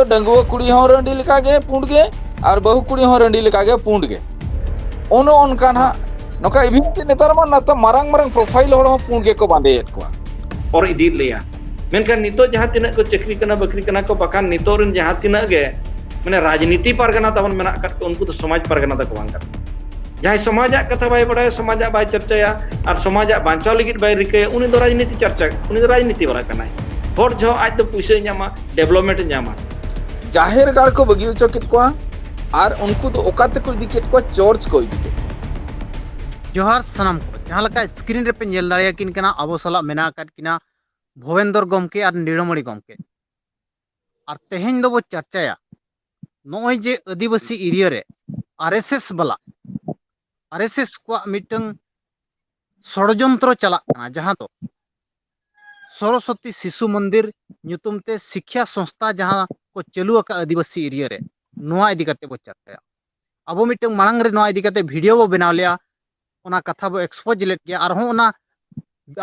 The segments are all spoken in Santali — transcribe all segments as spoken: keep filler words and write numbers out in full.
ᱰᱟᱺᱜᱩᱣᱟᱹ ᱠᱩᱲᱤ ᱦᱚᱸ ᱨᱟᱺᱰᱤ ᱞᱮᱠᱟᱜᱮ ᱯᱩᱸᱰ ᱜᱮ, ᱟᱨ ᱵᱟᱹᱦᱩ ᱠᱩᱲᱤ ᱦᱚᱸ ᱨᱟᱺᱰᱤ ᱞᱮᱠᱟᱜᱮ ᱯᱩᱸᱰ ᱜᱮ᱾ ᱚᱱᱮ ᱚᱱᱠᱟ ᱱᱟᱦᱟᱜ, ᱱᱚᱝᱠᱟ even ᱛᱮ ᱱᱮᱛᱟᱨ ᱢᱟ ᱱᱟᱛᱮ ᱢᱟᱨᱟᱝ ᱢᱟᱨᱟᱝ profile ᱦᱚᱲ ᱦᱚᱸ ᱯᱩᱸᱰ ᱜᱮᱠᱚ ᱵᱟᱸᱫᱮᱭᱮᱫ ᱠᱚᱣᱟ᱾ ᱚᱨ ᱤᱫᱤᱭᱮᱫ ᱞᱮᱭᱟ᱾ ᱢᱮᱱᱠᱷᱟᱱ ᱱᱤᱛᱚᱜ ᱡᱟᱦᱟᱸ ᱛᱤᱱᱟᱹᱜ ᱠᱚ ᱪᱟᱹᱠᱨᱤ ᱠᱟᱱᱟ, ᱵᱟᱹᱠᱨᱤ ᱠᱟᱱᱟ ᱠᱚ, ᱵᱟᱠᱷᱟᱱ ᱱᱤᱛᱚᱜ ᱨᱮᱱ ᱡᱟᱦᱟᱸ ᱛᱤᱱᱟᱹᱜ ᱜᱮ ᱢᱟᱱᱮ ᱨᱟᱡᱽᱱᱤᱛᱤ ᱯᱟᱨᱜᱟᱱᱟ ᱛᱟᱵᱚᱱ ᱢᱮᱱᱟᱜ ᱟᱠᱟᱫ ᱠᱚ, ᱩᱱᱠᱩ ᱫᱚ ᱥᱚᱢᱟᱡᱽ ᱯᱟᱨᱜᱟᱱᱟ ᱫᱚᱠᱚ ᱵᱟᱝ ᱠᱟᱱᱟ᱾ ᱡᱟᱦᱟᱸᱭ ᱥᱚᱢᱟᱡᱟᱜ ᱠᱟᱛᱷᱟ ᱵᱟᱭ ᱵᱟᱲᱟᱭᱟ, ᱥᱚᱢᱟᱡᱟᱜ ᱵᱟᱭ ᱪᱟᱨᱪᱟᱭᱟ ᱟᱨ ᱥᱚᱢᱟᱡᱟᱜ ᱵᱟᱧᱪᱟᱣ ᱞᱟᱹᱜᱤᱫ ᱵᱟᱭ ᱨᱤᱠᱟᱹᱭᱟ, ᱩᱱᱤ ᱫᱚ ᱨᱟᱡᱽᱱᱤᱛᱤ ᱪᱟᱨᱪᱟ, ᱩᱱᱤ ᱫᱚ ᱨᱟᱡᱽᱱᱤᱛᱤ ᱵᱟᱞᱟ ᱠᱟᱱᱟᱭ᱾ ᱵᱷᱳᱴ ᱡᱚᱦᱚᱜ ᱟᱡ ᱫᱚ ᱯᱩᱭᱥᱟᱹᱭ ᱧᱟᱢᱟ, development ᱮ ᱧᱟᱢᱟ᱾ ᱡᱟᱦᱮᱨ ᱜᱟᱲ ᱠᱚ ᱵᱟᱹᱜᱤ ᱦᱚᱪᱚ ᱠᱮᱫ ᱠᱚᱣᱟ, ᱟᱨ ᱩᱱᱠᱩ ᱫᱚ ᱚᱠᱟ ᱛᱮᱠᱚ ᱤᱫᱤ ᱠᱮᱫ ᱠᱚᱣᱟ? ᱪᱚᱨᱪ ᱠᱚ ᱤᱫᱤ ᱠᱮᱫ ᱠᱚᱣᱟ᱾ ᱡᱚᱦᱟᱨ ᱥᱟᱱᱟᱢ ᱠᱚ, ᱡᱟᱦᱟᱸ ᱞᱮᱠᱟ screen ᱨᱮᱯᱮ ᱧᱮᱞ ᱫᱟᱲᱮᱭᱟᱠᱤᱱ ᱠᱟᱱᱟ, ᱟᱵᱚ ᱥᱟᱞᱟᱜ ᱢᱮᱱᱟᱜ ᱟᱠᱟᱫ ᱠᱤᱱᱟ ᱵᱷᱩᱵᱮᱱᱫᱚᱨ ᱜᱚᱢᱠᱮ ᱟᱨ ᱱᱤᱲᱟᱹᱢᱟᱹᱲᱤ ᱜᱚᱢᱠᱮ᱾ ᱟᱨ ᱛᱮᱦᱮᱧ ᱫᱚᱵᱚ ᱪᱟᱨᱪᱟᱭᱟ ᱱᱚᱜᱼᱚᱭ ᱡᱮ ᱟᱹᱫᱤᱵᱟᱹᱥᱤ area ᱨᱮ RSS ᱵᱟᱞᱟ, RSS ᱠᱚᱣᱟᱜ ᱢᱤᱫᱴᱟᱝ ᱥᱚᱲᱡᱚᱱᱛᱨᱚ ᱪᱟᱞᱟᱜ ᱠᱟᱱᱟ, ᱡᱟᱦᱟᱸ ᱫᱚ ᱥᱚᱨᱚᱥᱚᱛᱤ ᱥᱤᱥᱩ ᱢᱚᱱᱫᱤᱨ ᱧᱩᱛᱩᱢ ᱛᱮ ᱥᱤᱠᱠᱷᱟ ᱥᱚᱝᱥᱛᱷᱟ ᱡᱟᱦᱟᱸ ᱠᱚ ᱪᱟᱹᱞᱩ ᱟᱠᱟᱫ ᱟᱹᱫᱤᱵᱟᱹᱥᱤ area ᱨᱮ, ᱱᱚᱣᱟ ᱤᱫᱤ ᱠᱟᱛᱮ ᱵᱚ ᱪᱟᱨᱪᱟᱭᱟ᱾ ᱟᱵᱚ ᱢᱤᱫᱴᱟᱝ ᱢᱟᱲᱟᱝ ᱨᱮ ᱱᱚᱣᱟ ᱤᱫᱤ ᱠᱟᱛᱮ video ᱵᱚ ᱵᱮᱱᱟᱣ ᱞᱮᱜᱼᱟ, ᱚᱱᱟ ᱠᱟᱛᱷᱟ ᱵᱚ expose ᱞᱮᱫ ᱜᱮᱭᱟ᱾ ᱟᱨᱦᱚᱸ ᱚᱱᱟ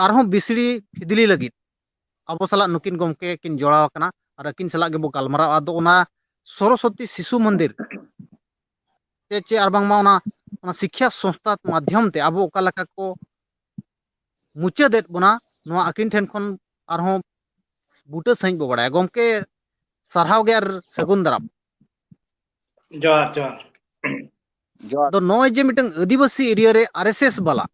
ᱟᱨᱦᱚᱸ ᱵᱤᱥᱲᱤ ᱯᱷᱤᱫᱽᱞᱤ ᱞᱟᱹᱜᱤᱫ ᱟᱵᱚ ᱥᱟᱞᱟᱜ ᱱᱩᱠᱤᱱ ᱜᱚᱢᱠᱮ ᱠᱤᱱ ᱡᱚᱲᱟᱣ ᱟᱠᱟᱱᱟ ᱟᱨ ᱟᱹᱠᱤᱱ ᱥᱟᱞᱟᱜ ᱜᱮᱵᱚ ᱜᱟᱞᱢᱟᱨᱟᱣᱟ᱾ ᱟᱫᱚ ᱚᱱᱟ ᱥᱚᱨᱚᱥᱚᱛᱤ ᱥᱤᱥᱩ ᱢᱚᱱᱫᱤᱨ ᱛᱮ ᱪᱮ ᱟᱨ ᱵᱟᱝᱢᱟ ᱚᱱᱟ, ᱚᱱᱟ ᱥᱤᱠᱠᱷᱟ ᱥᱚᱝᱥᱛᱷᱟ ᱢᱟᱫᱽᱫᱷᱚᱢ ᱛᱮ ᱟᱵᱚ ᱚᱠᱟ ᱞᱮᱠᱟ ᱠᱚ ᱢᱩᱪᱟᱹᱫᱮᱫ ᱵᱚᱱᱟ, ᱱᱚᱣᱟ ᱟᱹᱠᱤᱱ ᱴᱷᱮᱱ ᱠᱷᱚᱱ ᱟᱨᱦᱚᱸ ᱵᱩᱴᱟᱹ ᱥᱟᱺᱦᱤᱡ ᱵᱚ ᱵᱟᱲᱟᱭᱟ᱾ ᱜᱚᱢᱠᱮ, ᱥᱟᱨᱦᱟᱣ ᱜᱮ ᱟᱨ ᱥᱟᱹᱜᱩᱱ ᱫᱟᱨᱟᱢ᱾ ᱡᱚᱦᱟᱨ, ᱡᱚᱦᱟᱨ᱾ ᱡᱚᱦᱟᱨ᱾ ᱟᱫᱚ ᱱᱚᱜᱼᱚᱭ ᱡᱮ ᱢᱤᱫᱴᱟᱝ ᱟᱹᱫᱤᱵᱟᱹᱥᱤ area ᱨᱮ RSS ᱵᱟᱞᱟ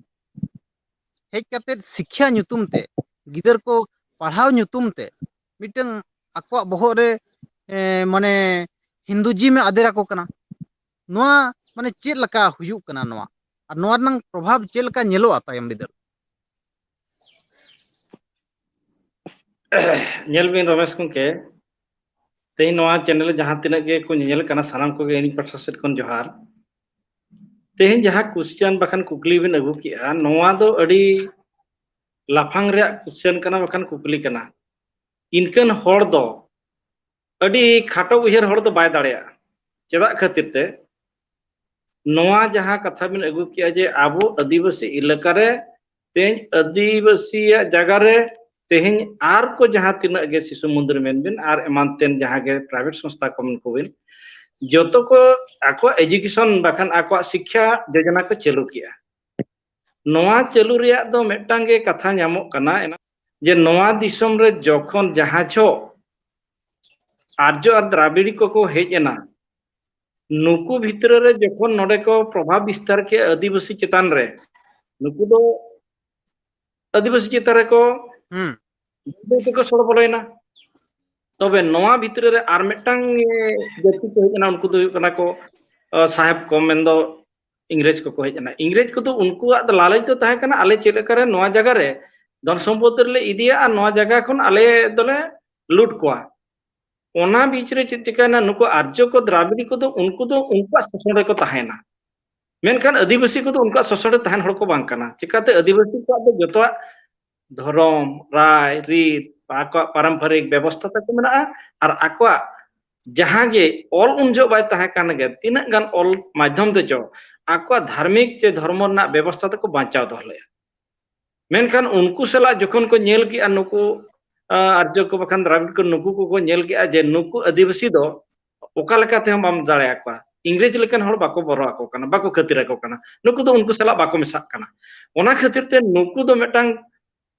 ᱦᱮᱡ ᱠᱟᱛᱮ ᱥᱤᱠᱠᱷᱟ ᱧᱩᱛᱩᱢ ᱛᱮ, ᱜᱤᱫᱟᱹᱨ ᱠᱚ ᱯᱟᱲᱦᱟᱣ ᱧᱩᱛᱩᱢ ᱛᱮ ᱢᱤᱫᱴᱟᱝ ᱟᱠᱚᱣᱟᱜ ᱵᱚᱦᱚᱜ ᱨᱮ, ᱮ, ᱢᱟᱱᱮ Hinduism ᱮ ᱟᱫᱮᱨ ᱟᱠᱚ ᱠᱟᱱᱟ᱾ ᱱᱚᱣᱟ ᱢᱟᱱᱮ ᱪᱮᱫ ᱞᱮᱠᱟ ᱦᱩᱭᱩᱜ ᱠᱟᱱᱟ ᱱᱚᱣᱟ, ᱟᱨ ᱱᱚᱣᱟ ᱨᱮᱱᱟᱜ ᱯᱨᱚᱵᱷᱟᱵᱽ ᱪᱮᱫ ᱞᱮᱠᱟ ᱧᱮᱞᱚᱜᱼᱟ ᱛᱟᱭᱚᱢ ᱵᱤᱫᱟᱹᱞ? ᱧᱮᱞ ᱵᱤᱱ ᱨᱚᱢᱮᱥ ᱜᱚᱢᱠᱮ, ᱛᱮᱦᱮᱧ ᱱᱚᱣᱟ channel ᱨᱮ ᱡᱟᱦᱟᱸ ᱛᱤᱱᱟᱹᱜ ᱜᱮ ᱠᱚ ᱧᱮᱧᱮᱞ ᱠᱟᱱᱟ, ᱥᱟᱱᱟᱢ ᱠᱚᱜᱮ ᱤᱧ ᱯᱟᱦᱴᱟ ᱥᱮᱫ ᱠᱷᱚᱱ ᱡᱚᱦᱟᱨ᱾ ᱛᱮᱦᱮᱧ ᱡᱟᱦᱟᱸ question ᱵᱟᱠᱷᱟᱱ ᱠᱩᱠᱞᱤ ᱵᱤᱱ ᱟᱹᱜᱩ ᱠᱮᱜᱼᱟ, ᱱᱚᱣᱟ ᱫᱚ ᱟᱹᱰᱤ ᱞᱟᱯᱷᱟᱝ ᱨᱮᱭᱟᱜ question ᱠᱟᱱᱟ, ᱵᱟᱠᱷᱟᱱ ᱠᱩᱠᱞᱤ ᱠᱟᱱᱟ᱾ ᱤᱱᱠᱟᱹᱱ ᱦᱚᱲ ᱫᱚ, ᱟᱹᱰᱤ ᱠᱷᱟᱴᱚ ᱩᱭᱦᱟᱹᱨ ᱦᱚᱲ ᱫᱚ ᱵᱟᱭ ᱫᱟᱲᱮᱭᱟᱜᱼᱟ᱾ ᱪᱮᱫᱟᱜ ᱠᱷᱟᱹᱛᱤᱨ ᱛᱮ? ᱱᱚᱣᱟ ᱡᱟᱦᱟᱸ ᱠᱟᱛᱷᱟ ᱵᱤᱱ ᱟᱹᱜᱩ ᱠᱮᱜᱼᱟ ᱡᱮ ᱟᱵᱚ ᱟᱹᱫᱤᱵᱟᱹᱥᱤ ᱮᱞᱟᱠᱟ ᱨᱮ ᱛᱮᱦᱮᱧ ᱟᱹᱫᱤᱵᱟᱹᱥᱤᱭᱟᱜ ᱡᱟᱭᱜᱟ ᱨᱮ ᱛᱮᱦᱮᱧ ᱟᱨ ᱠᱚ ᱡᱟᱦᱟᱸ ᱛᱤᱱᱟᱹᱜ ᱜᱮ ᱥᱤᱥᱩ ᱢᱚᱱᱫᱤᱨ ᱢᱮᱱ ᱵᱤᱱ ᱟᱨ ᱮᱢᱟᱱ ᱛᱮᱱ ᱡᱟᱦᱟᱸ ᱜᱮ ᱯᱨᱟᱭᱵᱷᱮᱴ ᱥᱚᱝᱥᱛᱷᱟ ᱠᱚ ᱢᱮᱱ ᱠᱚ ᱵᱤᱱ, ᱡᱚᱛᱚ ᱠᱚ ᱟᱠᱚᱣᱟᱜ ᱮᱡᱩᱠᱮᱥᱚᱱ ᱵᱟᱠᱷᱟᱱ ᱟᱠᱚᱣᱟᱜ ᱥᱤᱠᱠᱷᱟ ᱡᱳᱡᱚᱱᱟ ᱠᱚ ᱪᱟᱹᱞᱩ ᱠᱮᱜᱼᱟ᱾ ᱱᱚᱣᱟ ᱪᱟᱹᱞᱩ ᱨᱮᱭᱟᱜ ᱫᱚ ᱢᱤᱫᱴᱟᱝ ᱜᱮ ᱠᱟᱛᱷᱟ ᱧᱟᱢᱚᱜ ᱠᱟᱱᱟ, ᱡᱮ ᱱᱚᱣᱟ ᱫᱤᱥᱚᱢ ᱨᱮ ᱡᱚᱠᱷᱚᱱ ᱡᱟᱦᱟᱸ ᱡᱚᱦᱚᱜ ᱟᱨᱡᱚ ᱟᱨ ᱫᱨᱟᱵᱤᱲᱤ ᱠᱚᱠᱚ ᱦᱮᱡ ᱮᱱᱟ, ᱱᱩᱠᱩ ᱵᱷᱤᱛᱨᱤ ᱨᱮ ᱡᱚᱠᱷᱚᱱ ᱱᱚᱰᱮ ᱠᱚ ᱯᱨᱚᱵᱷᱟᱵ ᱵᱤᱥᱛᱟᱨ ᱠᱮᱜᱼᱟ ᱟᱹᱫᱤᱵᱟᱹᱥᱤ ᱪᱮᱛᱟᱱ ᱨᱮ, ᱱᱩᱠᱩ ᱫᱚ ᱟᱹᱫᱤᱵᱟᱹᱥᱤ ᱪᱮᱛᱟᱱ ᱨᱮᱠᱚ ᱦᱩᱸ᱾ ᱵᱟᱹᱭ ᱵᱟᱹᱭ ᱛᱮᱠᱚ ᱥᱚᱲᱚ ᱵᱚᱞᱚᱭᱮᱱᱟ᱾ ᱛᱚᱵᱮ ᱱᱚᱣᱟ ᱵᱷᱤᱛᱨᱤ ᱨᱮ ᱟᱨ ᱢᱤᱫᱴᱟᱝ, ᱮ, ᱡᱟᱹᱛᱤ ᱠᱚ ᱦᱮᱡ ᱮᱱᱟ, ᱩᱱᱠᱩ ᱫᱚ ᱦᱩᱭᱩᱜ ᱠᱟᱱᱟ ᱠᱚ, ᱟ, ᱥᱟᱦᱮᱵ ᱠᱚ, ᱢᱮᱱᱫᱚ ᱤᱝᱨᱮᱡᱽ ᱠᱚᱠᱚ ᱦᱮᱡ ᱮᱱᱟ᱾ ᱤᱝᱨᱮᱡᱽ ᱠᱚᱫᱚ ᱩᱱᱠᱩᱣᱟᱜ ᱫᱚ ᱞᱟᱞᱚᱪ ᱫᱚ ᱛᱟᱦᱮᱸ ᱠᱟᱱᱟ, ᱟᱞᱮ ᱪᱮᱫ ᱞᱮᱠᱟᱨᱮ ᱱᱚᱣᱟ ᱡᱟᱭᱜᱟ ᱨᱮ ᱫᱷᱚᱱ ᱥᱚᱢᱯᱚᱫ ᱨᱮᱞᱮ ᱤᱫᱤᱭᱟ ᱟᱨ ᱱᱚᱣᱟ ᱡᱟᱭᱜᱟ ᱠᱷᱚᱱ ᱟᱞᱮ ᱫᱚᱞᱮ ᱞᱩᱴ ᱠᱚᱣᱟ᱾ ᱚᱱᱟ ᱵᱤᱪ ᱨᱮ ᱪᱮᱫ ᱪᱤᱠᱟᱹᱭᱮᱱᱟ, ᱱᱩᱠᱩ ᱟᱨᱡᱚ ᱠᱚ, ᱫᱨᱟᱵᱤᱲᱤ ᱠᱚᱫᱚ ᱩᱱᱠᱩ ᱫᱚ ᱩᱱᱠᱩᱣᱟᱜ ᱥᱟᱥᱚᱱ ᱨᱮᱠᱚ ᱛᱟᱦᱮᱸᱭᱮᱱᱟ, ᱢᱮᱱᱠᱷᱟᱱ ᱟᱹᱫᱤᱵᱟᱹᱥᱤ ᱠᱚᱫᱚ ᱩᱱᱠᱩᱣᱟᱜ ᱥᱟᱥᱚᱱ ᱨᱮ ᱛᱟᱦᱮᱱ ᱦᱚᱲ ᱠᱚ ᱵᱟᱝ ᱠᱟᱱᱟ᱾ ᱪᱤᱠᱟᱹᱛᱮ ᱟᱹᱫᱤᱵᱟᱹᱥᱤ ᱠᱚᱣᱟᱜ ᱫᱚ ᱡᱚᱛᱚᱣᱟᱜ ᱫᱷᱚᱨᱚᱢ, ᱨᱟᱭ, ᱨᱤᱛ, ᱟᱠᱚᱣᱟᱜ ᱯᱟᱨᱚᱢᱯᱚᱨᱤᱠ ᱵᱮᱵᱚᱥᱛᱷᱟ ᱛᱟᱠᱚ ᱢᱮᱱᱟᱜᱼᱟ, ᱟᱨ ᱟᱠᱚᱣᱟᱜ ᱡᱟᱦᱟᱸ ᱜᱮ ᱚᱞ ᱩᱱ ᱡᱚᱦᱚᱜ ᱵᱟᱭ ᱛᱟᱦᱮᱸ ᱠᱟᱱ ᱜᱮ, ᱛᱤᱱᱟᱹᱜ ᱜᱟᱱ ᱚᱞ ᱢᱟᱫᱽᱫᱷᱚᱢ ᱛᱮ ᱪᱚ ᱟᱠᱚᱣᱟᱜ ᱫᱷᱟᱨᱢᱤᱠ ᱪᱮ ᱫᱷᱚᱨᱢᱚ ᱨᱮᱱᱟᱜ ᱵᱮᱵᱚᱥᱛᱷᱟ ᱛᱮᱠᱚ ᱵᱟᱧᱪᱟᱣ ᱫᱚᱦᱚ ᱞᱮᱫᱼᱟ᱾ ᱢᱮᱱᱠᱷᱟᱱ ᱩᱱᱠᱩ ᱥᱟᱞᱟᱜ ᱡᱚᱠᱷᱚᱱ ᱠᱚ ᱧᱮᱞ ᱠᱮᱜᱼᱟ, ᱱᱩᱠᱩ, ᱟ, ᱟᱨᱡᱚ ᱠᱚ ᱵᱟᱠᱷᱟᱱ ᱫᱨᱟᱵᱤᱲ ᱠᱚ, ᱱᱩᱠᱩ ᱠᱚᱠᱚ ᱧᱮᱞ ᱠᱮᱜᱼᱟ ᱡᱮ ᱱᱩᱠᱩ ᱟᱹᱫᱤᱵᱟᱹᱥᱤ ᱫᱚ ᱚᱠᱟ ᱞᱮᱠᱟ ᱛᱮᱦᱚᱸ ᱵᱟᱢ ᱫᱟᱲᱮᱭᱟᱠᱚᱣᱟ, ᱤᱝᱨᱮᱡᱽ ᱞᱮᱠᱟᱱ ᱦᱚᱲ ᱵᱟᱠᱚ ᱵᱚᱨᱚ ᱟᱠᱚ ᱠᱟᱱᱟ, ᱵᱟᱠᱚ ᱠᱷᱟᱹᱛᱤᱨ ᱟᱠᱚ ᱠᱟᱱᱟ, ᱱᱩᱠᱩ ᱫᱚ ᱩᱱᱠᱩ ᱥᱟᱞᱟᱜ ᱵᱟᱠᱚ ᱢᱮᱥᱟᱜ ᱠᱟᱱᱟ᱾ ᱚᱱᱟ ᱠᱷᱟᱹᱛᱤᱨ ᱛᱮ ᱱᱩᱠᱩ ᱫᱚ ᱢᱤᱫᱴᱟᱝ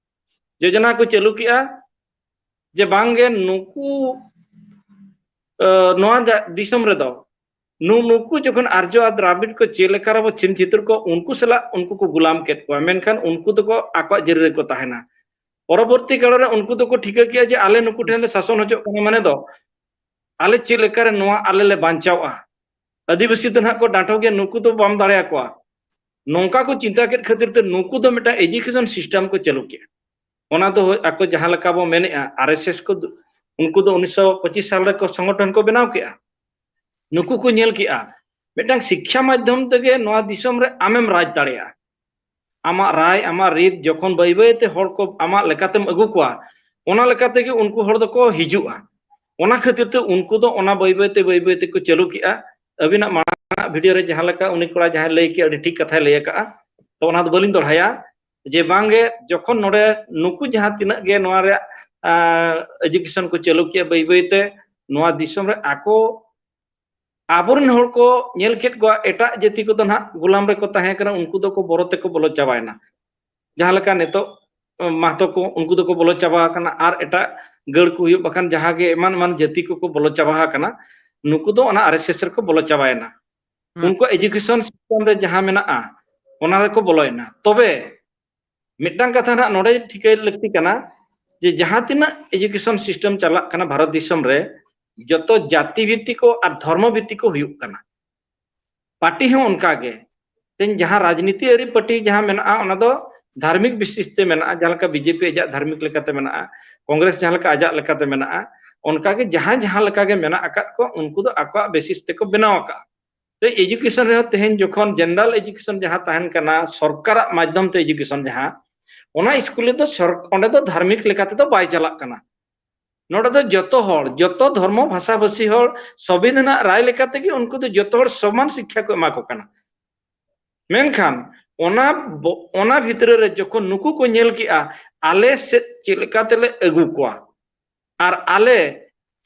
ᱡᱳᱡᱚᱱᱟ ᱠᱚ ᱪᱟᱹᱞᱩ ᱠᱮᱜᱼᱟ ᱡᱮ ᱵᱟᱝᱜᱮ ᱱᱩᱠᱩ, ᱟ, ᱱᱚᱣᱟ ᱡᱟ-, ᱫᱤᱥᱚᱢ ᱨᱮᱫᱚ ᱱᱩ-, ᱱᱩᱠᱩ ᱡᱚᱠᱷᱚᱱ ᱟᱨᱡᱚ ᱟᱨ ᱫᱨᱟᱵᱤᱲ ᱠᱚ ᱪᱮᱫ ᱞᱮᱠᱟ ᱨᱮᱵᱚ ᱪᱷᱤᱢ ᱪᱷᱤᱛᱟᱹᱨ ᱠᱚ, ᱩᱱᱠᱩ ᱥᱟᱞᱟᱜ ᱩᱱᱠᱩ ᱠᱚ ᱜᱩᱞᱟᱢ ᱠᱮᱫ ᱠᱚᱣᱟ, ᱢᱮᱱᱠᱷᱟᱱ ᱩᱱᱠᱩ ᱫᱚᱠᱚ ᱟᱠᱚᱣᱟᱜ ᱡᱟᱹᱨᱤ ᱨᱮᱠᱚ ᱛᱟᱦᱮᱱᱟ᱾ ᱯᱚᱨᱚᱵᱚᱨᱛᱤ ᱠᱟᱞ ᱨᱮ ᱩᱱᱠᱩ ᱫᱚᱠᱚ ᱴᱷᱤᱠᱟᱹ ᱠᱮᱜᱼᱟ ᱡᱮ ᱟᱞᱮ ᱱᱩᱠᱩ ᱴᱷᱮᱱ ᱞᱮ ᱥᱟᱥᱚᱱ ᱦᱚᱪᱚᱜ ᱠᱟᱱᱟ, ᱢᱟᱱᱮ ᱫᱚ ᱟᱞᱮ ᱪᱮᱫ ᱞᱮᱠᱟ ᱨᱮ ᱱᱚᱣᱟ ᱟᱞᱮ ᱞᱮ ᱵᱟᱧᱪᱟᱣᱼᱟ, ᱟᱹᱫᱤᱵᱟᱹᱥᱤ ᱫᱚ ᱱᱟᱦᱟᱜ ᱠᱚ ᱰᱟᱸᱴᱚ ᱜᱮᱭᱟ, ᱱᱩᱠᱩ ᱫᱚ ᱵᱟᱢ ᱫᱟᱲᱮᱭᱟᱠᱚᱣᱟ᱾ ᱱᱚᱝᱠᱟ ᱠᱚ ᱪᱤᱱᱛᱟ ᱠᱮᱫ ᱠᱷᱟᱹᱛᱤᱨ ᱛᱮ ᱱᱩᱠᱩ ᱫᱚ ᱢᱤᱫᱴᱟᱝ ᱮᱡᱩᱠᱮᱥᱚᱱ ᱥᱤᱥᱴᱮᱢ ᱠᱚ ᱪᱟᱹᱞᱩ ᱠᱮᱜᱼᱟ᱾ ᱚᱱᱟ ᱫᱚ ᱦᱳᱭ ᱟᱠᱚ ᱡᱟᱦᱟᱸ ᱞᱮᱠᱟ ᱵᱚ ᱢᱮᱱᱮᱜᱼᱟ, ᱟᱨ ᱮᱥ ᱮᱥ ᱠᱚ ᱫᱩ-, ᱩᱱᱠᱩ ᱫᱚ ᱩᱱᱤᱥᱥᱚ ᱯᱚᱸᱪᱤᱥ ᱥᱟᱞ ᱨᱮᱠᱚ ᱥᱚᱝᱜᱚᱴᱷᱚᱱ ᱠᱚ ᱵᱮᱱᱟᱣ ᱠᱮᱜᱼᱟ᱾ ᱱᱩᱠᱩ ᱠᱚ ᱧᱮᱞ ᱠᱮᱜᱼᱟ, ᱢᱤᱫᱴᱟᱝ ᱥᱤᱠᱠᱷᱟ ᱢᱟᱫᱽᱫᱷᱚᱢ ᱛᱮᱜᱮ ᱱᱚᱣᱟ ᱫᱤᱥᱚᱢ ᱨᱮ ᱟᱢᱮᱢ ᱨᱟᱡᱽ ᱫᱟᱲᱮᱭᱟᱜᱼᱟ᱾ ᱟᱢᱟᱜ ᱨᱟᱭ, ᱟᱢᱟᱜ ᱨᱤᱛ ᱡᱚᱠᱷᱚᱱ ᱵᱟᱹᱭ ᱵᱟᱹᱭ ᱛᱮ ᱦᱚᱲ ᱠᱚ ᱟᱢᱟᱜ ᱞᱮᱠᱟᱛᱮᱢ ᱟᱹᱜᱩ ᱠᱚᱣᱟ, ᱚᱱᱟ ᱞᱮᱠᱟ ᱛᱮᱜᱮ ᱩᱱᱠᱩ ᱦᱚᱲ ᱫᱚᱠᱚ ᱦᱤᱡᱩᱜᱼᱟ᱾ ᱚᱱᱟ ᱠᱷᱟᱹᱛᱤᱨ ᱛᱮ ᱩᱱᱠᱩ ᱫᱚ ᱚᱱᱟ ᱵᱟᱹᱭ ᱵᱟᱹᱭ ᱛᱮ, ᱵᱟᱹᱭ ᱵᱟᱹᱭ ᱛᱮᱠᱚ ᱪᱟᱹᱞᱩ ᱠᱮᱜᱼᱟ᱾ ᱟᱹᱵᱤᱱᱟᱜ ᱢᱟᱲᱟᱝ ᱵᱷᱤᱰᱤᱭᱳ ᱨᱮ ᱡᱟᱦᱟᱸ ᱞᱮᱠᱟ ᱩᱱᱤ ᱠᱚᱲᱟ ᱡᱟᱦᱟᱸᱭ ᱞᱟᱹᱭ ᱠᱮᱜᱼᱟ, ᱟᱹᱰᱤ ᱴᱷᱤᱠ ᱠᱟᱛᱷᱟᱭ ᱞᱟᱹᱭ ᱟᱠᱟᱜᱼᱟ, ᱛᱚ ᱚᱱᱟ ᱫᱚ ᱵᱟᱹᱞᱤᱧ ᱫᱚᱦᱲᱟᱭᱟ᱾ ᱡᱮ ᱵᱟᱝᱜᱮ ᱡᱚᱠᱷᱚᱱ ᱱᱚᱰᱮ ᱱᱩᱠᱩ ᱡᱟᱦᱟᱸ ᱛᱤᱱᱟᱹᱜ ᱜᱮ ᱱᱚᱣᱟ ᱨᱮᱭᱟᱜ ᱮᱡᱩᱠᱮᱥᱚᱱ ᱠᱚ ᱪᱟᱹᱞᱩ ᱠᱮᱜᱼᱟ, ᱵᱟᱹᱭ ᱵᱟᱹᱭᱛᱮ ᱱᱚᱣᱟ ᱫᱤᱥᱚᱢ ᱨᱮ ᱟᱠᱚ ᱟᱵᱚᱨᱮᱱ ᱦᱚᱲ ᱠᱚ ᱧᱮᱞ ᱠᱮᱫ ᱠᱚᱣᱟ, ᱮᱴᱟᱜ ᱡᱟᱹᱛᱤ ᱠᱚᱫᱚ ᱱᱟᱦᱟᱜ ᱜᱩᱞᱟᱢ ᱨᱮᱠᱚ ᱛᱟᱦᱮᱸ ᱠᱟᱱᱟ, ᱩᱱᱠᱩ ᱫᱚᱠᱚ ᱵᱚᱨᱚ ᱛᱮᱠᱚ ᱵᱚᱞᱚ ᱪᱟᱵᱟᱭᱮᱱᱟ᱾ ᱡᱟᱦᱟᱸ ᱞᱮᱠᱟ ᱱᱤᱛᱚᱜ ᱢᱟᱦᱛᱚ ᱠᱚ, ᱩᱱᱠᱩ ᱫᱚᱠᱚ ᱵᱚᱞᱚ ᱪᱟᱵᱟ ᱟᱠᱟᱱᱟ, ᱟᱨ ᱮᱴᱟᱜ ᱜᱟᱹᱲ ᱠᱚ ᱦᱩᱭᱩᱜ, ᱵᱟᱠᱷᱟᱱ ᱡᱟᱦᱟᱸ ᱜᱮ ᱮᱢᱟᱱ ᱮᱢᱟᱱ ᱡᱟᱹᱛᱤ ᱠᱚᱠᱚ ᱵᱚᱞᱚ ᱪᱟᱵᱟ ᱟᱠᱟᱱᱟ, ᱱᱩᱠᱩ ᱫᱚ ᱚᱱᱟ ᱟᱨ ᱮᱥ ᱮᱥ ᱨᱮᱠᱚ ᱵᱚᱞᱚ ᱪᱟᱵᱟᱭᱮᱱᱟ᱾ ᱦᱩᱸ᱾ ᱩᱱᱠᱩᱣᱟᱜ ᱮᱡᱩᱠᱮᱥᱚᱱ ᱥᱤᱥᱴᱮᱢ ᱨᱮ ᱡᱟᱦᱟᱸ ᱢᱮᱱᱟᱜᱼᱟ, ᱚᱱᱟ ᱨᱮᱠᱚ ᱵᱚᱞᱚᱭᱮᱱᱟ᱾ ᱛᱚᱵᱮ ᱢᱤᱫᱴᱟᱝ ᱠᱟᱛᱷᱟ ᱱᱟᱦᱟᱜ ᱱᱚᱰᱮ ᱴᱷᱤᱠᱟᱹᱭ ᱞᱟᱹᱠᱛᱤ ᱠᱟᱱᱟ ᱡᱮ ᱡᱟᱦᱟᱸ ᱛᱤᱱᱟᱹᱜ ᱮᱡᱩᱠᱮᱥᱚᱱ ᱥᱤᱥᱴᱮᱢ ᱪᱟᱞᱟᱜ ᱠᱟᱱᱟ ᱵᱷᱟᱨᱚᱛ ᱫᱤᱥᱚᱢ ᱨᱮ, ᱡᱚᱛᱚ ᱡᱟᱹᱛᱤ ᱵᱷᱤᱛᱛᱤᱠ ᱟᱨ ᱫᱷᱚᱨᱢᱚ ᱵᱷᱤᱛᱛᱤᱠ ᱦᱩᱭᱩᱜ ᱠᱟᱱᱟ᱾ ᱯᱟᱨᱴᱤ ᱦᱚᱸ ᱚᱱᱠᱟ ᱜᱮ᱾ ᱛᱮᱦᱮᱧ ᱡᱟᱦᱟᱸ ᱨᱟᱡᱽᱱᱤᱛᱤ ᱟᱹᱨᱤ ᱯᱟᱨᱴᱤ ᱡᱟᱦᱟᱸ ᱢᱮᱱᱟᱜᱼᱟ, ᱚᱱᱟ ᱫᱚ ᱫᱷᱟᱨᱢᱤᱠ ᱵᱤᱥᱤᱥ ᱛᱮ ᱢᱮᱱᱟᱜᱼᱟ, ᱡᱟᱦᱟᱸ ᱞᱮᱠᱟ ᱵᱤᱡᱮᱯᱤ ᱟᱡᱟᱜ ᱫᱷᱟᱨᱢᱤᱠ ᱞᱮᱠᱟᱛᱮ ᱢᱮᱱᱟᱜᱼᱟ, ᱠᱚᱝᱜᱨᱮᱥ ᱡᱟᱦᱟᱸ ᱞᱮᱠᱟ ᱟᱡᱟᱜ ᱞᱮᱠᱟᱛᱮ ᱢᱮᱱᱟᱜᱼᱟ, ᱚᱱᱠᱟᱜᱮ ᱡᱟᱦᱟᱸ ᱡᱟᱦᱟᱸ ᱞᱮᱠᱟᱜᱮ ᱢᱮᱱᱟᱜ ᱟᱠᱟᱫ ᱠᱚ, ᱩᱱᱠᱩ ᱫᱚ ᱟᱠᱚᱣᱟᱜ ᱵᱮᱥᱤᱥ ᱛᱮᱠᱚ ᱵᱮᱱᱟᱣ ᱟᱠᱟᱫᱼᱟ᱾ ᱛᱚ ᱮᱡᱩᱠᱮᱥᱚᱱ ᱨᱮᱦᱚᱸ ᱛᱮᱦᱮᱧ ᱡᱚᱠᱷᱚᱱ ᱡᱮᱱᱟᱨᱟᱞ ᱮᱡᱩᱠᱮᱥᱚᱱ ᱡᱟᱦᱟᱸ ᱛᱟᱦᱮᱱ ᱠᱟᱱᱟ, ᱥᱚᱨᱠᱟᱨᱟᱜ ᱢᱟᱫᱽᱫᱷᱚᱢ ᱛᱮ ᱮᱡᱩᱠᱮᱥᱚᱱ ᱡᱟᱦᱟᱸ, ᱚᱱᱟ ᱥᱠᱩᱞ ᱨᱮᱫᱚ ᱥᱚᱨ-, ᱚᱸᱰᱮ ᱫᱚ ᱫᱷᱟᱨᱢᱤᱠ ᱞᱮᱠᱟ ᱛᱮᱫᱚ ᱵᱟᱭ ᱪᱟᱞᱟᱜ ᱠᱟᱱᱟ᱾ ᱱᱚᱰᱮ ᱫᱚ ᱡᱚᱛᱚ ᱦᱚᱲ, ᱡᱚᱛᱚ ᱫᱷᱚᱨᱢᱚ ᱵᱷᱟᱥᱟ ᱵᱷᱟᱥᱤ ᱦᱚᱲ, ᱥᱚᱝᱵᱤᱫᱷᱟᱱᱟᱜ ᱨᱟᱭ ᱞᱮᱠᱟ ᱛᱮᱜᱮ ᱩᱱᱠᱩ ᱫᱚ ᱡᱚᱛᱚ ᱦᱚᱲ ᱥᱚᱢᱟᱱ ᱥᱤᱠᱠᱷᱟ ᱠᱚ ᱮᱢᱟ ᱠᱚ ᱠᱟᱱᱟ᱾ ᱢᱮᱱᱠᱷᱟᱱ ᱚᱱᱟ ᱵᱚ-, ᱚᱱᱟ ᱵᱷᱤᱛᱨᱤ ᱨᱮ ᱡᱚᱠᱷᱚᱱ ᱱᱩᱠᱩ ᱠᱚ ᱧᱮᱞ ᱠᱮᱜᱼᱟ, ᱟᱞᱮ ᱥᱮᱫ ᱪᱮᱫ ᱞᱮᱠᱟ ᱛᱮᱞᱮ ᱟᱹᱜᱩ ᱠᱚᱣᱟ, ᱟᱨ ᱟᱞᱮ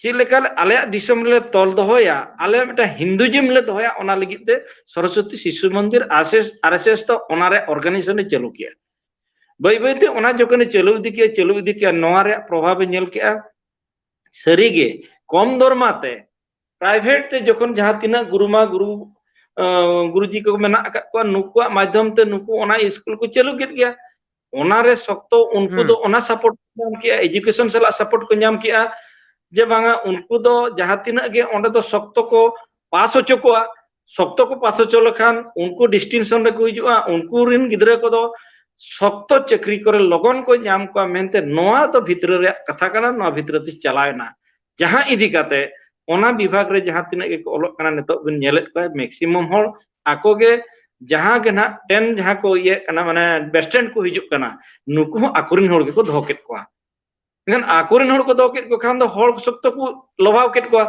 ᱪᱮᱫ ᱞᱮᱠᱟ ᱞᱮ ᱟᱞᱮᱭᱟᱜ ᱫᱤᱥᱚᱢ ᱨᱮᱞᱮ ᱛᱚᱞ ᱫᱚᱦᱚᱭᱟ, ᱟᱞᱮᱭᱟᱜ ᱢᱤᱫᱴᱟᱝ ᱦᱤᱱᱫᱩᱡᱤᱢ ᱞᱮ ᱫᱚᱦᱚᱭᱟ, ᱚᱱᱟ ᱞᱟᱹᱜᱤᱫ ᱛᱮ ᱥᱚᱨᱚᱥᱚᱛᱤ ᱥᱤᱥᱩ ᱢᱚᱱᱫᱤᱨ ᱟᱨ ᱮᱥ ᱮᱥ, ᱟᱨ ᱮᱥ ᱮᱥ ᱫᱚ ᱚᱱᱟ ᱨᱮ ᱚᱨᱜᱟᱱᱟᱭᱡᱮᱥᱚᱱ ᱮ ᱪᱟᱹᱞᱩ ᱠᱮᱜᱼᱟ᱾ ᱵᱟᱹᱭ ᱵᱟᱹᱭ ᱛᱮ ᱚᱱᱟ ᱡᱚᱠᱷᱚᱱ ᱮ ᱪᱟᱹᱞᱩ ᱤᱫᱤ ᱠᱮᱜᱼᱟ, ᱪᱟᱹᱞᱩ ᱤᱫᱤ ᱠᱮᱜᱼᱟ, ᱱᱚᱣᱟ ᱨᱮᱭᱟᱜ ᱯᱨᱚᱵᱷᱟᱵᱽ ᱮ ᱧᱮᱞ ᱠᱮᱜᱼᱟ᱾ ᱥᱟᱹᱨᱤ ᱜᱮ ᱠᱚᱢ ᱫᱚᱨᱢᱟ ᱛᱮ ᱯᱨᱟᱭᱵᱷᱮᱴ ᱛᱮ ᱡᱚᱠᱷᱚᱱ ᱡᱟᱦᱟᱸ ᱛᱤᱱᱟᱹᱜ ᱜᱩᱨᱩᱢᱟ ᱜᱩᱨᱩ, ᱟᱸ, ᱜᱩᱨᱩᱡᱤ ᱠᱚ ᱢᱮᱱᱟᱜ ᱟᱠᱟᱫ ᱠᱚᱣᱟ, ᱱᱩᱠᱩᱣᱟᱜ ᱢᱟᱫᱽᱫᱷᱚᱢ ᱛᱮ ᱱᱩᱠᱩ ᱚᱱᱟ ᱥᱠᱩᱞ ᱠᱚ ᱪᱟᱹᱞᱩ ᱠᱮᱫ ᱜᱮᱭᱟ᱾ ᱚᱱᱟ ᱨᱮ ᱥᱚᱠᱛᱚ ᱩᱱᱠᱩ ᱦᱩᱸ᱾ ᱫᱚ ᱚᱱᱟ ᱥᱟᱯᱳᱨᱴ ᱠᱚ ᱧᱟᱢ ᱠᱮᱜᱼᱟ, ᱮᱡᱩᱠᱮᱥᱚᱱ ᱥᱟᱞᱟᱜ ᱥᱟᱯᱳᱨᱴ ᱠᱚ ᱧᱟᱢ ᱠᱮᱜᱼᱟ ᱡᱮ ᱵᱟᱝᱟ ᱩᱱᱠᱩ ᱫᱚ ᱡᱟᱦᱟᱸ ᱛᱤᱱᱟᱹᱜ ᱜᱮ ᱚᱸᱰᱮ ᱫᱚ ᱥᱚᱠᱛᱚ ᱠᱚ ᱯᱟᱥ ᱦᱚᱪᱚ ᱠᱚᱣᱟ, ᱥᱚᱠᱛᱚ ᱠᱚ ᱯᱟᱥ ᱦᱚᱪᱚ ᱞᱮᱠᱷᱟᱱ ᱩᱱᱠᱩ ᱰᱤᱥᱴᱤᱝᱥᱚᱱ ᱨᱮᱠᱚ ᱦᱤᱡᱩᱜᱼᱟ, ᱩᱱᱠᱩ ᱨᱤᱱ ᱜᱤᱫᱽᱨᱟᱹ ᱠᱚᱫᱚ ᱥᱚᱠᱛᱚ ᱪᱟᱹᱠᱨᱤ ᱠᱚᱨᱮ ᱞᱚᱜᱚᱱ ᱠᱚ ᱧᱟᱢ ᱠᱚᱣᱟ ᱢᱮᱱᱛᱮ ᱱᱚᱣᱟ ᱫᱚ ᱵᱷᱤᱛᱨᱤ ᱨᱮᱭᱟᱜ ᱠᱟᱛᱷᱟ ᱠᱟᱱᱟ, ᱱᱚᱣᱟ ᱵᱷᱤᱛᱨᱤ ᱛᱮ ᱪᱟᱞᱟᱣ ᱮᱱᱟ᱾ ᱡᱟᱦᱟᱸ ᱤᱫᱤ ᱠᱟᱛᱮ ᱚᱱᱟ ᱵᱤᱵᱷᱟᱜᱽ ᱨᱮ ᱡᱟᱦᱟᱸ ᱛᱤᱱᱟᱹᱜ ᱜᱮᱠᱚ ᱚᱞᱚᱜ ᱠᱟᱱᱟ, ᱱᱤᱛᱚᱜ ᱵᱤᱱ ᱧᱮᱞᱮᱫ ᱠᱚᱣᱟ ᱢᱮᱠᱥᱤᱢᱟᱢ ᱦᱚᱲ ᱟᱠᱚ ᱜᱮ ᱡᱟᱦᱟᱸ ᱜᱮ ᱱᱟᱦᱟᱜ ᱴᱮᱱ ᱡᱟᱦᱟᱸ ᱠᱚ ᱤᱭᱟᱹᱜ ᱠᱟᱱᱟ, ᱢᱟᱱᱮ ᱵᱮᱥᱴᱮᱱᱴ ᱠᱚ ᱦᱤᱡᱩᱜ ᱠᱟᱱᱟ, ᱱᱩᱠᱩ ᱦᱚᱸ ᱟᱠᱚᱨᱮᱱ ᱦᱚᱲ ᱜᱮᱠᱚ ᱫᱚᱦᱚ ᱠᱮᱫ ᱠᱚᱣᱟ᱾ ᱢᱮᱱᱠᱷᱟᱱ ᱟᱠᱚᱨᱮᱱ ᱦᱚᱲ ᱠᱚ ᱫᱚᱦᱚ ᱠᱮᱫ ᱠᱚ ᱠᱷᱟᱱ ᱫᱚ ᱦᱚᱲ ᱥᱚᱠᱛᱚ ᱠᱚ ᱞᱚᱵᱷᱟᱣ ᱠᱮᱫ ᱠᱚᱣᱟ,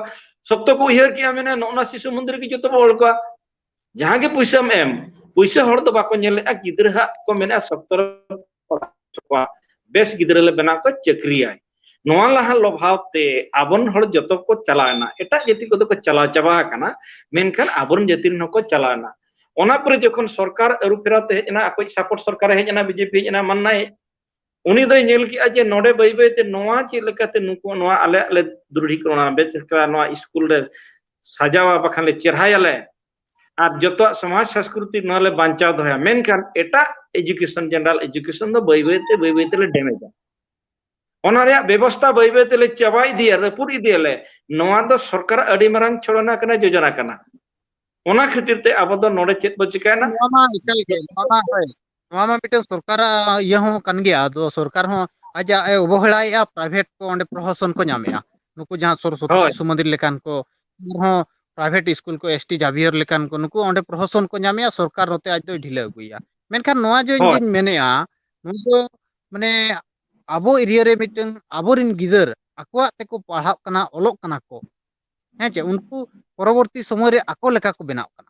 ᱥᱚᱠᱛᱚ ᱠᱚ ᱩᱭᱦᱟᱹᱨ ᱠᱮᱜᱼᱟ, ᱢᱮᱱᱟ ᱱᱚᱜᱼᱚ ᱱᱚᱣᱟ ᱥᱤᱥᱩ ᱢᱚᱱᱫᱤᱨ ᱜᱮ ᱡᱚᱛᱚ ᱵᱚ ᱚᱞ ᱠᱚᱣᱟ, ᱡᱟᱦᱟᱸ ᱜᱮ ᱯᱩᱭᱥᱟᱹᱢ ᱮᱢ, ᱯᱩᱭᱥᱟᱹ ᱦᱚᱲ ᱫᱚ ᱵᱟᱠᱚ ᱧᱮᱞᱮᱜᱼᱟ, ᱜᱤᱫᱽᱨᱟᱹ ᱦᱟᱜ ᱠᱚ ᱢᱮᱱᱮᱜᱼᱟ ᱥᱚᱠᱛᱚ ᱨᱮ ᱯᱟᱲᱦᱟᱣ ᱦᱚᱪᱚ ᱠᱚᱣᱟ, ᱵᱮᱥ ᱜᱤᱫᱽᱨᱟᱹ ᱞᱮ ᱵᱮᱱᱟᱣ ᱠᱚᱣᱟ, ᱪᱟᱹᱠᱨᱤᱭᱟᱭ᱾ ᱱᱚᱣᱟ ᱞᱟᱦᱟ ᱞᱚᱵᱷᱟᱣ ᱛᱮ ᱟᱵᱚᱨᱮᱱ ᱦᱚᱲ ᱡᱚᱛᱚ ᱠᱚ ᱪᱟᱞᱟᱣ ᱮᱱᱟ, ᱮᱴᱟᱜ ᱡᱟᱹᱛᱤ ᱠᱚᱫᱚ ᱠᱚ ᱪᱟᱞᱟᱣ ᱪᱟᱵᱟ ᱟᱠᱟᱱᱟ, ᱢᱮᱱᱠᱷᱟᱱ ᱟᱵᱚᱨᱮᱱ ᱡᱟᱹᱛᱤ ᱨᱮᱱ ᱦᱚᱸᱠᱚ ᱪᱟᱞᱟᱣ ᱮᱱᱟ᱾ ᱚᱱᱟ ᱯᱚᱨᱮ ᱡᱚᱠᱷᱚᱱ ᱥᱚᱨᱠᱟᱨ ᱟᱹᱨᱩ ᱯᱷᱮᱨᱟᱣ ᱛᱮ ᱦᱮᱡ ᱮᱱᱟ, ᱟᱠᱚᱭᱤᱡ support ᱥᱚᱨᱠᱟᱨᱮ ᱦᱮᱡ ᱮᱱᱟ, ᱵᱤᱡᱮᱯᱤ ᱦᱮᱡ ᱮᱱᱟ, ᱢᱟᱱᱱᱟᱭ, ᱩᱱᱤ ᱫᱚᱭ ᱧᱮᱞ ᱠᱮᱜᱼᱟ ᱡᱮ ᱱᱚᱰᱮ ᱵᱟᱹᱭ ᱵᱟᱹᱭ ᱛᱮ ᱱᱚᱣᱟ ᱪᱮᱫ ᱞᱮᱠᱟᱛᱮ ᱱᱩᱠᱩ ᱱᱚᱣᱟ ᱟᱞᱮᱭᱟᱜ ᱞᱮ ᱫᱨᱩᱲᱦᱤᱠᱚᱨᱚᱱᱟ, ᱵᱮᱥ ᱞᱮᱠᱟ ᱱᱚᱣᱟ ᱥᱠᱩᱞ ᱞᱮ ᱥᱟᱡᱟᱣᱟ, ᱵᱟᱠᱷᱟᱱ ᱞᱮ ᱪᱮᱨᱦᱟᱭᱟᱞᱮ, ᱟᱨ ᱡᱚᱛᱚᱣᱟᱜ ᱥᱚᱢᱟᱡᱽ ᱥᱚᱝᱥᱠᱨᱤᱛᱤ ᱱᱚᱣᱟ ᱞᱮ ᱵᱟᱧᱪᱟᱣ ᱫᱚᱦᱚᱭᱟ, ᱢᱮᱱᱠᱷᱟᱱ ᱮᱴᱟᱜ education, general education ᱫᱚ ᱵᱟᱹᱭ ᱵᱟᱹᱭ ᱛᱮ, ᱵᱟᱹᱭ ᱵᱟᱹᱭ ᱛᱮᱞᱮ damage ᱟ᱾ ᱚᱱᱟ ᱨᱮᱭᱟᱜ ᱵᱮᱵᱚᱥᱛᱷᱟ ᱵᱟᱹᱭ ᱵᱟᱹᱭ ᱛᱮᱞᱮ ᱪᱟᱵᱟ ᱤᱫᱤᱭᱟ, ᱨᱟᱹᱯᱩᱫ ᱤᱫᱤᱭᱟᱞᱮ᱾ ᱱᱚᱣᱟ ᱫᱚ ᱥᱚᱨᱠᱟᱨᱟᱜ ᱟᱹᱰᱤ ᱢᱟᱨᱟᱝ ᱪᱷᱚᱲᱚᱱᱟ ᱠᱟᱱᱟ, ᱡᱳᱡᱚᱱᱟ ᱠᱟᱱᱟ᱾ ᱚᱱᱟ ᱠᱷᱟᱹᱛᱤᱨ ᱛᱮ ᱟᱵᱚ ᱫᱚ ᱱᱚᱰᱮ ᱪᱮᱫ ᱵᱚ ᱪᱤᱠᱟᱭᱱᱟ? ᱱᱚᱣᱟ ᱢᱟ ᱮᱠᱟᱞ ᱜᱮ, ᱱᱚᱣᱟ ᱢᱟ, ᱦᱳᱭ, ᱱᱚᱣᱟ ᱢᱟ ᱢᱤᱫᱴᱟᱝ ᱥᱚᱨᱠᱟᱨᱟᱜ ᱤᱭᱟᱹ ᱦᱚᱸ ᱠᱟᱱ ᱜᱮᱭᱟ᱾ ᱟᱫᱚ ᱥᱚᱨᱠᱟᱨ ᱦᱚᱸ ᱟᱡᱟᱜ ᱮ ᱚᱵᱚᱦᱮᱲᱟᱭᱮᱫᱼᱟ, private ᱠᱚ ᱚᱸᱰᱮ ᱯᱨᱚᱦᱚᱥᱚᱱ ᱠᱚ ᱧᱟᱢᱮᱫᱼᱟ᱾ ᱱᱩᱠᱩ ᱡᱟᱦᱟᱸ ᱥᱚᱨᱚᱥᱚᱛᱤ ᱦᱳᱭ᱾ ᱥᱤᱥᱩ ᱢᱚᱱᱫᱤᱨ ᱞᱮᱠᱟᱱ ᱠᱚ, ᱟᱨᱦᱚᱸ private ᱥᱠᱩᱞ ᱠᱚ, ᱮᱥ ᱴᱤ ᱡᱟᱵᱷᱤᱭᱟᱨ ᱞᱮᱠᱟᱱ ᱠᱚ, ᱱᱩᱠᱩ ᱚᱸᱰᱮ ᱯᱨᱚᱦᱚᱥᱚᱱ ᱠᱚ ᱧᱟᱢᱮᱫᱼᱟ, ᱥᱚᱨᱠᱟᱨ ᱱᱚᱛᱮ ᱟᱡ ᱫᱚᱭ ᱰᱷᱤᱞᱟᱹᱣ ᱟᱹᱜᱩᱭᱮᱫᱼᱟ᱾ ᱢᱮᱱᱠᱷᱟᱱ ᱱᱚᱣᱟ ᱡᱮ ᱤᱧ ᱦᱳᱭ᱾ ᱫᱩᱧ ᱢᱮᱱᱮᱫᱼᱟ, ᱱᱚᱣᱟ ᱫᱚ ᱢᱟᱱᱮ ᱟᱵᱚ ᱮᱨᱤᱭᱟ ᱨᱮ ᱢᱤᱫᱴᱟᱝ ᱟᱵᱚᱨᱮᱱ ᱜᱤᱫᱟᱹᱨ ᱟᱠᱚᱣᱟᱜ ᱛᱮᱠᱚ ᱯᱟᱲᱦᱟᱜ ᱠᱟᱱᱟ, ᱚᱞᱚᱜ ᱠᱟᱱᱟ ᱠᱚ, ᱦᱮᱸ ᱪᱮ, ᱩᱱᱠᱩ ᱯᱚᱨᱚᱵᱚᱨᱛᱤ ᱥᱚᱢᱚᱭ ᱨᱮ ᱟᱠᱚ ᱞᱮᱠᱟ ᱠᱚ ᱵᱮᱱᱟᱜ ᱠᱟᱱᱟ᱾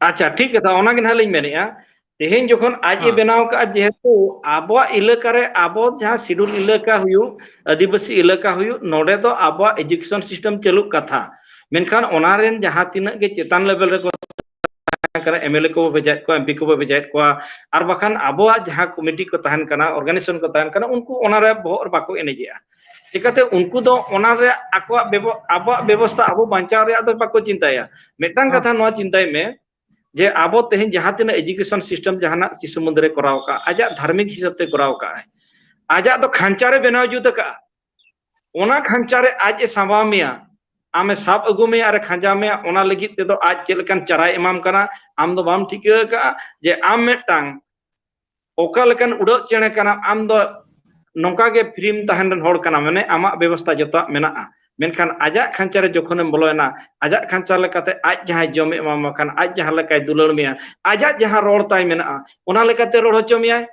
ᱟᱪᱪᱷᱟ, ᱴᱷᱤᱠ ᱠᱟᱛᱷᱟ, ᱚᱱᱟ ᱜᱮ ᱱᱟᱦᱟᱜ ᱞᱤᱧ ᱢᱮᱱᱮᱫᱼᱟ, ᱛᱮᱦᱮᱧ ᱡᱚᱠᱷᱚᱱ ᱟᱡ ᱮ ᱦᱮᱸ᱾ ᱵᱮᱱᱟᱣ ᱠᱟᱜᱼᱟ, ᱡᱮᱦᱮᱛᱩ ᱟᱵᱚᱣᱟᱜ ᱮᱞᱟᱠᱟ ᱨᱮ, ᱟᱵᱚ ᱡᱟᱦᱟᱸ schedule ᱮᱞᱟᱠᱟ ᱦᱩᱭᱩᱜ, ᱟᱹᱫᱤᱵᱟᱹᱥᱤ ᱮᱞᱟᱠᱟ ᱦᱩᱭᱩᱜ, ᱱᱚᱰᱮ ᱫᱚ ᱟᱵᱚᱣᱟᱜ education system ᱪᱟᱹᱞᱩᱜ ᱠᱟᱛᱷᱟ, ᱢᱮᱱᱠᱷᱟᱱ ᱚᱱᱟ ᱨᱮᱱ ᱡᱟᱦᱟᱸ ᱛᱤᱱᱟᱹᱜ ᱜᱮ ᱪᱮᱛᱟᱱ level ᱨᱮᱠᱚ ᱛᱟᱦᱮᱱ ᱠᱟᱱᱟ, ᱮᱢ ᱮᱞ ᱮ ᱠᱚᱵᱚ ᱵᱷᱮᱡᱟᱭᱮᱫ ᱠᱚᱣᱟ, ᱮᱢ ᱯᱤ ᱠᱚᱵᱚ ᱵᱷᱮᱡᱟᱭᱮᱫ ᱠᱚᱣᱟ, ᱟᱨ ᱵᱟᱠᱷᱟᱱ ᱟᱵᱚᱣᱟᱜ ᱡᱟᱦᱟᱸ ᱠᱚᱢᱤᱴᱤ ᱠᱚ ᱛᱟᱦᱮᱱ ᱠᱟᱱᱟ, organization ᱠᱚ ᱛᱟᱦᱮᱱ ᱠᱟᱱᱟ, ᱩᱱᱠᱩ ᱚᱱᱟᱨᱮ ᱵᱚᱦᱚᱜ ᱨᱮ ᱵᱟᱠᱚ ᱮᱱᱮᱡᱮᱜᱼᱟ᱾ ᱪᱤᱠᱟᱹᱛᱮ? ᱩᱱᱠᱩ ᱫᱚ ᱚᱱᱟᱨᱮ ᱟᱠᱚᱣᱟᱜ ᱵᱮᱵᱚ-, ᱟᱵᱚᱣᱟᱜ ᱵᱮᱵᱚᱥᱛᱷᱟ ᱟᱵᱚ ᱵᱟᱧᱪᱟᱣ ᱨᱮᱭᱟᱜ ᱫᱚ ᱵᱟᱠᱚ ᱪᱤᱱᱛᱟᱹᱭᱟ᱾ ᱢᱤᱫᱴᱟᱝ ᱦᱮᱸ᱾ ᱠᱟᱛᱷᱟ ᱱᱚᱣᱟ ᱪᱤᱱᱛᱟᱹᱭ ᱢᱮ, ᱡᱮ ᱟᱵᱚ ᱛᱮᱦᱮᱧ ᱡᱟᱦᱟᱸ ᱛᱤᱱᱟᱹᱜ education system ᱡᱟᱦᱟᱱᱟᱜ ᱥᱤᱥᱩ ᱢᱚᱱᱫᱤᱨ ᱨᱮ ᱠᱚᱨᱟᱣ ᱠᱟᱜᱼᱟ, ᱟᱡᱟᱜ ᱫᱷᱟᱨᱢᱤᱠ ᱦᱤᱥᱟᱹᱵ ᱛᱮ ᱠᱚᱨᱟᱣ ᱠᱟᱜᱼᱟᱭ, ᱟᱡᱟᱜ ᱫᱚ ᱠᱷᱟᱧᱪᱟ ᱨᱮ ᱵᱮᱱᱟᱣ ᱡᱩᱛ ᱟᱠᱟᱜᱼᱟ᱾ ᱚᱱᱟ ᱠᱷᱟᱧᱪᱟ ᱨᱮ ᱟᱡ ᱮ ᱥᱟᱢᱵᱟᱣ ᱢᱮᱭᱟ, ᱟᱢᱮ ᱥᱟᱵ ᱟᱹᱜᱩ ᱢᱮᱭᱟ ᱟᱨ ᱮ ᱠᱷᱟᱸᱡᱟᱣ ᱢᱮᱭᱟ᱾ ᱚᱱᱟ ᱞᱟᱹᱜᱤᱫ ᱛᱮᱫᱚ ᱟᱡ ᱪᱮᱫ ᱞᱮᱠᱟᱱ ᱪᱟᱨᱟᱭ ᱮᱢᱟᱢ ᱠᱟᱱᱟ, ᱟᱢ ᱫᱚ ᱵᱟᱢ ᱴᱷᱤᱠᱟᱹ ᱟᱠᱟᱜᱼᱟ ᱡᱮ ᱟᱢ ᱢᱤᱫᱴᱟᱝ ᱚᱠᱟ ᱞᱮᱠᱟᱱ ᱩᱰᱟᱹᱜ ᱪᱮᱬᱮ ᱠᱟᱱᱟᱢ᱾ ᱟᱢ ᱫᱚ ᱱᱚᱝᱠᱟ ᱜᱮ freeᱢ ᱛᱟᱦᱮᱱ ᱨᱮᱱ ᱦᱚᱲ ᱠᱟᱱᱟᱢ, ᱢᱟᱱᱮ ᱟᱢᱟᱜ ᱵᱮᱵᱚᱥᱛᱷᱟ ᱡᱚᱛᱚᱣᱟᱜ ᱢᱮᱱᱟᱜᱼᱟ, ᱢᱮᱱᱠᱷᱟᱱ ᱟᱡᱟᱜ ᱠᱷᱟᱧᱪᱟ ᱨᱮ ᱡᱚᱠᱷᱚᱱᱮᱢ ᱵᱚᱞᱚᱭᱮᱱᱟ, ᱟᱡᱟᱜ ᱠᱷᱟᱧᱪᱟ ᱞᱮᱠᱟᱛᱮ ᱟᱡ ᱡᱟᱦᱟᱸᱭ ᱡᱚᱢᱮ ᱮᱢᱟᱢᱟ ᱠᱷᱟᱱ, ᱟᱡ ᱡᱟᱦᱟᱸ ᱞᱮᱠᱟᱭ ᱫᱩᱞᱟᱹᱲ ᱢᱮᱭᱟ, ᱟᱡᱟᱜ ᱡᱟᱦᱟᱸ ᱨᱚᱲ ᱛᱟᱭ ᱢᱮᱱᱟᱜᱼᱟ, ᱚᱱᱟ ᱞᱮᱠᱟᱛᱮ ᱨᱚᱲ ᱦᱚᱪᱚ ᱢᱮᱭᱟᱭ᱾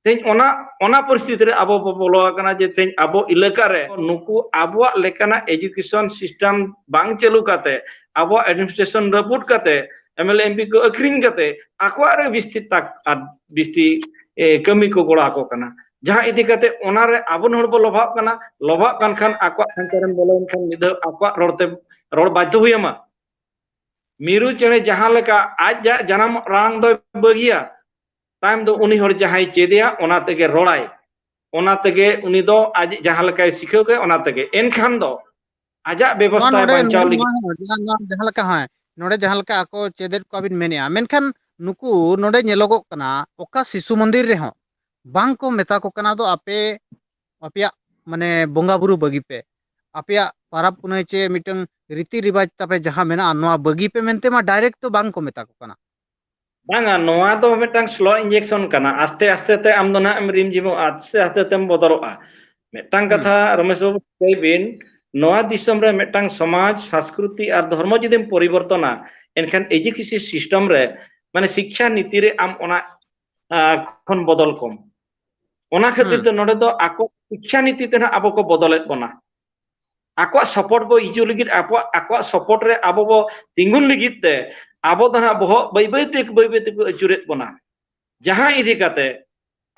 ᱛᱮᱦᱮᱧ ᱚᱱᱟ ᱚᱱᱟ ᱯᱚᱨᱤᱥᱛᱷᱤᱛᱤ ᱨᱮ ᱟᱵᱚ ᱵᱚ ᱵᱚᱞᱚ ᱟᱠᱟᱱᱟ ᱡᱮ ᱛᱮᱦᱮᱧ ᱟᱵᱚ ᱮᱞᱟᱠᱟ ᱨᱮ ᱱᱩᱠᱩ ᱟᱵᱚᱣᱟᱜ ᱞᱮᱠᱟᱱᱟᱜ ᱮᱡᱩᱠᱮᱥᱚᱱ ᱥᱤᱥᱴᱮᱢ ᱵᱟᱝ ᱪᱟᱹᱞᱩ ᱠᱟᱛᱮ, ᱟᱵᱚᱣᱟᱜ ᱮᱰᱢᱤᱱᱤᱥᱴᱨᱮᱥᱚᱱ ᱨᱟᱹᱯᱩᱫ ᱠᱟᱛᱮ, M L A M P ᱠᱚ ᱟᱹᱠᱷᱨᱤᱧ ᱠᱟᱛᱮ ᱟᱠᱚᱣᱟᱜ ᱨᱮ ᱵᱤᱥᱛᱤ ᱛᱟᱠ ᱟᱨ ᱵᱤᱥᱛᱤ ᱮ, ᱠᱟᱹᱢᱤ ᱠᱚ ᱜᱚᱲᱚ ᱟᱠᱚ ᱠᱟᱱᱟ᱾ ᱡᱟᱦᱟᱸ ᱤᱫᱤ ᱠᱟᱛᱮ ᱚᱱᱟ ᱨᱮ ᱟᱵᱚ ᱦᱚᱲ ᱵᱚ ᱞᱚᱵᱷᱟᱜ ᱠᱟᱱᱟ, ᱞᱚᱵᱷᱟᱜ ᱠᱟᱱ ᱠᱷᱟᱱ ᱟᱠᱚᱣᱟᱜ ᱠᱷᱟᱧᱪᱟ ᱨᱮᱢ ᱵᱚᱞᱚ ᱞᱮᱱᱠᱷᱟᱱ ᱢᱤᱫ ᱫᱷᱟᱣ ᱟᱠᱚᱣᱟᱜ ᱨᱚᱲ ᱛᱮ ᱨᱚᱲ ᱵᱟᱫᱽᱫᱷᱚ ᱦᱩᱭ ᱟᱢᱟ᱾ ᱢᱤᱨᱩ ᱪᱮᱬᱮ ᱡᱟᱦᱟᱸ ᱞᱮᱠᱟ ᱟᱡᱟᱜ ᱡᱟᱱᱟᱢ ᱟᱲᱟᱝ ᱫᱚᱭ ᱵᱟᱹᱜᱤᱭᱟ, ᱛᱟᱭᱚᱢ ᱫᱚ ᱩᱱᱤ ᱦᱚᱲ ᱡᱟᱦᱟᱸᱭ ᱪᱮᱫᱮᱭᱟ ᱚᱱᱟ ᱛᱮᱜᱮ ᱨᱚᱲᱟᱭ, ᱚᱱᱟ ᱛᱮᱜᱮ ᱩᱱᱤ ᱫᱚ ᱟᱡ ᱡᱟᱦᱟᱸ ᱞᱮᱠᱟᱭ ᱥᱤᱠᱷᱟᱹᱣ ᱠᱮᱫ ᱚᱱᱟ ᱛᱮᱜᱮ᱾ ᱮᱱᱠᱷᱟᱱ ᱫᱚ ᱟᱡᱟᱜ ᱱᱚᱣᱟ ᱵᱮᱵᱚᱥᱛᱷᱟᱭ ᱱᱚᱰᱮ ᱵᱟᱧᱪᱟᱣ ᱱᱚᱰᱮ ᱞᱟᱹᱜᱤᱫ᱾ ᱱᱚᱣᱟ ᱦᱚᱸ ᱡᱟᱦᱟᱸ ᱱᱚᱣᱟ ᱡᱟᱦᱟᱸ ᱞᱮᱠᱟ, ᱦᱮᱸ, ᱱᱚᱰᱮ ᱡᱟᱦᱟᱸ ᱞᱮᱠᱟ ᱟᱠᱚ ᱪᱮᱫᱮᱫ ᱠᱚᱣᱟ ᱵᱤᱱ ᱢᱮᱱᱮᱜᱼᱟ, ᱢᱮᱱᱠᱷᱟᱱ ᱱᱩᱠᱩ ᱱᱚᱰᱮ ᱧᱮᱞᱚᱜᱚᱜ ᱠᱟᱱᱟ ᱚᱠᱟ ᱥᱤᱥᱩ ᱢᱚᱱᱫᱤᱨ ᱨᱮᱦᱚᱸ ᱵᱟᱝ ᱠᱚ ᱢᱮᱛᱟ ᱠᱚ ᱠᱟᱱᱟ ᱫᱚ ᱟᱯᱮ ᱟᱯᱮᱭᱟᱜ ᱢᱟᱱᱮ ᱵᱚᱸᱜᱟ ᱵᱩᱨᱩ ᱵᱟᱹᱜᱤ ᱯᱮ, ᱟᱯᱮᱭᱟᱜ ᱯᱟᱨᱟᱵᱽ ᱯᱩᱱᱟᱹᱭ ᱪᱮ ᱢᱤᱫᱴᱟᱝ ᱨᱤᱛᱤ ᱨᱤᱵᱟᱡᱽ ᱛᱟᱯᱮ ᱡᱟᱦᱟᱸ ᱢᱮᱱᱟᱜᱼᱟ ᱱᱚᱣᱟ ᱵᱟᱹᱜᱤ ᱯᱮ ᱢᱮᱱᱛᱮ ᱢᱟ ᱰᱟᱭᱨᱮᱠᱴ ᱫᱚ ᱵᱟᱝ ᱠᱚ ᱢᱮᱛᱟ ᱠᱚ ᱠᱟᱱᱟ᱾ ᱵᱟᱝᱟ, ᱱᱚᱣᱟ ᱫᱚ ᱢᱤᱫᱴᱟᱝ ᱥᱞᱳ ᱤᱧᱡᱮᱠᱥᱚᱱ ᱠᱟᱱᱟ᱾ ᱟᱥᱛᱮ ᱟᱥᱛᱮ ᱛᱮ ᱟᱢ ᱫᱚ ᱱᱟᱦᱟᱜ ᱮᱢ ᱨᱤᱢ ᱡᱷᱤᱢᱚᱜᱼᱟ, ᱟᱥᱛᱮ ᱟᱥᱛᱮ ᱛᱮᱢ ᱵᱚᱫᱚᱞᱚᱜᱼᱟ᱾ ᱢᱤᱫᱴᱟᱝ ᱦᱩᱸ᱾ ᱠᱟᱛᱷᱟ ᱨᱚᱢᱮᱥ ᱵᱟᱵᱩ ᱞᱟᱹᱭ ᱵᱤᱱ, ᱱᱚᱣᱟ ᱫᱤᱥᱚᱢ ᱨᱮ ᱢᱤᱫᱴᱟᱝ ᱥᱚᱢᱟᱡᱽ, ᱥᱚᱝᱥᱠᱨᱤᱛᱤ ᱟᱨ ᱫᱷᱚᱨᱢᱚ ᱡᱩᱫᱤᱢ ᱯᱚᱨᱤᱵᱚᱨᱛᱚᱱᱟ, ᱮᱱᱠᱷᱟᱱ ᱮᱡᱩᱠᱮᱥᱚᱱ ᱥᱤᱥᱴᱮᱢ ᱨᱮ, ᱢᱟᱱᱮ ᱥᱤᱠᱠᱷᱟ ᱱᱤᱛᱤ ᱨᱮ ᱟᱢ ᱚᱱᱟ, ᱟ, ᱠᱷᱚᱱ ᱵᱚᱫᱚᱞ ᱠᱚᱢ᱾ ᱚᱱᱟ ᱠᱷᱟᱹᱛᱤᱨ ᱦᱩᱸ᱾ ᱛᱮ ᱱᱚᱰᱮ ᱫᱚ ᱟᱠᱚ ᱥᱤᱠᱠᱷᱟ ᱱᱤᱛᱤ ᱛᱮ ᱱᱟᱦᱟᱜ ᱟᱵᱚ ᱠᱚ ᱵᱚᱫᱚᱞᱮᱫ ᱵᱚᱱᱟ᱾ ᱟᱠᱚᱣᱟᱜ ᱥᱟᱯᱳᱨᱴ ᱵᱚ ᱦᱤᱡᱩᱜ ᱞᱟᱹᱜᱤᱫ, ᱟᱠᱚᱣᱟᱜ, ᱟᱠᱚᱣᱟᱜ ᱥᱟᱯᱳᱨᱴ ᱨᱮ ᱟᱵᱚ ᱵᱚ ᱛᱤᱸᱜᱩᱱ ᱞᱟᱹᱜᱤᱫ ᱛᱮ ᱟᱵᱚ ᱫᱚ ᱱᱟᱦᱟᱜ ᱵᱚᱦᱚᱜ ᱵᱟᱹᱭ ᱵᱟᱹᱭ ᱛᱮ, ᱵᱟᱹᱭ ᱵᱟᱹᱭ ᱛᱮᱠᱚ ᱟᱹᱪᱩᱨᱮᱫ ᱵᱚᱱᱟ᱾ ᱡᱟᱦᱟᱸ ᱤᱫᱤ ᱠᱟᱛᱮ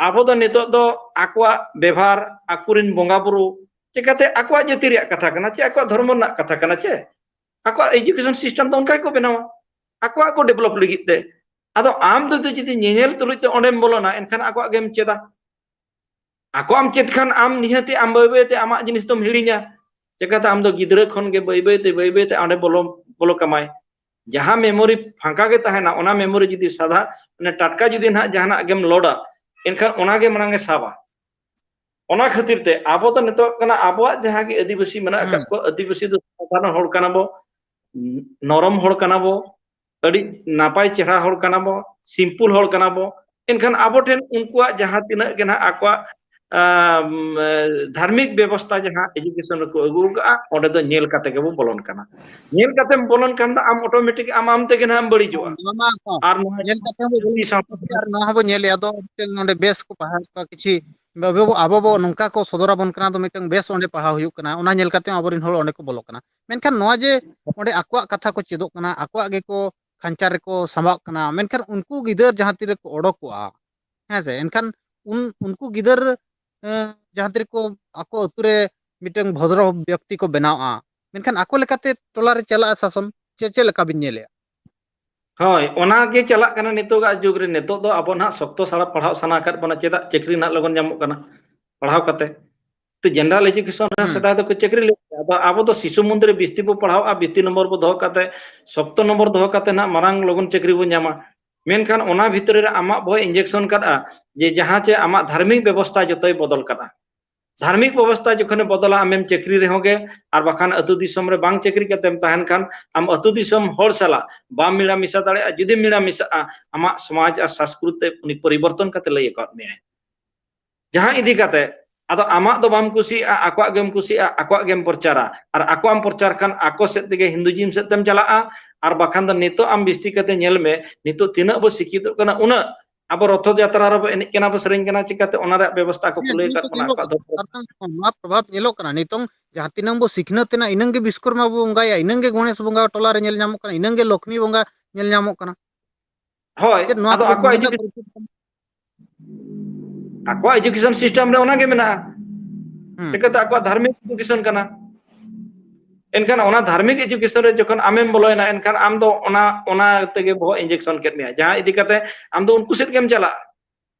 ᱟᱵᱚ ᱫᱚ ᱱᱤᱛᱚᱜ ᱫᱚ ᱟᱠᱚᱣᱟᱜ ᱵᱮᱵᱷᱟᱨ, ᱟᱠᱚᱨᱮᱱ ᱵᱚᱸᱜᱟ ᱵᱩᱨᱩ, ᱪᱤᱠᱟᱹᱛᱮ ᱟᱠᱚᱣᱟᱜ ᱡᱟᱹᱛᱤ ᱨᱮᱭᱟᱜ ᱠᱟᱛᱷᱟ ᱠᱟᱱᱟ ᱪᱮ ᱟᱠᱚᱣᱟᱜ ᱫᱷᱚᱨᱢᱚ ᱨᱮᱱᱟᱜ ᱠᱟᱛᱷᱟ ᱠᱟᱱᱟ ᱪᱮ, ᱟᱠᱚᱣᱟᱜ ᱮᱡᱩᱠᱮᱥᱚᱱ ᱥᱤᱥᱴᱮᱢ ᱫᱚ ᱚᱱᱠᱟ ᱜᱮᱠᱚ ᱵᱮᱱᱟᱣᱟ᱾ ᱟᱠᱚᱣᱟᱜ ᱠᱚ ᱰᱮᱵᱷᱞᱚᱯ ᱞᱟᱹᱜᱤᱫ ᱛᱮ᱾ ᱟᱫᱚ ᱟᱢ ᱫᱚ ᱡᱩᱫᱤ ᱧᱮᱧᱮᱞ ᱛᱩᱞᱩᱡ ᱛᱮ ᱚᱸᱰᱮᱢ ᱵᱚᱞᱚᱱᱟ, ᱮᱱᱠᱷᱟᱱ ᱟᱠᱚᱣᱟᱜ ᱜᱮᱢ ᱪᱮᱫᱟ᱾ ᱟᱠᱚᱣᱟᱜ ᱮᱢ ᱪᱮᱫ ᱠᱷᱟᱱ ᱟᱢ ᱱᱤᱦᱟᱹᱛᱤ ᱟᱢ ᱵᱟᱹᱭ ᱵᱟᱹᱭ ᱛᱮ ᱟᱢᱟᱜ ᱡᱤᱱᱤᱥ ᱫᱚᱢ ᱦᱤᱲᱤᱧᱟ᱾ ᱪᱤᱠᱟᱹᱛᱮ ᱟᱢ ᱫᱚ ᱜᱤᱫᱽᱨᱟᱹ ᱠᱷᱚᱱ ᱜᱮ ᱵᱟᱹᱭ ᱵᱟᱹᱭ ᱛᱮ, ᱵᱟᱹᱭ ᱵᱟᱹᱭ ᱛᱮ ᱚᱸᱰᱮ ᱵᱚᱞᱚ, ᱵᱚᱞᱚ ᱠᱟᱢᱟᱭ᱾ ᱡᱟᱦᱟᱸ ᱢᱮᱢᱳᱨᱤ ᱯᱷᱟᱸᱠᱟ ᱜᱮ ᱛᱟᱦᱮᱱᱟ, ᱚᱱᱟ ᱢᱮᱢᱳᱨᱤ ᱡᱩᱫᱤ ᱥᱟᱫᱷᱟ, ᱢᱟᱱᱮ ᱴᱟᱴᱠᱟ ᱡᱩᱫᱤ ᱱᱟᱦᱟᱜ ᱡᱟᱦᱟᱱᱟᱜ ᱜᱮᱢ ᱞᱳᱰᱟ, ᱮᱱᱠᱷᱟᱱ ᱚᱱᱟ ᱜᱮ ᱢᱟᱲᱟᱝ ᱮ ᱥᱟᱵᱟ᱾ ᱚᱱᱟ ᱠᱷᱟᱹᱛᱤᱨ ᱛᱮ ᱟᱵᱚ ᱫᱚ ᱱᱤᱛᱚᱜ ᱠᱟᱱᱟ, ᱟᱵᱚᱣᱟᱜ ᱡᱟᱦᱟᱸ ᱜᱮ ᱟᱹᱫᱤᱵᱟᱹᱥᱤ ᱢᱮᱱᱟᱜ ᱟᱠᱟᱫ ᱦᱩᱸ᱾ ᱠᱚᱣᱟ, ᱟᱹᱫᱤᱵᱟᱹᱥᱤ ᱫᱚ ᱥᱟᱫᱷᱟᱨᱚᱱ ᱦᱚᱲ ᱠᱟᱱᱟ ᱵᱚ, ᱱᱚᱨᱚᱢ ᱦᱚᱲ ᱠᱟᱱᱟ ᱵᱚ, ᱟᱹᱰᱤ ᱱᱟᱯᱟᱭ ᱪᱮᱦᱨᱟ ᱦᱚᱲ ᱠᱟᱱᱟ ᱵᱚ, ᱥᱤᱢᱯᱩᱞ ᱦᱚᱲ ᱠᱟᱱᱟ ᱵᱚ᱾ ᱮᱱᱠᱷᱟᱱ ᱟᱵᱚ ᱴᱷᱮᱱ ᱩᱱᱠᱩᱣᱟᱜ ᱡᱟᱦᱟᱸ ᱛᱤᱱᱟᱹᱜ ᱜᱮ ᱱᱟᱦᱟᱜ ᱟᱠᱚᱣᱟᱜ, ᱟᱢ, ᱮ, ᱫᱷᱟᱨᱢᱤᱠ ᱵᱮᱵᱚᱥᱛᱷᱟ ᱡᱟᱦᱟᱸ education ᱨᱮᱠᱚ ᱟᱹᱜᱩ ᱟᱠᱟᱫᱼᱟ, ᱚᱸᱰᱮ ᱫᱚ ᱧᱮᱞ ᱠᱟᱛᱮ ᱜᱮᱵᱚ ᱵᱚᱞᱚᱱ ᱠᱟᱱᱟ᱾ ᱧᱮᱞ ᱠᱟᱛᱮᱢ ᱵᱚᱞᱚᱱ ᱠᱷᱟᱱ ᱫᱚ ᱟᱢ automatic ᱟᱢ ᱟᱢ ᱛᱮᱜᱮ ᱱᱟᱦᱟᱜ ᱮᱢ ᱵᱟᱹᱲᱤᱡᱚᱜᱼᱟ᱾ ᱱᱚᱣᱟ ᱢᱟ, ᱟᱨ ᱱᱚᱣᱟ ᱧᱮᱞ ᱠᱟᱛᱮ ᱦᱚᱸ ᱵᱚᱞᱚᱱ ᱡᱟᱹᱥᱛᱤ ᱥᱟᱶᱛᱟ ᱠᱟᱱᱟ᱾ ᱟᱨ ᱱᱚᱣᱟ ᱦᱚᱸᱵᱚ ᱧᱮᱞᱮᱜᱼᱟ, ᱟᱫᱚ ᱢᱤᱫᱴᱮᱱ ᱱᱚᱰᱮ ᱵᱮᱥ ᱠᱚ ᱯᱟᱲᱦᱟᱣᱮᱫ ᱠᱚᱣᱟ ᱠᱤᱪᱷᱤ, ᱟᱵᱚ ᱵᱚ, ᱟᱵᱚ ᱵᱚ ᱱᱚᱝᱠᱟ ᱠᱚ ᱥᱚᱫᱚᱨ ᱟᱵᱚᱱ ᱠᱟᱱᱟ, ᱟᱫᱚ ᱢᱤᱫᱴᱟᱝ ᱵᱮᱥ ᱚᱸᱰᱮ ᱯᱟᱲᱦᱟᱣ ᱦᱩᱭᱩᱜ ᱠᱟᱱᱟ, ᱚᱱᱟ ᱧᱮᱞ ᱠᱟᱛᱮ ᱦᱚᱸ ᱟᱵᱚᱨᱮᱱ ᱦᱚᱲ ᱚᱸᱰᱮ ᱠᱚ ᱵᱚᱞᱚᱜ ᱠᱟᱱᱟ᱾ ᱢᱮᱱᱠᱷᱟᱱ ᱱᱚᱣᱟ ᱡᱮ ᱚᱸᱰᱮ ᱟᱠᱚᱣᱟᱜ ᱠᱟᱛᱷᱟ ᱠᱚ ᱪᱮᱫᱚᱜ ᱠᱟᱱᱟ, ᱟᱠᱚᱣᱟᱜ ᱜᱮᱠᱚ ᱠᱷᱟᱧᱪᱟ ᱨᱮᱠᱚ ᱥᱟᱢᱵᱟᱜ ᱠᱟᱱᱟ, ᱢᱮᱱᱠᱷᱟᱱ ᱩᱱᱠᱩ ᱜᱤᱫᱟᱹᱨ ᱡᱟᱦᱟᱸ ᱛᱤᱨᱮᱠᱚ ᱚᱰᱚᱠᱚᱜᱼᱟ, ᱦᱮᱸ ᱥᱮ, ᱮᱱᱠᱷᱟᱱ ᱩᱱ, ᱩᱱᱠᱩ ᱜᱤᱫᱟᱹᱨ, ᱮᱸ, ᱡᱟᱦᱟᱸ ᱛᱤᱨᱮᱠᱚ ᱟᱠᱚ ᱟᱹᱛᱩ ᱨᱮ ᱢᱤᱫᱴᱟᱝ ᱵᱷᱚᱫᱨᱚ ᱵᱮᱠᱛᱤ ᱠᱚ ᱵᱮᱱᱟᱣᱼᱟ, ᱢᱮᱱᱠᱷᱟᱱ ᱟᱠᱚ ᱞᱮᱠᱟᱛᱮ ᱴᱚᱞᱟ ᱨᱮ ᱪᱟᱞᱟᱜᱼᱟ ᱥᱟᱥᱚᱱ᱾ ᱪᱮᱫ, ᱪᱮᱫ ᱞᱮᱠᱟ ᱵᱤᱱ ᱧᱮᱞᱮᱜᱼᱟ? ᱦᱳᱭ, ᱚᱱᱟ ᱜᱮ ᱪᱟᱞᱟᱜ ᱠᱟᱱᱟ ᱱᱤᱛᱚᱜᱟᱜ ᱡᱩᱜᱽ ᱨᱮ᱾ ᱱᱤᱛᱚᱜ ᱫᱚ ᱟᱵᱚ ᱱᱟᱦᱟᱜ ᱥᱚᱠᱛᱚ ᱥᱟᱲᱟ ᱯᱟᱲᱦᱟᱣ ᱥᱟᱱᱟ ᱟᱠᱟᱫ ᱵᱚᱱᱟ, ᱪᱮᱫᱟᱜ ᱪᱟᱹᱠᱨᱤ ᱱᱟᱦᱟᱜ ᱞᱚᱜᱚᱱ ᱧᱟᱢᱚᱜ ᱠᱟᱱᱟ ᱯᱟᱲᱦᱟᱣ ᱠᱟᱛᱮ᱾ ᱛᱚ general education ᱨᱮ ᱦᱩᱸ᱾ ᱥᱮᱫᱟᱭ ᱫᱚᱠᱚ ᱪᱟᱹᱠᱨᱤ ᱞᱮᱫ ᱜᱮᱭᱟ᱾ ᱟᱫᱚ ᱟᱵᱚ ᱫᱚ ᱥᱤᱥᱩ ᱢᱚᱱᱫᱤᱨ ᱨᱮ ᱵᱤᱥᱛᱤ ᱵᱚ ᱯᱟᱲᱦᱟᱣᱼᱟ, ᱵᱤᱥᱛᱤ ᱱᱚᱢᱵᱚᱨ ᱵᱚ ᱫᱚᱦᱚ ᱠᱟᱛᱮ, ᱥᱚᱠᱛᱚ ᱱᱚᱢᱵᱚᱨ ᱫᱚᱦᱚ ᱠᱟᱛᱮ ᱱᱟᱦᱟᱜ ᱢᱟᱨᱟᱝ ᱞᱚᱜᱚᱱ ᱪᱟᱹᱠᱨᱤ ᱵᱚ ᱧᱟᱢᱟ᱾ ᱢᱮᱱᱠᱷᱟᱱ ᱚᱱᱟ ᱵᱷᱤᱛᱨᱤ ᱨᱮ ᱟᱢᱟᱜ ᱵᱚᱦᱚᱜ injection ᱠᱟᱫᱼᱟ ᱡᱮ ᱡᱟᱦᱟᱸ ᱪᱮ ᱟᱢᱟᱜ ᱫᱷᱟᱨᱢᱤᱠ ᱵᱮᱵᱚᱥᱛᱷᱟ ᱡᱚᱛᱚᱭ ᱵᱚᱫᱚᱞ ᱠᱟᱫᱼᱟ᱾ ᱫᱷᱟᱨᱢᱤᱠ ᱵᱮᱵᱚᱥᱛᱷᱟ ᱡᱚᱠᱷᱚᱱᱮ ᱵᱚᱫᱚᱞᱟ, ᱟᱢᱮᱢ ᱪᱟᱹᱠᱨᱤ ᱨᱮᱦᱚᱸ ᱜᱮ, ᱟᱨ ᱵᱟᱠᱷᱟᱱ ᱟᱹᱛᱩ ᱫᱤᱥᱚᱢ ᱨᱮ ᱵᱟᱝ ᱪᱟᱹᱠᱨᱤ ᱠᱟᱛᱮᱢ ᱛᱟᱦᱮᱱ ᱠᱷᱟᱱ, ᱟᱢ ᱟᱹᱛᱩ ᱫᱤᱥᱚᱢ ᱦᱚᱲ ᱥᱟᱞᱟᱜ ᱵᱟᱢ ᱢᱮᱞᱟ ᱢᱮᱥᱟ ᱫᱟᱲᱮᱭᱟᱜᱼᱟ᱾ ᱡᱩᱫᱤᱢ ᱢᱮᱞᱟ ᱢᱮᱥᱟᱜᱼᱟ, ᱟᱢᱟᱜ ᱥᱚᱢᱟᱡᱽ ᱟᱨ ᱥᱟᱥᱠᱨᱩᱛ ᱛᱮ ᱩᱱᱤ ᱯᱚᱨᱤᱵᱚᱨᱛᱚᱱ ᱠᱟᱛᱮ ᱞᱟᱹᱭ ᱟᱠᱟᱫ ᱢᱮᱭᱟᱭ᱾ ᱡᱟᱦᱟᱸ ᱤᱫᱤ ᱠᱟᱛᱮ ᱟᱫᱚ ᱟᱢᱟᱜ ᱫᱚ ᱵᱟᱢ ᱠᱩᱥᱤᱭᱟᱜᱼᱟ, ᱟᱠᱚᱣᱟᱜ ᱜᱮᱢ ᱠᱩᱥᱤᱭᱟᱜᱼᱟ, ᱟᱠᱚᱣᱟᱜ ᱜᱮᱢ ᱯᱨᱚᱪᱟᱨᱟ, ᱟᱨ ᱟᱠᱚᱣᱟᱜ ᱮᱢ ᱯᱨᱚᱪᱟᱨ ᱠᱷᱟᱱ ᱟᱠᱚ ᱥᱮᱫ ᱛᱮᱜᱮ ᱦᱤᱱᱫᱩᱡᱤᱢ ᱥᱮᱫ ᱛᱮᱢ ᱪᱟᱞᱟᱜᱼᱟ᱾ ᱟᱨ ᱵᱟᱠᱷᱟᱱ ᱫᱚ ᱱᱤᱛᱚᱜ ᱟᱢ ᱵᱤᱥᱛᱤ ᱠᱟᱛᱮ ᱧᱮᱞ ᱢᱮ, ᱱᱤᱛᱚᱜ ᱛᱤᱱᱟᱹᱜ ᱵᱚ ᱥᱤᱠᱠᱷᱤᱛᱚᱜ ᱠᱟᱱᱟ, ᱩᱱᱟᱹᱜ ᱟᱵᱚ ᱨᱚᱛᱷᱚ ᱡᱟᱛᱨᱟ ᱨᱮᱵᱚ ᱮᱱᱮᱡ ᱠᱟᱱᱟ, ᱵᱚ ᱥᱮᱨᱮᱧ ᱠᱟᱱᱟ, ᱪᱤᱠᱟᱹᱛᱮ ᱚᱱᱟ ᱨᱮᱭᱟᱜ ᱵᱮᱵᱚᱥᱛᱷᱟ ᱠᱚ ᱦᱮᱸ, ᱠᱷᱩᱞᱟᱹᱣ ᱡᱩᱫᱤ ᱟᱠᱟᱫ ᱠᱚ ᱵᱚᱱᱟ ᱧᱮᱞᱚᱜ ᱟᱠᱚᱣᱟᱜ ᱠᱟᱱᱟ, ᱫᱷᱚᱨᱢᱚ᱾ ᱟᱨ ᱵᱟᱝ ᱱᱚᱣᱟ ᱯᱨᱚᱵᱷᱟᱵᱽ ᱧᱮᱞᱚᱜ ᱠᱟᱱᱟ, ᱱᱤᱛᱚᱝ ᱡᱟᱦᱟᱸ ᱛᱤᱱᱟᱹᱝ ᱵᱚ ᱥᱤᱠᱷᱱᱟᱹᱛ ᱮᱱᱟ, ᱤᱱᱟᱹᱝ ᱜᱮ ᱵᱤᱥᱠᱚᱨᱢᱟ ᱵᱚ ᱵᱚᱸᱜᱟᱭᱟ, ᱤᱱᱟᱹᱝ ᱜᱮ ᱜᱚᱬᱮᱥ ᱵᱚᱸᱜᱟ ᱴᱚᱞᱟ ᱨᱮ ᱧᱮᱞ ᱧᱟᱢᱚᱜ ᱠᱟᱱᱟ, ᱤᱱᱟᱹᱝ ᱜᱮ ᱞᱚᱠᱷᱢᱤ ᱵᱚᱸᱜᱟ ᱧᱮᱞ ᱧᱟᱢᱚᱜ ᱠᱟᱱᱟ᱾ ᱦᱳᱭ, ᱪᱮᱫ ᱱᱚᱣᱟ ᱟᱫᱚ ᱠᱚᱫᱚ ᱟᱠᱚᱣᱟᱜ ᱵᱷᱤᱱᱟᱹ education, ᱯᱚᱨᱤᱥᱛᱷᱤᱛᱤ ᱠᱟᱱᱟ? ᱟᱠᱚᱣᱟᱜ education system ᱨᱮ ᱚᱱᱟ ᱜᱮ ᱢᱮᱱᱟᱜᱼᱟ᱾ ᱦᱩᱸ᱾ ᱪᱤᱠᱟᱹᱛᱮ ᱟᱠᱚᱣᱟᱜ ᱫᱷᱟᱨᱢᱤᱠ education ᱠᱟᱱᱟ᱾ ᱮᱱᱠᱷᱟᱱ ᱚᱱᱟ ᱫᱷᱟᱨᱢᱤᱠ education ᱨᱮ ᱡᱚᱠᱷᱚᱱ ᱟᱢᱮᱢ ᱵᱚᱞᱚᱭᱮᱱᱟ, ᱮᱱᱠᱷᱟᱱ ᱟᱢ ᱫᱚ ᱚᱱᱟ, ᱚᱱᱟ ᱛᱮᱜᱮ ᱵᱚᱦᱚᱜ injection ᱠᱮᱫ ᱢᱮᱭᱟ, ᱡᱟᱦᱟᱸ ᱤᱫᱤ ᱠᱟᱛᱮ ᱟᱢ ᱫᱚ ᱩᱱᱠᱩ ᱥᱮᱫ ᱜᱮᱢ ᱪᱟᱞᱟᱜᱼᱟ᱾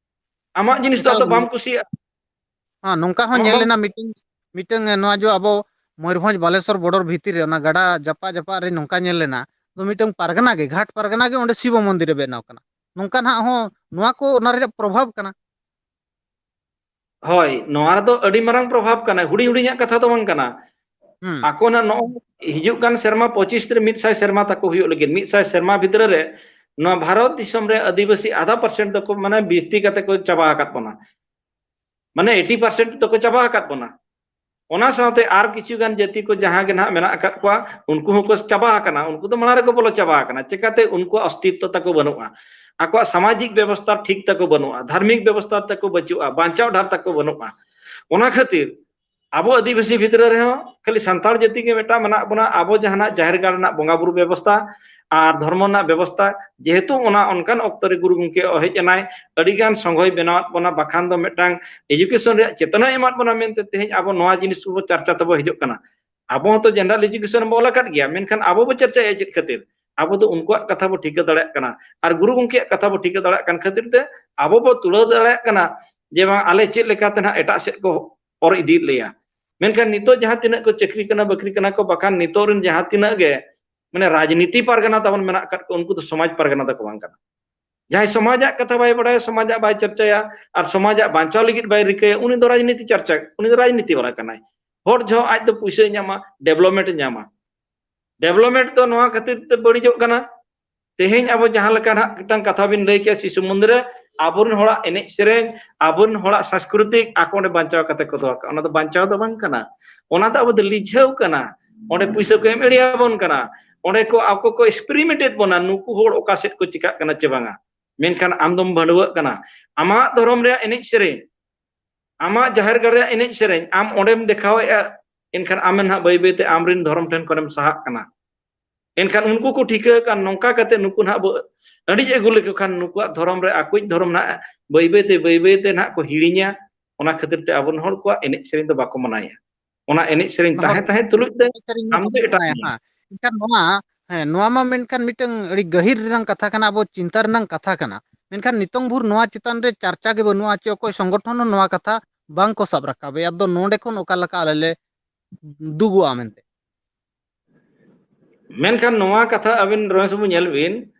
ᱟᱢᱟᱜ ᱡᱤᱱᱤᱥ ᱫᱚ ᱮᱠᱟᱞ ᱟᱫᱚ ᱵᱟᱢ ᱱᱚᱣᱟ, ᱠᱩᱥᱤᱭᱟᱜᱼᱟ᱾ ᱦᱮᱸ, ᱱᱚᱝᱠᱟ ᱦᱚᱸ ᱟᱢᱟᱜ ᱧᱮᱞ ᱵᱟᱢ ᱞᱮᱱᱟ ᱢᱤᱫᱴᱮᱱ, ᱢᱤᱫᱴᱮᱱ, ᱮ, ᱱᱚᱣᱟ ᱡᱚ ᱟᱵᱚ ᱢᱚᱭᱩᱨᱵᱷᱚᱸᱡᱽ ᱵᱟᱞᱮᱥᱚᱨ border ᱵᱷᱤᱛᱤᱨ ᱨᱮ ᱚᱱᱟ ᱜᱟᱰᱟ ᱡᱟᱯᱟᱜ ᱡᱟᱯᱟᱜ ᱨᱮ ᱱᱚᱝᱠᱟ ᱧᱮᱞ ᱞᱮᱱᱟ, ᱫᱚ ᱢᱤᱫᱴᱟᱝ ᱯᱟᱨᱜᱟᱱᱟ ᱜᱮ, ᱜᱷᱟᱴ ᱯᱟᱨᱜᱟᱱᱟ ᱜᱮ ᱚᱸᱰᱮ ᱥᱤᱵᱚ ᱢᱚᱱᱫᱤᱨ ᱮ ᱵᱮᱱᱟᱣ ᱠᱟᱱᱟ᱾ ᱱᱚᱝᱠᱟ ᱱᱟᱦᱟᱜ ᱦᱚᱸ ᱱᱚᱣᱟ ᱠᱚ ᱚᱱᱟ ᱨᱮᱭᱟᱜ ᱯᱨᱚᱵᱷᱟᱵᱽ ᱠᱟᱱᱟ᱾ ᱦᱳᱭ, ᱱᱚᱣᱟ ᱨᱮᱫᱚ ᱟᱹᱰᱤ ᱢᱟᱨᱟᱝ ᱯᱨᱚᱵᱷᱟᱵᱽ ᱠᱟᱱᱟ, ᱦᱩᱰᱤᱧ ᱦᱩᱰᱤᱧᱟᱜ ᱠᱟᱛᱷᱟ ᱫᱚ ᱵᱟᱝ ᱠᱟᱱᱟ᱾ ᱦᱩᱸ᱾ ᱟᱠᱚ ᱱᱟᱜ ᱱᱚᱜᱼᱚᱭ ᱦᱤᱡᱩᱜ ᱠᱟᱱ ᱥᱮᱨᱢᱟ ᱯᱚᱸᱪᱤᱥ ᱨᱮ ᱢᱤᱫ ᱥᱟᱭ ᱥᱮᱨᱢᱟ ᱛᱟᱠᱚ ᱦᱩᱭᱩᱜ ᱞᱟᱹᱜᱤᱫ, ᱢᱤᱫ ᱥᱟᱭ ᱥᱮᱨᱢᱟ ᱵᱷᱤᱛᱨᱤ ᱨᱮ ᱱᱚᱣᱟ ᱵᱷᱟᱨᱚᱛ ᱫᱤᱥᱚᱢ ᱨᱮ ᱟᱹᱫᱤᱵᱟᱹᱥᱤ ᱟᱫᱷᱟ percent ᱫᱚᱠᱚ, ᱢᱟᱱᱮ, ᱵᱤᱥᱛᱤ ᱠᱟᱛᱮ ᱠᱚ ᱪᱟᱵᱟ ᱟᱠᱟᱫ ᱵᱚᱱᱟ᱾ ᱢᱟᱱᱮ eighty percent ᱫᱚᱠᱚ ᱪᱟᱵᱟ ᱟᱠᱟᱫ ᱵᱚᱱᱟ᱾ ᱚᱱᱟ ᱥᱟᱶᱛᱮ ᱟᱨ ᱠᱤᱪᱷᱩ ᱜᱟᱱ ᱡᱟᱹᱛᱤ ᱠᱚ ᱡᱟᱦᱟᱸ ᱜᱮ ᱱᱟᱦᱟᱜ ᱢᱮᱱᱟᱜ ᱟᱠᱟᱫ ᱠᱚᱣᱟ, ᱩᱱᱠᱩ ᱦᱚᱸᱠᱚ ᱪᱟᱵᱟ ᱟᱠᱟᱱᱟ, ᱩᱱᱠᱩ ᱫᱚ ᱢᱟᱲᱟᱝ ᱨᱮᱠᱚ ᱵᱚᱞᱚ ᱪᱟᱵᱟ ᱟᱠᱟᱱᱟ᱾ ᱪᱮᱠᱟᱛᱮ? ᱩᱱᱠᱩᱣᱟᱜ ᱚᱥᱛᱤᱛᱛᱚ ᱛᱟᱠᱚ ᱵᱟᱹᱱᱩᱜᱼᱟ, ᱟᱠᱚᱣᱟᱜ ᱥᱟᱢᱟᱡᱤᱠ ᱵᱮᱵᱚᱥᱛᱷᱟ ᱴᱷᱤᱠ ᱛᱟᱠᱚ ᱵᱟᱹᱱᱩᱜᱼᱟ, ᱫᱷᱟᱨᱢᱤᱠ ᱵᱮᱵᱚᱥᱛᱷᱟ ᱛᱟᱠᱚ ᱵᱟᱹᱪᱩᱜᱼᱟ, ᱵᱟᱧᱪᱟᱣ ᱰᱟᱦᱟᱨ ᱛᱟᱠᱚ ᱵᱟᱹᱱᱩᱜᱼᱟ᱾ ᱚᱱᱟ ᱠᱷᱟᱹᱛᱤᱨ ᱟᱵᱚ ᱟᱹᱫᱤᱵᱟᱹᱥᱤ ᱵᱷᱤᱛᱨᱤ ᱨᱮᱦᱚᱸ ᱠᱷᱟᱹᱞᱤ ᱥᱟᱱᱛᱟᱲ ᱡᱟᱹᱛᱤ ᱜᱮ ᱢᱤᱫᱴᱟᱝ ᱢᱮᱱᱟᱜ ᱵᱚᱱᱟ, ᱟᱵᱚ ᱡᱟᱦᱟᱱᱟᱜ ᱡᱟᱦᱮᱨ ᱜᱟᱲ ᱨᱮᱱᱟᱜ ᱵᱚᱸᱜᱟ ᱵᱩᱨᱩ ᱵᱮᱵᱚᱥᱛᱷᱟ ᱟᱨ ᱫᱷᱚᱨᱢᱚ ᱨᱮᱱᱟᱜ ᱵᱮᱵᱚᱥᱛᱷᱟ, ᱡᱮᱦᱮᱛᱩ ᱚᱱᱟ ᱚᱱᱠᱟᱱ ᱚᱠᱛᱚ ᱨᱮ ᱜᱩᱨᱩ ᱜᱚᱢᱠᱮ ᱦᱮᱡ ᱮᱱᱟᱭ, ᱟᱹᱰᱤ ᱜᱟᱱ ᱥᱚᱝᱜᱷᱚᱭ ᱵᱮᱱᱟᱣᱟᱫ ᱵᱚᱱᱟ, ᱵᱟᱠᱷᱟᱱ ᱫᱚ ᱢᱤᱫᱴᱟᱝ education ᱨᱮᱭᱟᱜ ᱪᱮᱛᱱᱟᱭ ᱮᱢᱟᱫ ᱵᱚᱱᱟ ᱢᱮᱱᱛᱮ ᱛᱮᱦᱮᱧ ᱟᱵᱚ ᱱᱚᱣᱟ ᱡᱤᱱᱤᱥ ᱠᱚ ᱪᱟᱨᱪᱟ ᱛᱟᱵᱚ ᱦᱤᱡᱩᱜ ᱠᱟᱱᱟ᱾ ᱟᱵᱚ ᱦᱚᱸᱛᱚ general education ᱵᱚ ᱚᱞ ᱟᱠᱟᱫ ᱜᱮᱭᱟ, ᱢᱮᱱᱠᱷᱟᱱ ᱟᱵᱚ ᱵᱚ ᱪᱟᱨᱪᱟᱭᱮᱫᱼᱟ ᱪᱮᱫ ᱠᱷᱟᱹᱛᱤᱨ? ᱟᱵᱚ ᱫᱚ ᱩᱱᱠᱩᱣᱟᱜ ᱠᱟᱛᱷᱟ ᱵᱚ ᱴᱷᱤᱠᱟᱹ ᱫᱟᱲᱮᱭᱟᱜ ᱠᱟᱱᱟ ᱟᱨ ᱜᱩᱨᱩ ᱜᱚᱢᱠᱮᱭᱟᱜ ᱠᱟᱛᱷᱟ ᱵᱚ ᱴᱷᱤᱠᱟᱹ ᱫᱟᱲᱮᱭᱟᱜ ᱠᱟᱱ ᱠᱷᱟᱹᱛᱤᱨ ᱛᱮ ᱟᱵᱚ ᱵᱚ ᱛᱩᱞᱟᱹᱣ ᱫᱟᱲᱮᱭᱟᱜ ᱠᱟᱱᱟ ᱡᱮ ᱵᱟᱝ ᱟᱞᱮ ᱪᱮᱫ ᱞᱮᱠᱟᱛᱮ ᱱᱟᱦᱟᱜ ᱮᱴᱟᱜ ᱥᱮᱫ ᱠᱚ ᱚᱨ ᱤᱫᱤᱭᱮᱫ ᱞᱮᱭᱟ᱾ ᱢᱮᱱᱠᱷᱟᱱ ᱱᱤᱛᱚᱜ ᱡᱟᱦᱟᱸ ᱛᱤᱱᱟᱹᱜ ᱠᱚ ᱪᱟᱹᱠᱨᱤ ᱠᱟᱱᱟ, ᱵᱟᱹᱠᱨᱤ ᱠᱟᱱᱟ ᱠᱚ, ᱵᱟᱠᱷᱟᱱ ᱱᱤᱛᱚᱜ ᱨᱮᱱ ᱡᱟᱦᱟᱸ ᱛᱤᱱᱟᱹᱜ ᱜᱮ ᱢᱟᱱᱮ ᱨᱟᱡᱽᱱᱤᱛᱤ ᱯᱟᱨᱜᱟᱱᱟ ᱛᱟᱵᱚᱱ ᱢᱮᱱᱟᱜ ᱟᱠᱟᱫ ᱠᱚ, ᱩᱱᱠᱩ ᱫᱚ ᱥᱚᱢᱟᱡᱽ ᱯᱟᱨᱜᱟᱱᱟ ᱫᱚᱠᱚ ᱵᱟᱝ ᱠᱟᱱᱟ᱾ ᱡᱟᱦᱟᱸᱭ ᱥᱚᱢᱟᱡᱟᱜ ᱠᱟᱛᱷᱟ ᱵᱟᱭ ᱵᱟᱲᱟᱭᱟ, ᱥᱚᱢᱟᱡᱟᱜ ᱵᱟᱭ ᱪᱟᱨᱪᱟᱭᱟ ᱟᱨ ᱥᱚᱢᱟᱡᱟᱜ ᱵᱟᱧᱪᱟᱣ ᱞᱟᱹᱜᱤᱫ ᱵᱟᱭ ᱨᱤᱠᱟᱹᱭᱟ, ᱩᱱᱤ ᱫᱚ ᱨᱟᱡᱽᱱᱤᱛᱤ ᱪᱟᱨᱪᱟ, ᱩᱱᱤ ᱫᱚ ᱨᱟᱡᱽᱱᱤᱛᱤ ᱵᱟᱞᱟ ᱠᱟᱱᱟᱭ᱾ ᱦᱚᱲ ᱡᱚᱦᱚᱜ ᱟᱡ ᱫᱚ ᱯᱩᱭᱥᱟᱹᱭ ᱧᱟᱢᱟ, development ᱮ ᱧᱟᱢᱟ᱾ Development ᱫᱚ ᱱᱚᱣᱟ ᱠᱷᱟᱹᱛᱤᱨ ᱛᱮ ᱵᱟᱹᱲᱤᱡᱚᱜ ᱠᱟᱱᱟ, ᱛᱮᱦᱮᱧ ᱟᱵᱚ ᱡᱟᱦᱟᱸ ᱞᱮᱠᱟ ᱱᱟᱦᱟᱜ ᱢᱤᱫᱴᱟᱝ ᱠᱟᱛᱷᱟ ᱵᱤᱱ ᱞᱟᱹᱭ ᱠᱮᱜᱼᱟ, ᱥᱤᱥᱩ ᱢᱚᱱᱫᱤᱨ ᱨᱮ ᱟᱵᱚᱨᱮᱱ ᱦᱚᱲᱟᱜ ᱮᱱᱮᱡ ᱥᱮᱨᱮᱧ, ᱟᱵᱚᱨᱮᱱ ᱦᱚᱲᱟᱜ ᱥᱟᱝᱥᱠᱨᱤᱛᱤᱠ ᱟᱠᱚ ᱚᱸᱰᱮ ᱵᱟᱧᱪᱟᱣ ᱠᱟᱛᱮ ᱠᱚ ᱫᱚᱦᱚ ᱠᱟᱜᱼᱟ, ᱚᱱᱟ ᱫᱚ ᱵᱟᱧᱪᱟᱣ ᱫᱚ ᱵᱟᱝ ᱠᱟᱱᱟ, ᱚᱱᱟ ᱫᱚ ᱟᱵᱚ ᱫᱚ ᱞᱤᱡᱷᱟᱹᱣ ᱠᱟᱱᱟ᱾ ᱚᱸᱰᱮ ᱯᱩᱭᱥᱟᱹ ᱠᱚ ᱮᱢ ᱮᱲᱮᱭᱟᱵᱚᱱ ᱠᱟᱱᱟ, ᱚᱸᱰᱮ ᱠᱚ ᱟᱠᱚ ᱠᱚ experiment ᱮᱫ ᱵᱚᱱᱟ, ᱱᱩᱠᱩ ᱦᱚᱲ ᱚᱠᱟ ᱥᱮᱫ ᱠᱚ ᱪᱤᱠᱟᱜ ᱠᱟᱱᱟ ᱪᱮ ᱵᱟᱝᱟ᱾ ᱢᱮᱱᱠᱷᱟᱱ ᱟᱢ ᱫᱚᱢ ᱵᱷᱟᱹᱰᱣᱟᱹᱜ ᱠᱟᱱᱟ, ᱟᱢᱟᱜ ᱫᱷᱚᱨᱚᱢ ᱨᱮᱭᱟᱜ ᱮᱱᱮᱡ ᱥᱮᱨᱮᱧ, ᱟᱢᱟᱜ ᱡᱟᱦᱮᱨ ᱜᱟᱲ ᱨᱮᱭᱟᱜ ᱮᱱᱮᱡ ᱥᱮᱨᱮᱧ ᱟᱢ ᱚᱸᱰᱮᱢ ᱫᱮᱠᱷᱟᱣᱮᱫᱼᱟ, ᱮᱱᱠᱷᱟᱱ ᱟᱢ ᱱᱟᱦᱟᱜ ᱵᱟᱹᱭ ᱵᱟᱹᱭ ᱛᱮ ᱟᱢᱨᱮᱱ ᱫᱷᱚᱨᱚᱢ ᱴᱷᱮᱱ ᱠᱷᱚᱱᱮᱢ ᱥᱟᱦᱟᱜ ᱠᱟᱱᱟ᱾ ᱮᱱᱠᱷᱟᱱ ᱩᱱᱠᱩ ᱠᱚ ᱴᱷᱤᱠᱟᱹ ᱟᱠᱟᱱ, ᱱᱚᱝᱠᱟ ᱠᱟᱛᱮ ᱱᱩᱠᱩ ᱱᱟᱦᱟᱜ ᱵᱚ ᱟᱹᱰᱤᱡ ᱟᱹᱜᱩ ᱞᱮᱠᱚ ᱠᱷᱟᱱ ᱱᱩᱠᱩᱣᱟᱜ ᱫᱷᱚᱨᱚᱢ ᱨᱮ ᱟᱠᱚᱣᱤᱡ ᱫᱷᱚᱨᱚᱢ ᱱᱟᱦᱟᱜ ᱵᱟᱹᱭ ᱵᱟᱹᱭ ᱛᱮ, ᱵᱟᱹᱭ ᱵᱟᱹᱭ ᱛᱮ ᱱᱟᱦᱟᱜ ᱠᱚ ᱦᱤᱲᱤᱧᱟ᱾ ᱚᱱᱟ ᱠᱷᱟᱹᱛᱤᱨ ᱛᱮ ᱟᱵᱚᱨᱮᱱ ᱦᱚᱲ ᱠᱚᱣᱟᱜ ᱮᱱᱮᱡ ᱥᱮᱨᱮᱧ ᱫᱚ ᱵᱟᱠᱚ ᱢᱟᱱᱟᱭᱟ᱾ ᱚᱱᱟ ᱮᱱᱮᱡ ᱥᱮᱨᱮᱧ ᱚᱱᱟ ᱦᱚᱸ ᱛᱟᱦᱮᱸ ᱛᱟᱦᱮᱸ ᱛᱩᱞᱩᱡ ᱛᱮ ᱮᱱᱮᱡ ᱥᱮᱨᱮᱧ ᱟᱢ ᱢᱟᱠᱚ ᱫᱚ ᱮᱴᱟᱜ ᱢᱟᱱᱟᱭᱟ, ᱜᱮᱭᱟ᱾ ᱦᱮᱸ᱾ ᱮᱱᱠᱷᱟᱱ ᱱᱚᱣᱟ, ᱦᱮᱸ, ᱱᱚᱣᱟ ᱢᱟ ᱢᱮᱱᱠᱷᱟᱱ ᱢᱤᱫᱴᱟᱝ ᱟᱹᱰᱤ ᱜᱟᱹᱦᱤᱨ ᱨᱮᱱᱟᱜ ᱠᱟᱛᱷᱟ ᱠᱟᱱᱟ, ᱟᱵᱚ ᱪᱤᱱᱛᱟ ᱨᱮᱱᱟᱜ ᱠᱟᱛᱷᱟ ᱠᱟᱱᱟ᱾ ᱢᱮᱱᱠᱷᱟᱱ ᱱᱤᱛᱚᱝ ᱵᱷᱳᱨ ᱱᱚᱣᱟ ᱪᱮᱛᱟᱱ ᱨᱮ ᱪᱟᱨᱪᱟ ᱜᱮ ᱵᱟᱹᱱᱩᱜᱼᱟ, ᱪᱮ ᱚᱠᱚᱭ ᱥᱚᱝᱜᱚᱴᱷᱚᱱ ᱦᱚᱸ ᱱᱚᱣᱟ ᱠᱟᱛᱷᱟ ᱵᱟᱝ ᱠᱚ ᱥᱟᱵ ᱨᱟᱠᱟᱵᱮᱜᱼᱟ᱾ ᱟᱫᱚ ᱱᱚᱰᱮ ᱠᱷᱚᱱ ᱚᱠᱟ ᱞᱮᱠᱟ ᱟᱞᱮ ᱞᱮ ᱫᱩᱜᱩᱜᱼᱟ ᱢᱮᱱᱛᱮ? ᱢᱮᱱᱠᱷᱟᱱ ᱱᱚᱣᱟ ᱠᱟᱛᱷᱟ ᱟᱵᱤᱱ ᱨᱚᱢᱮᱥ ᱵᱟᱹᱵᱩ ᱧᱮᱞ ᱵᱤᱱ,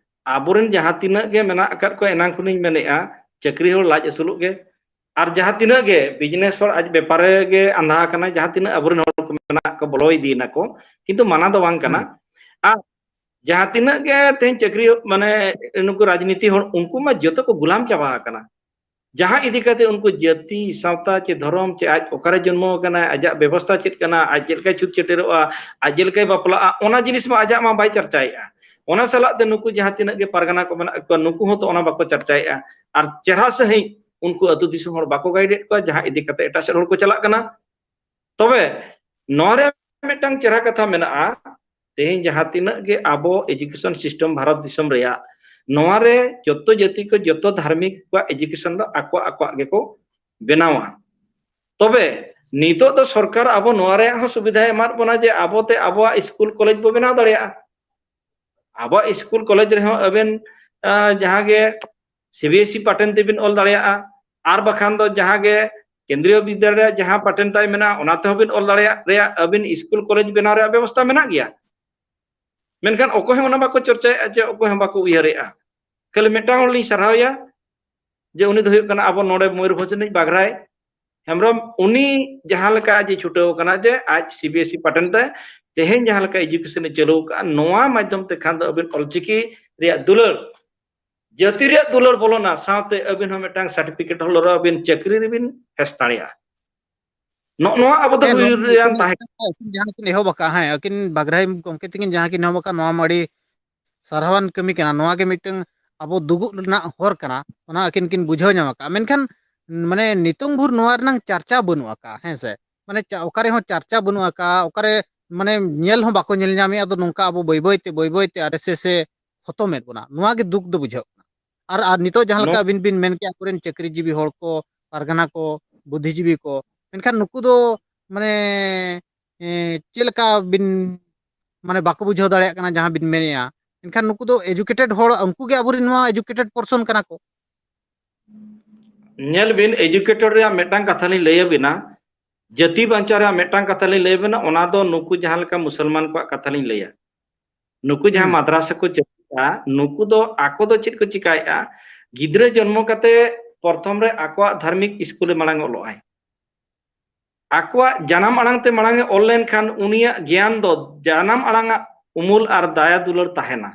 ᱟᱵᱚᱨᱮᱱ ᱡᱟᱦᱟᱸ ᱛᱤᱱᱟᱹᱜ ᱜᱮ ᱢᱮᱱᱟᱜ ᱟᱠᱟᱫ ᱠᱚᱣᱟ, ᱮᱱᱟᱝ ᱠᱷᱚᱱᱤᱧ ᱢᱮᱱᱮᱫᱼᱟ, ᱪᱟᱹᱠᱨᱤ ᱦᱚᱲ ᱞᱟᱡ ᱟᱹᱥᱩᱞᱚᱜ ᱜᱮ, ᱟᱨ ᱡᱟᱦᱟᱸ ᱛᱤᱱᱟᱹᱜ ᱜᱮ business ᱦᱚᱲ ᱟᱡ ᱵᱮᱯᱟᱨᱮ ᱜᱮ ᱟᱸᱫᱷᱟ ᱟᱠᱟᱱᱟᱭ, ᱡᱟᱦᱟᱸ ᱛᱤᱱᱟᱹᱜ ᱟᱵᱚᱨᱮᱱ ᱦᱚᱲ ᱠᱚ ᱢᱮᱱᱟᱜ ᱠᱚ ᱵᱚᱞᱚ ᱤᱫᱤᱭᱮᱱᱟ ᱠᱚ, ᱠᱤᱱᱛᱩ ᱢᱟᱱᱟ ᱫᱚ ᱵᱟᱝ ᱠᱟᱱᱟ᱾ ᱦᱩᱸ᱾ ᱟᱨ ᱡᱟᱦᱟᱸ ᱛᱤᱱᱟᱹᱜ ᱜᱮ ᱛᱮᱦᱮᱧ ᱪᱟᱹᱠᱨᱤ ᱢᱟᱱᱮ ᱱᱩᱠᱩ ᱨᱟᱡᱽᱱᱤᱛᱤ ᱦᱚᱲ, ᱩᱱᱠᱩ ᱢᱟ ᱡᱚᱛᱚ ᱠᱚ ᱜᱩᱞᱟᱢ ᱪᱟᱵᱟ ᱟᱠᱟᱱᱟ᱾ ᱡᱟᱦᱟᱸ ᱤᱫᱤ ᱠᱟᱛᱮ ᱩᱱᱠᱩ ᱡᱟᱹᱛᱤ, ᱥᱟᱶᱛᱟ ᱪᱮ ᱫᱷᱚᱨᱚᱢ ᱪᱮ ᱟᱡ ᱚᱠᱟᱨᱮ ᱡᱚᱱᱢᱚ ᱟᱠᱟᱱᱟᱭ, ᱟᱡᱟᱜ ᱵᱮᱵᱚᱥᱛᱟ ᱪᱮᱫ ᱠᱟᱱᱟ, ᱟᱡ ᱪᱮᱫ ᱞᱮᱠᱟᱭ ᱪᱷᱩᱛ ᱪᱷᱟᱹᱴᱭᱟᱹᱨᱚᱜᱼᱟ, ᱟᱡ ᱪᱮᱫ ᱞᱮᱠᱟᱭ ᱵᱟᱯᱞᱟᱜᱼᱟ, ᱚᱱᱟ ᱡᱤᱱᱤᱥ ᱢᱟ ᱟᱡᱟᱜ ᱢᱟ ᱵᱟᱭ ᱪᱟᱨᱪᱟᱭᱮᱫᱼᱟ᱾ ᱚᱱᱟ ᱥᱟᱞᱟᱜ ᱛᱮ ᱱᱩᱠᱩ ᱡᱟᱦᱟᱸ ᱛᱤᱱᱟᱹᱜ ᱜᱮ ᱯᱟᱨᱜᱟᱱᱟ ᱠᱚ ᱢᱮᱱᱟᱜ ᱠᱚᱣᱟ, ᱱᱩᱠᱩ ᱦᱚᱸ ᱛᱚ ᱚᱱᱟ ᱵᱟᱠᱚ ᱪᱟᱨᱪᱟᱭᱮᱫᱼᱟ᱾ ᱟᱨ ᱪᱮᱨᱦᱟ ᱥᱟᱺᱦᱤᱡ ᱩᱱᱠᱩ ᱟᱹᱛᱩ ᱫᱤᱥᱚᱢ ᱦᱚᱲ ᱵᱟᱠᱚ ᱜᱟᱭᱤᱰᱮᱫ ᱠᱚᱣᱟ, ᱡᱟᱦᱟᱸ ᱤᱫᱤ ᱠᱟᱛᱮ ᱮᱴᱟᱜ ᱥᱮᱫ ᱦᱚᱲ ᱠᱚ ᱪᱟᱞᱟᱜ ᱠᱟᱱᱟ᱾ ᱛᱚᱵᱮ ᱱᱚᱣᱟ ᱨᱮ ᱢᱤᱫᱴᱟᱝ ᱪᱮᱨᱦᱟ ᱠᱟᱛᱷᱟ ᱢᱮᱱᱟᱜᱼᱟ, ᱛᱮᱦᱮᱧ ᱡᱟᱦᱟᱸ ᱛᱤᱱᱟᱹᱜ ᱜᱮ ᱟᱵᱚ education system ᱵᱷᱟᱨᱚᱛ ᱫᱤᱥᱚᱢ ᱨᱮᱭᱟᱜ, ᱱᱚᱣᱟ ᱨᱮ ᱡᱚᱛᱚ ᱡᱟᱹᱛᱤ ᱠᱚ, ᱡᱚᱛᱚ ᱫᱷᱟᱨᱢᱤᱠ ᱠᱚᱣᱟᱜ education ᱫᱚ ᱟᱠᱚ ᱟᱠᱚᱣᱟᱜ ᱜᱮᱠᱚ ᱵᱮᱱᱟᱣᱟ᱾ ᱛᱚᱵᱮ ᱱᱤᱛᱚᱜ ᱫᱚ ᱥᱚᱨᱠᱟᱨ ᱟᱵᱚ ᱱᱚᱣᱟ ᱨᱮᱭᱟᱜ ᱦᱚᱸ ᱥᱩᱵᱤᱫᱷᱟᱭ ᱮᱢᱟᱫ ᱵᱚᱱᱟ ᱡᱮ ᱟᱵᱚᱛᱮ ᱟᱵᱚᱣᱟᱜ ᱥᱠᱩᱞ ᱠᱚᱞᱮᱡᱽ ᱵᱚ ᱵᱮᱱᱟᱣ ᱫᱟᱲᱮᱭᱟᱜᱼᱟ᱾ ᱟᱵᱚᱣᱟᱜ ᱥᱠᱩᱞ ᱠᱚᱞᱮᱡᱽ ᱨᱮᱦᱚᱸ ᱟᱵᱮᱱ, ᱟᱸ, ᱡᱟᱦᱟᱸ ᱜᱮ ᱥᱤ ᱵᱤ ᱮᱥ ᱤ ᱯᱟᱴᱮᱱ ᱛᱮᱵᱤᱱ ᱚᱞ ᱫᱟᱲᱮᱭᱟᱜᱼᱟ, ᱟᱨ ᱵᱟᱠᱷᱟᱱ ᱫᱚ ᱡᱟᱦᱟᱸ ᱜᱮ ᱠᱮᱱᱫᱨᱤᱭᱚ ᱵᱤᱫᱽᱫᱟᱹᱜᱟᱲ ᱨᱮᱭᱟᱜ ᱡᱟᱦᱟᱸ ᱯᱟᱴᱮᱱ ᱛᱟᱭ ᱢᱮᱱᱟᱜᱼᱟ, ᱚᱱᱟ ᱛᱮᱦᱚᱸ ᱵᱤᱱ ᱚᱞ ᱫᱟᱲᱮᱭᱟᱜ ᱨᱮᱭᱟᱜ ᱟᱹᱵᱤᱱ ᱥᱠᱩᱞ ᱠᱚᱞᱮᱡᱽ ᱵᱮᱱᱟᱣ ᱨᱮᱭᱟᱜ ᱵᱮᱵᱚᱥᱛᱷᱟ ᱢᱮᱱᱟᱜ ᱜᱮᱭᱟ᱾ ᱢᱮᱱᱠᱷᱟᱱ ᱚᱠᱚᱭ ᱦᱚᱸ ᱚᱱᱟ ᱵᱟᱠᱚ ᱪᱚᱨᱪᱟᱭᱮᱫᱼᱟ, ᱡᱮ ᱚᱠᱚᱭ ᱦᱚᱸ ᱵᱟᱠᱚ ᱩᱭᱦᱟᱹᱨᱮᱫᱼᱟ᱾ ᱠᱷᱟᱹᱞᱤ ᱢᱤᱫᱴᱟᱝ ᱦᱚᱲ ᱞᱤᱧ ᱥᱟᱨᱦᱟᱣᱮᱭᱟ, ᱡᱮ ᱩᱱᱤ ᱫᱚ ᱦᱩᱭᱩᱜ ᱠᱟᱱᱟ ᱟᱵᱚ ᱱᱚᱰᱮ ᱢᱚᱭᱩᱨᱵᱷᱚᱸᱡᱽ ᱨᱤᱱᱤᱡ ᱵᱟᱜᱽᱨᱟᱭ ᱦᱮᱢᱵᱨᱚᱢ᱾ ᱩᱱᱤ ᱡᱟᱦᱟᱸ ᱞᱮᱠᱟ ᱟᱡ ᱮ ᱪᱷᱩᱴᱟᱹᱣ ᱟᱠᱟᱱᱟ ᱡᱮ ᱟᱡ ᱥᱤ ᱵᱤ ᱮᱥ ᱤ ᱯᱟᱴᱮᱱ ᱛᱮ ᱛᱮᱦᱮᱧ ᱡᱟᱦᱟᱸ ᱞᱮᱠᱟ education ᱮ ᱪᱟᱹᱞᱩ ᱟᱠᱟᱫᱼᱟ, ᱱᱚᱣᱟ ᱢᱟᱫᱽᱫᱷᱚᱢ ᱛᱮ ᱠᱷᱟᱱ ᱫᱚ ᱟᱹᱵᱤᱱ ᱚᱞᱪᱤᱠᱤ ᱨᱮᱭᱟᱜ ᱫᱩᱞᱟᱹᱲ, ᱡᱟᱹᱛᱤ ᱨᱮᱭᱟᱜ ᱫᱩᱞᱟᱹᱲ ᱵᱚᱞᱚᱱᱟ, ᱥᱟᱶᱛᱮ ᱟᱹᱵᱤᱱ ᱦᱚᱸ ᱢᱤᱫᱴᱟᱝ certificate holder ᱟᱹᱵᱤᱱ ᱪᱟᱹᱠᱨᱤ ᱨᱮᱵᱤᱱ ᱯᱷᱮᱥ ᱫᱟᱲᱮᱭᱟᱜᱼᱟ᱾ ᱱᱚᱜᱼᱚ ᱱᱚᱣᱟ ᱟᱵᱚ ᱫᱚ ᱦᱮᱸ, ᱦᱩᱭ ᱱᱚᱣᱟ ᱢᱟ ᱨᱮᱭᱟᱝ ᱟᱹᱠᱤᱱ ᱛᱟᱦᱮᱸ ᱡᱟᱦᱟᱸ ᱠᱤᱱ, ᱟᱹᱠᱤᱱ ᱡᱟᱦᱟᱸ ᱠᱤᱱ ᱮᱦᱚᱵ ᱟᱠᱟᱫᱼᱟ, ᱦᱮᱸ, ᱟᱹᱠᱤᱱ ᱵᱟᱜᱽᱨᱟᱭ ᱜᱚᱢᱠᱮ ᱛᱟᱹᱠᱤᱱ ᱡᱟᱦᱟᱸ ᱠᱤᱱ ᱮᱦᱚᱵ ᱟᱠᱟᱫᱼᱟ, ᱱᱚᱣᱟ ᱢᱟ ᱟᱹᱰᱤ ᱥᱟᱨᱦᱟᱣᱟᱱ ᱠᱟᱹᱢᱤ ᱠᱟᱱᱟ᱾ ᱱᱚᱣᱟ ᱜᱮ ᱢᱤᱫᱴᱟᱝ ᱟᱵᱚ ᱫᱩᱜᱩᱜ ᱨᱮᱱᱟᱜ ᱦᱚᱨ ᱠᱟᱱᱟ, ᱚᱱᱟ ᱟᱹᱠᱤᱱ ᱠᱤᱱ ᱵᱩᱡᱷᱟᱹᱣ ᱧᱟᱢ ᱟᱠᱟᱫᱼᱟ᱾ ᱢᱮᱱᱠᱷᱟᱱ ᱢᱟᱱᱮ ᱱᱤᱛᱚᱝ ᱵᱷᱳᱨ ᱱᱚᱣᱟ ᱨᱮᱱᱟᱝ ᱪᱟᱨᱪᱟ ᱵᱟᱹᱱᱩᱜ ᱟᱠᱟᱫᱼᱟ, ᱦᱮᱸ ᱥᱮ? ᱢᱟᱱᱮ ᱪᱟ-, ᱚᱠᱟ ᱨᱮᱦᱚᱸ ᱪᱟᱨᱪᱟ ᱵᱟᱹᱱᱩᱜ ᱟᱠᱟᱫᱼᱟ, ᱚᱠᱟᱨᱮ ᱢᱟᱱᱮ ᱧᱮᱞ ᱦᱚᱸ ᱵᱟᱠᱚ ᱧᱮᱞ ᱧᱟᱢᱮᱫᱼᱟ᱾ ᱟᱫᱚ ᱱᱚᱝᱠᱟ ᱟᱵᱚ ᱵᱟᱹᱭ ᱵᱟᱹᱭ ᱛᱮ, ᱵᱟᱹᱭ ᱵᱟᱹᱭ ᱛᱮ ᱟᱨ ᱮᱥ ᱮᱥ ᱮ ᱠᱷᱚᱛᱚᱢᱮᱫ ᱵᱚᱱᱟ, ᱱᱚᱣᱟ ᱜᱮ ᱫᱩᱠ ᱫᱚ ᱵᱩᱡᱷᱟᱹᱜ ᱠᱟᱱᱟ᱾ ᱟᱨ, ᱟᱨ ᱱᱤᱛᱚᱜ ᱡᱟᱦᱟᱸ ᱞᱮᱠᱟ ᱱᱚ- ᱟᱹᱵᱤᱱ ᱵᱤᱱ ᱢᱮᱱ ᱠᱮᱜᱼᱟ, ᱟᱠᱚᱨᱮᱱ ᱪᱟᱹᱠᱨᱤᱡᱤᱵᱤ ᱦᱚᱲ ᱠᱚ, ᱯᱟᱨᱜᱟᱱᱟ ᱠᱚ, ᱵᱩᱫᱽᱫᱷᱤᱡᱤᱵᱤ ᱠᱚ, ᱢᱮᱱᱠᱷᱟᱱ ᱱᱩᱠᱩ ᱫᱚ ᱢᱟᱱᱮ, ᱮ, ᱪᱮᱫ ᱞᱮᱠᱟ ᱵᱤᱱ, ᱢᱟᱱᱮ, ᱵᱟᱠᱚ ᱵᱩᱡᱷᱟᱹᱣ ᱫᱟᱲᱮᱭᱟᱜ ᱠᱟᱱᱟ ᱡᱟᱦᱟᱸ ᱵᱤᱱ ᱢᱮᱱᱮᱜᱼᱟ? ᱮᱱᱠᱷᱟᱱ ᱱᱩᱠᱩ ᱫᱚ educated ᱦᱚᱲ, ᱩᱱᱠᱩ ᱜᱮ ᱟᱵᱚᱨᱮᱱ ᱱᱚᱣᱟ educated person ᱠᱟᱱᱟ ᱠᱚ᱾ ᱧᱮᱞ ᱵᱤᱱ, educated ᱨᱮᱭᱟᱜ ᱢᱤᱫᱴᱟᱝ ᱠᱟᱛᱷᱟ ᱞᱤᱧ ᱞᱟᱹᱭ ᱟᱵᱤᱱᱟ, ᱡᱟᱹᱛᱤ ᱵᱟᱧᱪᱟᱣ ᱨᱮᱭᱟᱜ ᱢᱤᱫᱴᱟᱝ ᱠᱟᱛᱷᱟ ᱞᱤᱧ ᱞᱟᱹᱭ ᱟᱵᱤᱱᱟ, ᱚᱱᱟ ᱫᱚ ᱱᱩᱠᱩ ᱡᱟᱦᱟᱸ ᱞᱮᱠᱟ ᱢᱩᱥᱚᱞᱢᱟᱱ ᱠᱚᱣᱟᱜ ᱠᱟᱛᱷᱟ ᱞᱤᱧ ᱞᱟᱹᱭᱟ᱾ ᱱᱩᱠᱩ ᱡᱟᱦᱟᱸ ᱦᱩᱸ᱾ ᱢᱟᱫᱽᱨᱟᱥᱟ ᱠᱚ ᱪᱟᱹᱞᱩᱭᱮᱫᱼᱟ, ᱱᱩᱠᱩ ᱫᱚ ᱟᱠᱚ ᱫᱚ ᱪᱮᱫ ᱠᱚ ᱪᱤᱠᱟᱭᱮᱫᱼᱟ? ᱜᱤᱫᱽᱨᱟᱹ ᱡᱚᱱᱢᱚ ᱠᱟᱛᱮ ᱯᱨᱚᱛᱷᱚᱢ ᱨᱮ ᱟᱠᱚᱣᱟᱜ ᱫᱷᱟᱨᱢᱤᱠ ᱥᱠᱩᱞ ᱨᱮ ᱢᱟᱲᱟᱝ ᱚᱞᱚᱜ ᱟᱭ᱾ ᱟᱠᱚᱣᱟᱜ ᱡᱟᱱᱟᱢ ᱟᱲᱟᱝ ᱛᱮ ᱢᱟᱲᱟᱝ ᱮ ᱚᱞ ᱞᱮᱱᱠᱷᱟᱱ ᱩᱱᱤᱭᱟᱜ ᱜᱮᱭᱟᱱ ᱫᱚ ᱡᱟᱱᱟᱢ ᱟᱲᱟᱝ ᱟᱜ ᱩᱢᱩᱞ ᱟᱨ ᱫᱟᱭᱟ ᱫᱩᱞᱟᱹᱲ ᱛᱟᱦᱮᱱᱟ᱾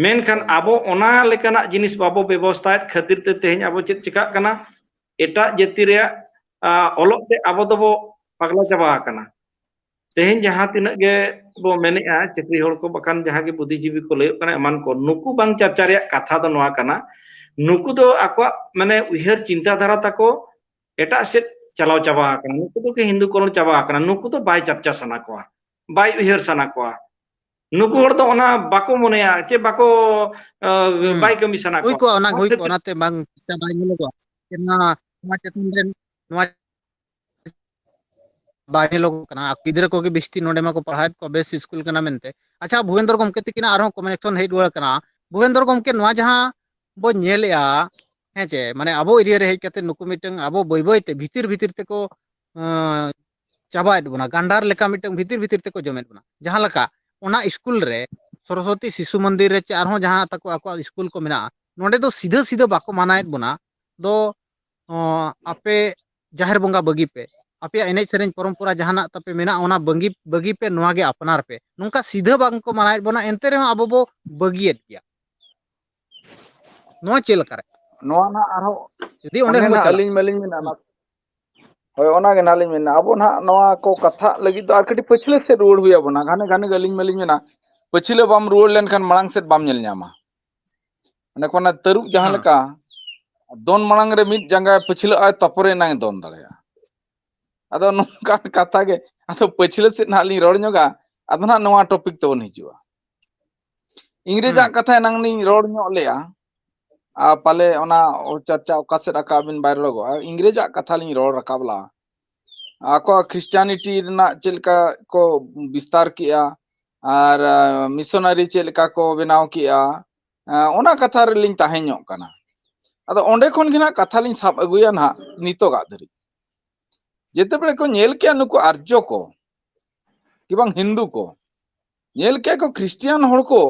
ᱢᱮᱱᱠᱷᱟᱱ ᱟᱵᱚ ᱚᱱᱟ ᱞᱮᱠᱟᱱᱟᱜ ᱡᱤᱱᱤᱥ ᱵᱟᱵᱚ ᱵᱮᱵᱚᱥᱛᱷᱟᱭᱮᱫ ᱠᱷᱟᱹᱛᱤᱨ ᱛᱮ ᱛᱮᱦᱮᱧ ᱟᱵᱚ ᱪᱮᱫ ᱪᱤᱠᱟᱜ ᱠᱟᱱᱟ? ᱮᱴᱟᱜ ᱡᱟᱹᱛᱤ ᱨᱮᱭᱟᱜ, ᱟ, ᱚᱞᱚᱜ ᱛᱮ ᱟᱵᱚ ᱫᱚᱵᱚ ᱯᱟᱜᱽᱞᱟ ᱪᱟᱵᱟ ᱟᱠᱟᱱᱟ᱾ ᱛᱮᱦᱮᱧ ᱡᱟᱦᱟᱸ ᱛᱤᱱᱟᱹᱜ ᱜᱮ ᱵᱚ ᱢᱮᱱᱮᱜᱼᱟ, ᱪᱟᱹᱠᱨᱤ ᱦᱚᱲ ᱠᱚ, ᱵᱟᱠᱷᱟᱱ ᱡᱟᱦᱟᱸ ᱜᱮ ᱵᱩᱫᱷᱤᱡᱤᱵᱤ ᱠᱚ ᱞᱟᱹᱭᱚᱜ ᱠᱟᱱᱟ, ᱮᱢᱟᱱ ᱠᱚ, ᱱᱩᱠᱩ ᱵᱟᱝ ᱪᱟᱨᱪᱟ ᱨᱮᱭᱟᱜ ᱠᱟᱛᱷᱟ ᱫᱚ ᱱᱚᱣᱟ ᱠᱟᱱᱟ, ᱱᱩᱠᱩ ᱫᱚ ᱟᱠᱚᱣᱟᱜ, ᱢᱟᱱᱮ, ᱩᱭᱦᱟᱹᱨ ᱪᱤᱱᱛᱟᱹ ᱫᱷᱟᱨᱟ ᱛᱟᱠᱚ ᱮᱴᱟᱜ ᱥᱮᱫ ᱪᱟᱞᱟᱣ ᱪᱟᱵᱟ ᱟᱠᱟᱱᱟ᱾ ᱱᱩᱠᱩ ᱫᱚ ᱠᱚ ᱦᱤᱱᱫᱩᱠᱚᱨᱚᱱ ᱪᱟᱵᱟ ᱟᱠᱟᱱᱟ᱾ ᱱᱩᱠᱩ ᱫᱚ ᱵᱟᱭ ᱪᱟᱨᱪᱟ ᱥᱟᱱᱟ ᱠᱚᱣᱟ, ᱵᱟᱭ ᱩᱭᱦᱟᱹᱨ ᱥᱟᱱᱟ ᱠᱚᱣᱟ᱾ ᱱᱩᱠᱩ ᱦᱚᱲ ᱫᱚ ᱚᱱᱟ ᱵᱟᱠᱚ ᱢᱚᱱᱮᱭᱟ, ᱪᱮ ᱵᱟᱠᱚ, ᱟ, ᱦᱩᱸ᱾ ᱵᱟᱭ ᱠᱟᱹᱢᱤ ᱥᱟᱱᱟ ᱦᱩᱭ ᱠᱚᱣᱟ᱾ ᱠᱚᱜᱼᱟ, ᱚᱱᱟ ᱚᱱᱟ ᱦᱩᱭ ᱠᱷᱟᱹᱛᱤᱨ ᱠᱚᱜᱼᱟ, ᱚᱱᱟᱛᱮ ᱵᱟᱝ, ᱪᱮ ᱵᱟᱭ ᱧᱮᱞᱚᱜᱚᱜᱼᱟ᱾ ᱱᱚᱣᱟ, ᱱᱚᱣᱟ ᱪᱮᱛᱟᱱ ᱨᱮ ᱱᱚᱣᱟ ᱵᱟᱭ ᱧᱮᱞᱚᱜᱚᱜ ᱠᱟᱱᱟ᱾ ᱜᱤᱫᱽᱨᱟᱹ ᱠᱚᱜᱮ ᱵᱮᱥᱤ ᱱᱚᱰᱮ ᱢᱟᱠᱚ ᱯᱟᱲᱦᱟᱣᱮᱫ ᱠᱚᱣᱟ, ᱵᱮᱥ ᱥᱠᱩᱞ ᱠᱟᱱᱟ ᱢᱮᱱᱛᱮ᱾ ᱟᱪᱪᱷᱟ, ᱵᱷᱩᱵᱮᱱᱫᱚᱨ ᱜᱚᱢᱠᱮ ᱛᱤᱠᱤᱱᱟᱜ ᱟᱨᱦᱚᱸ ᱠᱚᱱᱮᱠᱥᱚᱱ ᱦᱮᱡ ᱨᱩᱣᱟᱹᱲ ᱠᱟᱱᱟ᱾ ᱵᱷᱩᱵᱮᱱᱫᱚᱨ ᱜᱚᱢᱠᱮ, ᱱᱚᱣᱟ ᱡᱟᱦᱟᱸ ᱵᱚ ᱧᱮᱞᱮᱜᱼᱟ, ᱦᱮᱸ ᱪᱮ, ᱢᱟᱱᱮ ᱟᱵᱚ ᱮᱨᱤᱭᱟ ᱨᱮ ᱦᱮᱡ ᱠᱟᱛᱮ ᱱᱩᱠᱩ ᱢᱤᱫᱴᱟᱝ ᱟᱵᱚ ᱵᱟᱹᱭ ᱵᱟᱹᱭ ᱛᱮ ᱵᱷᱤᱛᱤᱨ ᱵᱷᱤᱛᱤᱨ ᱛᱮᱠᱚ, ᱟᱸ, ᱪᱟᱵᱟᱭᱮᱫ ᱵᱚᱱᱟ, ᱜᱟᱱᱰᱟᱨ ᱞᱮᱠᱟ ᱢᱤᱫᱴᱟᱝ ᱵᱷᱤᱛᱤᱨ ᱵᱷᱤᱛᱤᱨ ᱛᱮᱠᱚ ᱡᱚᱢᱮᱫ ᱵᱚᱱᱟ᱾ ᱡᱟᱦᱟᱸ ᱞᱮᱠᱟ ᱚᱱᱟ ᱥᱠᱩᱞ ᱨᱮ ᱥᱚᱨᱚᱥᱚᱛᱤ ᱥᱤᱥᱩ ᱢᱚᱱᱫᱤᱨ ᱨᱮ ᱪᱮ ᱟᱨᱦᱚᱸ ᱡᱟᱦᱟᱸ ᱛᱟᱠᱚ ᱟᱠᱚᱣᱟᱜ ᱥᱠᱩᱞ ᱠᱚ ᱢᱮᱱᱟᱜᱼᱟ, ᱱᱚᱰᱮ ᱫᱚ ᱥᱤᱫᱷᱟᱹ ᱥᱤᱫᱷᱟᱹ ᱵᱟᱠᱚ ᱢᱟᱱᱟᱭᱮᱫ ᱵᱚᱱᱟ ᱫᱚ, ᱚ, ᱟᱯᱮ ᱡᱟᱦᱮᱨ ᱵᱚᱸᱜᱟ ᱵᱟᱹᱜᱤ ᱯᱮ, ᱟᱯᱮᱭᱟᱜ ᱮᱱᱮᱡ ᱥᱮᱨᱮᱧ ᱯᱚᱨᱚᱢᱯᱚᱨᱟ ᱡᱟᱦᱟᱱᱟᱜ ᱛᱟᱯᱮ ᱢᱮᱱᱟᱜᱼᱟ, ᱚᱱᱟ ᱵᱟᱹᱜᱤ, ᱵᱟᱹᱜᱤ ᱯᱮ, ᱱᱚᱣᱟ ᱜᱮ ᱟᱯᱱᱟᱨ ᱯᱮ᱾ ᱱᱚᱝᱠᱟ ᱥᱤᱫᱷᱟᱹ ᱵᱟᱝ ᱠᱚ ᱢᱟᱱᱟᱭᱮᱫ ᱵᱚᱱᱟ, ᱮᱱᱛᱮ ᱨᱮᱦᱚᱸ ᱟᱵᱚ ᱵᱚ ᱵᱟᱹᱜᱤᱭᱮᱫ ᱜᱮᱭᱟ᱾ ᱱᱚᱣᱟ ᱪᱮᱫ ᱞᱮᱠᱟ ᱨᱮ? ᱱᱚᱣᱟ ᱱᱟᱜ ᱟᱨᱦᱚᱸ ᱡᱩᱫᱤ ᱚᱸᱰᱮ ᱚᱱᱮ ᱦᱚᱸᱵᱚ ᱱᱟᱜ ᱪᱟᱞᱟᱜᱼᱟ᱾ ᱟᱹᱞᱤᱧ ᱢᱟᱞᱤᱧ ᱢᱮᱱᱟ, ᱦᱩᱸ᱾ ᱚᱱᱟ, ᱦᱳᱭ, ᱚᱱᱟ ᱜᱮ ᱱᱟᱜ ᱞᱤᱧ ᱢᱮᱱᱟ, ᱟᱵᱚ ᱱᱟᱜ ᱱᱚᱣᱟ ᱠᱚ ᱠᱟᱛᱷᱟ ᱞᱟᱹᱜᱤᱫ ᱫᱚ ᱟᱨ ᱠᱟᱹᱴᱤᱡ ᱯᱟᱹᱪᱷᱞᱟᱹ ᱥᱮᱫ ᱨᱩᱣᱟᱹᱲ ᱦᱩᱭ ᱟᱵᱚᱱᱟ᱾ ᱜᱷᱟᱱᱮ ᱜᱷᱟᱱᱮ ᱜᱮ ᱟᱹᱞᱤᱧ ᱢᱟᱞᱤᱧ ᱢᱮᱱᱟ, ᱯᱟᱹᱪᱷᱞᱟᱹ ᱵᱟᱢ ᱨᱩᱣᱟᱹᱲ ᱞᱮᱱᱠᱷᱟᱱ ᱢᱟᱲᱟᱝ ᱥᱮᱫ ᱵᱟᱢ ᱧᱮᱞ ᱧᱟᱢᱟ᱾ ᱚᱱᱮ ᱠᱚ ᱢᱮᱱᱟ, ᱛᱟᱹᱨᱩᱵ ᱡᱟᱦᱟᱸ ᱦᱮᱸ᱾ ᱞᱮᱠᱟ ᱫᱚᱱ ᱢᱟᱲᱟᱝ ᱨᱮ ᱢᱤᱫ ᱡᱟᱸᱜᱟᱭ ᱯᱟᱹᱪᱷᱞᱟᱹᱜ ᱟᱭ, ᱛᱟᱯᱚᱨᱮ ᱮᱱᱟᱝ ᱮ ᱫᱚᱱ ᱫᱟᱲᱮᱭᱟᱜᱼᱟ᱾ ᱟᱫᱚ ᱱᱚᱝᱠᱟᱱ ᱠᱟᱛᱷᱟ ᱜᱮ, ᱟᱫᱚ ᱯᱟᱹᱪᱷᱞᱟᱹ ᱥᱮᱫ ᱱᱟᱦᱟᱜ ᱞᱤᱧ ᱨᱚᱲ ᱧᱚᱜᱟ, ᱟᱫᱚ ᱱᱟᱦᱟᱜ ᱱᱚᱣᱟ ᱴᱚᱯᱤᱠ ᱛᱮᱵᱚᱱ ᱦᱤᱡᱩᱜᱼᱟ᱾ ᱤᱝᱨᱮᱡᱟᱜ ᱦᱩᱸ᱾ ᱠᱟᱛᱷᱟ ᱮᱱᱟᱝ ᱞᱤᱧ ᱨᱚᱲ ᱧᱚᱜ ᱞᱮᱜᱼᱟ, ᱟᱨ ᱯᱟᱞᱮ ᱚᱱᱟ ᱪᱟᱨᱪᱟ ᱚᱠᱟ ᱥᱮᱫ ᱨᱟᱠᱟᱵ ᱵᱤᱱ ᱵᱟᱭ ᱨᱚᱲᱚᱜᱚᱜᱼᱟ᱾ ᱤᱝᱨᱮᱡᱟᱜ ᱠᱟᱛᱷᱟ ᱞᱤᱧ ᱨᱚᱲ ᱨᱟᱠᱟᱵ ᱞᱟᱜᱼᱟ᱾ ᱟᱠᱚᱣᱟᱜ ᱠᱷᱨᱤᱥᱪᱟᱱᱤᱴᱤ ᱨᱮᱱᱟᱜ ᱪᱮᱫ ᱞᱮᱠᱟ ᱠᱚ ᱵᱤᱥᱛᱟᱨ ᱠᱮᱜᱼᱟ, ᱟᱨ, ᱟ, ᱢᱤᱥᱚᱱᱟᱨᱤ ᱪᱮᱫ ᱞᱮᱠᱟ ᱠᱚ ᱵᱮᱱᱟᱣ ᱠᱮᱜᱼᱟ, ᱟ, ᱚᱱᱟ ᱠᱟᱛᱷᱟ ᱨᱮᱞᱤᱧ ᱛᱟᱦᱮᱸ ᱧᱚᱜ ᱠᱟᱱᱟ᱾ ᱟᱫᱚ ᱚᱸᱰᱮ ᱠᱷᱚᱱ ᱜᱮ ᱱᱟᱦᱟᱜ ᱠᱟᱛᱷᱟ ᱞᱤᱧ ᱥᱟᱵ ᱟᱹᱜᱩᱭᱟ ᱱᱟᱦᱟᱜ ᱱᱤᱛᱚᱜᱟᱜ ᱫᱷᱟᱹᱨᱤᱡ᱾ ᱡᱮᱛᱮ ᱵᱮᱲᱮ ᱠᱚ ᱧᱮᱞ ᱠᱮᱜᱼᱟ ᱱᱩᱠᱩ ᱟᱨᱡᱚ ᱠᱚ, ᱠᱤ ᱵᱟᱝ ᱦᱤᱱᱫᱩ ᱠᱚ, ᱧᱮᱞ ᱠᱮᱜᱼᱟ ᱠᱚ ᱠᱷᱨᱤᱥᱴᱤᱭᱟᱱ ᱦᱚᱲ ᱠᱚ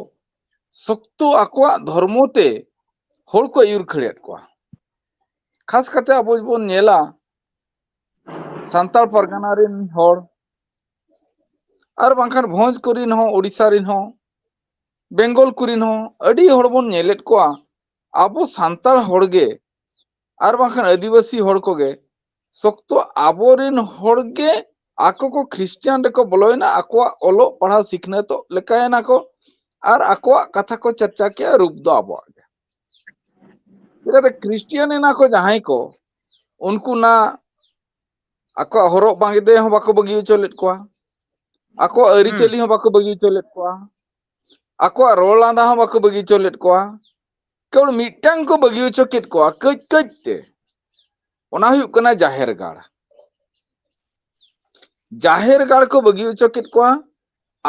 ᱥᱚᱠᱛᱚ ᱟᱠᱚᱣᱟᱜ ᱫᱷᱚᱨᱢᱚ ᱛᱮ ᱦᱚᱲ ᱠᱚ ᱟᱹᱭᱩᱨ ᱠᱷᱟᱹᱲᱮᱫ ᱠᱚᱣᱟ᱾ ᱠᱷᱟᱥ ᱠᱟᱛᱮ ᱟᱵᱚ ᱵᱚᱱ ᱧᱮᱞᱟ ᱥᱟᱱᱛᱟᱲ ᱯᱟᱨᱜᱟᱱᱟ ᱨᱮᱱ ᱦᱚᱲ, ᱟᱨ ᱵᱟᱝᱠᱷᱟᱱ ᱵᱷᱚᱸᱡᱽ ᱠᱚᱨᱮᱱ ᱦᱚᱸ, ᱳᱰᱤᱥᱟ ᱨᱮᱱ ᱦᱚᱸ, ᱵᱮᱝᱜᱚᱞ ᱠᱚᱨᱮᱱ ᱦᱚᱸ ᱟᱹᱰᱤ ᱦᱚᱲ ᱵᱚᱱ ᱧᱮᱞᱮᱫ ᱠᱚᱣᱟ, ᱟᱵᱚ ᱥᱟᱱᱛᱟᱲ ᱦᱚᱲ ᱜᱮ ᱟᱨ ᱵᱟᱝᱠᱷᱟᱱ ᱟᱹᱫᱤᱵᱟᱹᱥᱤ ᱦᱚᱲ ᱠᱚᱜᱮ ᱥᱚᱠᱛᱚ ᱟᱵᱚᱨᱮᱱ ᱦᱚᱲ ᱜᱮ ᱟᱠᱚ ᱠᱚ ᱠᱷᱨᱤᱥᱴᱟᱱ ᱨᱮᱠᱚ ᱵᱚᱞᱚᱭᱮᱱᱟ, ᱟᱠᱚᱣᱟᱜ ᱚᱞᱚᱜ ᱯᱟᱲᱦᱟᱣ ᱥᱤᱠᱷᱱᱟᱹᱛᱚᱜ ᱞᱮᱠᱟᱭᱮᱱᱟ ᱠᱚ, ᱟᱨ ᱟᱠᱚᱣᱟᱜ ᱠᱟᱛᱷᱟ ᱠᱚ ᱪᱟᱨᱪᱟ ᱠᱮᱜᱼᱟ, ᱨᱩᱯ ᱫᱚ ᱟᱵᱚᱣᱟᱜ ᱜᱮ᱾ ᱪᱤᱠᱟᱹᱛᱮ ᱠᱷᱨᱤᱥᱴᱤᱭᱟᱱ ᱮᱱᱟ ᱠᱚ ᱡᱟᱦᱟᱸᱭ ᱠᱚ, ᱩᱱᱠᱩ ᱱᱟ ᱟᱠᱚᱣᱟᱜ ᱦᱚᱨᱚᱜ ᱵᱟᱸᱫᱮ ᱦᱚᱸ ᱵᱟᱠᱚ ᱵᱟᱹᱜᱤ ᱦᱚᱪᱚ ᱞᱮᱫ ᱠᱚᱣᱟ, ᱟᱠᱚᱣᱟᱜ ᱟᱹᱨᱤᱪᱟᱹᱞᱤ ᱦᱚᱸ ᱵᱟᱠᱚ ᱵᱟᱹᱜᱤ ᱦᱚᱪᱚ ᱞᱮᱫ ᱠᱚᱣᱟ, ᱟᱠᱚᱣᱟᱜ ᱨᱚᱲ ᱞᱟᱸᱫᱟ ᱦᱚᱸ ᱵᱟᱠᱚ ᱵᱟᱹᱜᱤ ᱦᱚᱪᱚ ᱞᱮᱫ ᱠᱚᱣᱟ᱾ ᱠᱮᱣᱚᱞ ᱢᱤᱫᱴᱟᱝ ᱠᱚ ᱵᱟᱹᱜᱤ ᱦᱚᱪᱚ ᱠᱮᱫ ᱠᱚᱣᱟ ᱠᱟᱹᱡ ᱠᱟᱹᱡ ᱛᱮ, ᱚᱱᱟ ᱦᱩᱭᱩᱜ ᱠᱟᱱᱟ ᱡᱟᱦᱮᱨ ᱜᱟᱲ᱾ ᱡᱟᱦᱮᱨ ᱜᱟᱲ ᱠᱚ ᱵᱟᱹᱜᱤ ᱦᱚᱪᱚ ᱠᱮᱫ ᱠᱚᱣᱟ,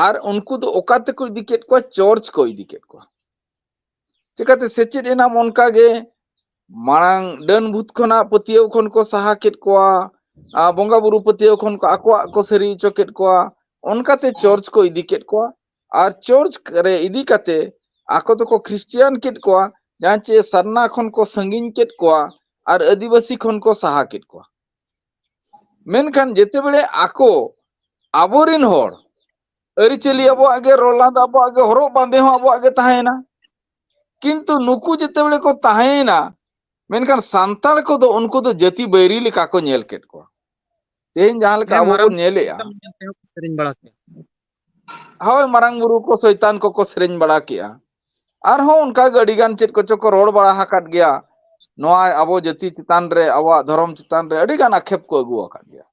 ᱟᱨ ᱩᱱᱠᱩ ᱫᱚ ᱚᱠᱟ ᱛᱮᱠᱚ ᱤᱫᱤ ᱠᱮᱫ ᱠᱚᱣᱟ? ᱪᱚᱨᱪ ᱠᱚ ᱤᱫᱤ ᱠᱮᱫ ᱠᱚᱣᱟ᱾ ᱪᱤᱠᱟᱹᱛᱮ ᱥᱮᱪᱮᱫ ᱮᱱᱟᱢ ᱚᱱᱠᱟ ᱜᱮ, ᱢᱟᱲᱟᱝ ᱰᱟᱹᱱ ᱵᱷᱩᱛ ᱠᱷᱚᱱᱟᱜ ᱯᱟᱹᱛᱭᱟᱹᱣ ᱠᱷᱚᱱ ᱠᱚ ᱥᱟᱦᱟ ᱠᱮᱫ ᱠᱚᱣᱟ, ᱟᱨ ᱵᱚᱸᱜᱟ ᱵᱩᱨᱩ ᱯᱟᱹᱛᱭᱟᱹᱣ ᱠᱷᱚᱱ ᱠᱚ ᱟᱠᱚᱣᱟᱜ ᱠᱚ ᱥᱟᱹᱨᱤ ᱦᱚᱪᱚ ᱠᱮᱫ ᱠᱚᱣᱟ, ᱚᱱᱠᱟᱛᱮ ᱪᱚᱨᱪ ᱠᱚ ᱤᱫᱤ ᱠᱮᱫ ᱠᱚᱣᱟ᱾ ᱟᱨ ᱪᱚᱨᱪ ᱨᱮ ᱤᱫᱤ ᱠᱟᱛᱮ ᱟᱠᱚ ᱫᱚᱠᱚ ᱠᱷᱨᱤᱥᱴᱤᱭᱟᱱ ᱠᱮᱫ ᱠᱚᱣᱟ, ᱡᱟᱦᱟᱸ ᱪᱮ ᱥᱟᱨᱱᱟ ᱠᱷᱚᱱ ᱠᱚ ᱥᱟᱺᱜᱤᱧ ᱠᱮᱫ ᱠᱚᱣᱟ ᱟᱨ ᱟᱹᱫᱤᱵᱟᱹᱥᱤ ᱠᱷᱚᱱ ᱠᱚ ᱥᱟᱦᱟ ᱠᱮᱫ ᱠᱚᱣᱟ᱾ ᱢᱮᱱᱠᱷᱟᱱ ᱡᱮᱛᱮᱵᱮᱲᱮ ᱟᱠᱚ, ᱟᱵᱚᱨᱮᱱ ᱦᱚᱲ, ᱟᱹᱨᱤᱪᱟᱹᱞᱤ ᱟᱵᱚᱣᱟᱜ ᱜᱮ, ᱨᱚᱲ ᱞᱟᱸᱫᱟ ᱟᱵᱚᱣᱟᱜ ᱜᱮ, ᱦᱚᱨᱚᱜ ᱵᱟᱸᱫᱮ ᱦᱚᱸ ᱟᱵᱚᱣᱟᱜ ᱜᱮ ᱛᱟᱦᱮᱸᱭᱮᱱᱟ, ᱠᱤᱱᱛᱩ ᱱᱩᱠᱩ ᱡᱮᱛᱮᱵᱮᱲᱮ ᱠᱚ ᱛᱟᱦᱮᱸᱭᱮᱱᱟ, ᱢᱮᱱᱠᱷᱟᱱ ᱥᱟᱱᱛᱟᱲ ᱠᱚᱫᱚ ᱩᱱᱠᱩ ᱫᱚ ᱡᱟᱹᱛᱤ ᱵᱟᱹᱭᱨᱤ ᱞᱮᱠᱟ ᱠᱚ ᱧᱮᱞ ᱠᱮᱫ ᱠᱚᱣᱟ᱾ ᱛᱮᱦᱮᱧ ᱡᱟᱦᱟᱸ ᱞᱮᱠᱟ ᱦᱮᱸ, ᱟᱵᱚ ᱢᱟᱨᱟᱝ ᱵᱚᱱ ᱧᱮᱞᱮᱜᱼᱟ, ᱥᱮᱨᱮᱧ ᱵᱟᱲᱟ ᱠᱮᱫ᱾ ᱦᱳᱭ, ᱢᱟᱨᱟᱝ ᱵᱩᱨᱩ ᱠᱚ ᱥᱚᱭᱛᱟᱱ ᱠᱚᱠᱚ ᱥᱮᱨᱮᱧ ᱵᱟᱲᱟ ᱠᱮᱜᱼᱟ᱾ ᱟᱨᱦᱚᱸ ᱚᱱᱠᱟᱜᱮ ᱟᱹᱰᱤᱜᱟᱱ ᱪᱮᱫ ᱠᱚᱪᱚ ᱠᱚ ᱨᱚᱲ ᱵᱟᱲᱟ ᱟᱠᱟᱫ ᱜᱮᱭᱟ, ᱱᱚᱣᱟ ᱟᱵᱚ ᱡᱟᱹᱛᱤ ᱪᱮᱛᱟᱱ ᱨᱮ, ᱟᱵᱚᱣᱟᱜ ᱫᱷᱚᱨᱚᱢ ᱪᱮᱛᱟᱱ ᱨᱮ ᱟᱹᱰᱤᱜᱟᱱ ᱟᱠᱷᱮᱯ ᱠᱚ ᱟᱹᱜᱩ ᱟᱠᱟᱫ ᱜᱮᱭᱟ᱾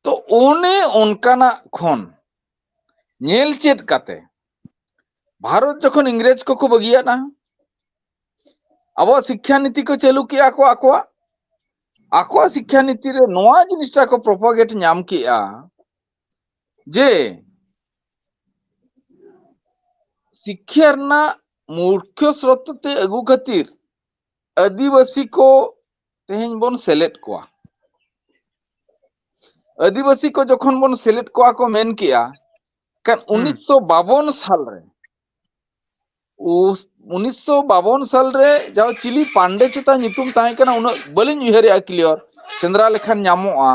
ᱛᱚ ᱚᱱᱮ ᱚᱱᱠᱟᱱᱟᱜ ᱠᱷᱚᱱ ᱧᱮᱞ ᱪᱮᱫ ᱠᱟᱛᱮ ᱵᱷᱟᱨᱚᱛ ᱡᱚᱠᱷᱚᱱ ᱤᱝᱨᱮᱡᱽ ᱠᱚᱠᱚ ᱵᱟᱹᱜᱤᱭᱟᱫᱼᱟ, ᱟᱵᱚᱣᱟᱜ ᱥᱤᱠᱠᱷᱟ ᱱᱤᱛᱤ ᱠᱚ ᱪᱟᱹᱞᱩ ᱠᱮᱜᱼᱟ ᱠᱚ ᱟᱠᱚᱣᱟᱜ, ᱟᱠᱚᱣᱟᱜ ᱥᱤᱠᱠᱷᱟ ᱱᱤᱛᱤ ᱨᱮ ᱱᱚᱣᱟ ᱡᱤᱱᱤᱥᱴᱟ ᱠᱚ ᱯᱨᱚᱯᱟᱜᱮᱴ ᱧᱟᱢ ᱠᱮᱜᱼᱟ ᱡᱮ ᱥᱤᱠᱠᱷᱟ ᱨᱮᱱᱟᱜ ᱢᱩᱠᱷᱭᱚ ᱥᱨᱳᱛ ᱛᱮ ᱟᱹᱜᱩ ᱠᱷᱟᱹᱛᱤᱨ ᱟᱹᱫᱤᱵᱟᱹᱥᱤ ᱠᱚ ᱛᱮᱦᱮᱧ ᱵᱚᱱ ᱥᱮᱞᱮᱫ ᱠᱚᱣᱟ᱾ ᱟᱹᱫᱤᱵᱟᱹᱥᱤ ᱠᱚ ᱡᱚᱠᱷᱚᱱ ᱵᱚᱱ ᱥᱮᱞᱮᱫ ᱠᱚᱣᱟ ᱠᱚ ᱢᱮᱱ ᱠᱮᱜᱼᱟ, ᱠᱷᱟᱱ ᱦᱩᱸ᱾ ᱩᱱᱤᱥᱥᱚ ᱵᱟᱵᱚᱱ ᱥᱟᱞ ᱨᱮ, ᱩᱥ-, ᱩᱱᱤᱥᱥᱚ ᱵᱟᱵᱚᱱ ᱥᱟᱞ ᱨᱮ ᱡᱟᱦᱟᱸ ᱪᱤᱞᱤ ᱯᱟᱱᱰᱮ ᱪᱮᱛᱟᱱ ᱧᱩᱛᱩᱢ ᱛᱟᱦᱮᱸ ᱠᱟᱱᱟ, ᱩᱱᱟᱹᱜ ᱵᱟᱹᱞᱤᱧ ᱩᱭᱦᱟᱹᱨᱮᱜᱼᱟ ᱠᱞᱤᱭᱟᱨ, ᱥᱮᱸᱫᱽᱨᱟ ᱞᱮᱠᱷᱟᱱ ᱧᱟᱢᱚᱜᱼᱟ᱾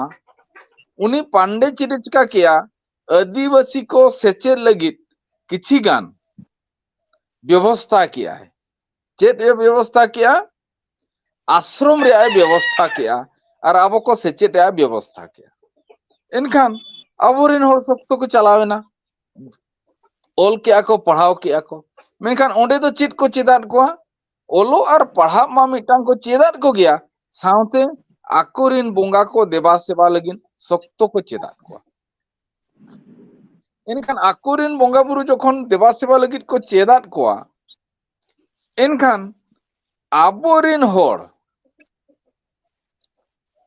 ᱩᱱᱤ ᱯᱟᱱᱰᱮ ᱪᱮᱫ ᱮ ᱪᱤᱠᱟ ᱠᱮᱜᱼᱟ, ᱟᱹᱫᱤᱵᱟᱹᱥᱤ ᱠᱚ ᱥᱮᱪᱮᱫ ᱞᱟᱹᱜᱤᱫ ᱠᱤᱪᱷᱤ ᱜᱟᱱ ᱵᱮᱵᱚᱥᱛᱷᱟ ᱠᱮᱜᱼᱟᱭ᱾ ᱪᱮᱫ ᱮ ᱵᱮᱵᱚᱥᱛᱷᱟ ᱠᱮᱜᱼᱟ? ᱟᱥᱨᱚᱢ ᱨᱮᱭᱟᱜ ᱮ ᱵᱮᱵᱚᱥᱛᱷᱟ ᱠᱮᱜᱼᱟ ᱟᱨ ᱟᱵᱚ ᱠᱚ ᱥᱮᱪᱮᱫ ᱨᱮᱭᱟᱜ ᱮ ᱵᱮᱵᱚᱥᱛᱷᱟ ᱠᱮᱜᱼᱟ᱾ ᱮᱱᱠᱷᱟᱱ ᱟᱵᱚᱨᱮᱱ ᱦᱚᱲ ᱥᱚᱠᱛᱚ ᱠᱚ ᱪᱟᱞᱟᱣ ᱮᱱᱟ, ᱚᱞ ᱠᱮᱜᱼᱟ ᱠᱚ, ᱯᱟᱲᱦᱟᱣ ᱠᱮᱜᱼᱟ ᱠᱚ, ᱢᱮᱱᱠᱷᱟᱱ ᱚᱸᱰᱮ ᱫᱚ ᱪᱮᱫ ᱠᱚ ᱪᱮᱫᱟᱫ ᱠᱚᱣᱟ? ᱚᱞᱚᱜ ᱟᱨ ᱯᱟᱲᱦᱟᱜ ᱢᱟ ᱢᱤᱫᱴᱟᱝ ᱠᱚ ᱪᱮᱫᱟᱫ ᱠᱚᱜᱮᱭᱟ, ᱥᱟᱶᱛᱮ ᱟᱠᱚᱨᱮᱱ ᱵᱚᱸᱜᱟ ᱠᱚ ᱫᱮᱵᱟ ᱥᱮᱵᱟ ᱞᱟᱹᱜᱤᱫ ᱥᱚᱠᱛᱚ ᱠᱚ ᱪᱮᱫᱟᱫ ᱠᱚᱣᱟ᱾ ᱮᱱᱠᱷᱟᱱ ᱟᱠᱚᱨᱮᱱ ᱵᱚᱸᱜᱟ ᱵᱩᱨᱩ ᱡᱚᱠᱷᱚᱱ ᱫᱮᱵᱟ ᱥᱮᱵᱟ ᱞᱟᱹᱜᱤᱫ ᱠᱚ ᱪᱮᱫᱟᱫ ᱠᱚᱣᱟ, ᱮᱱᱠᱷᱟᱱ ᱟᱵᱚᱨᱮᱱ ᱦᱚᱲ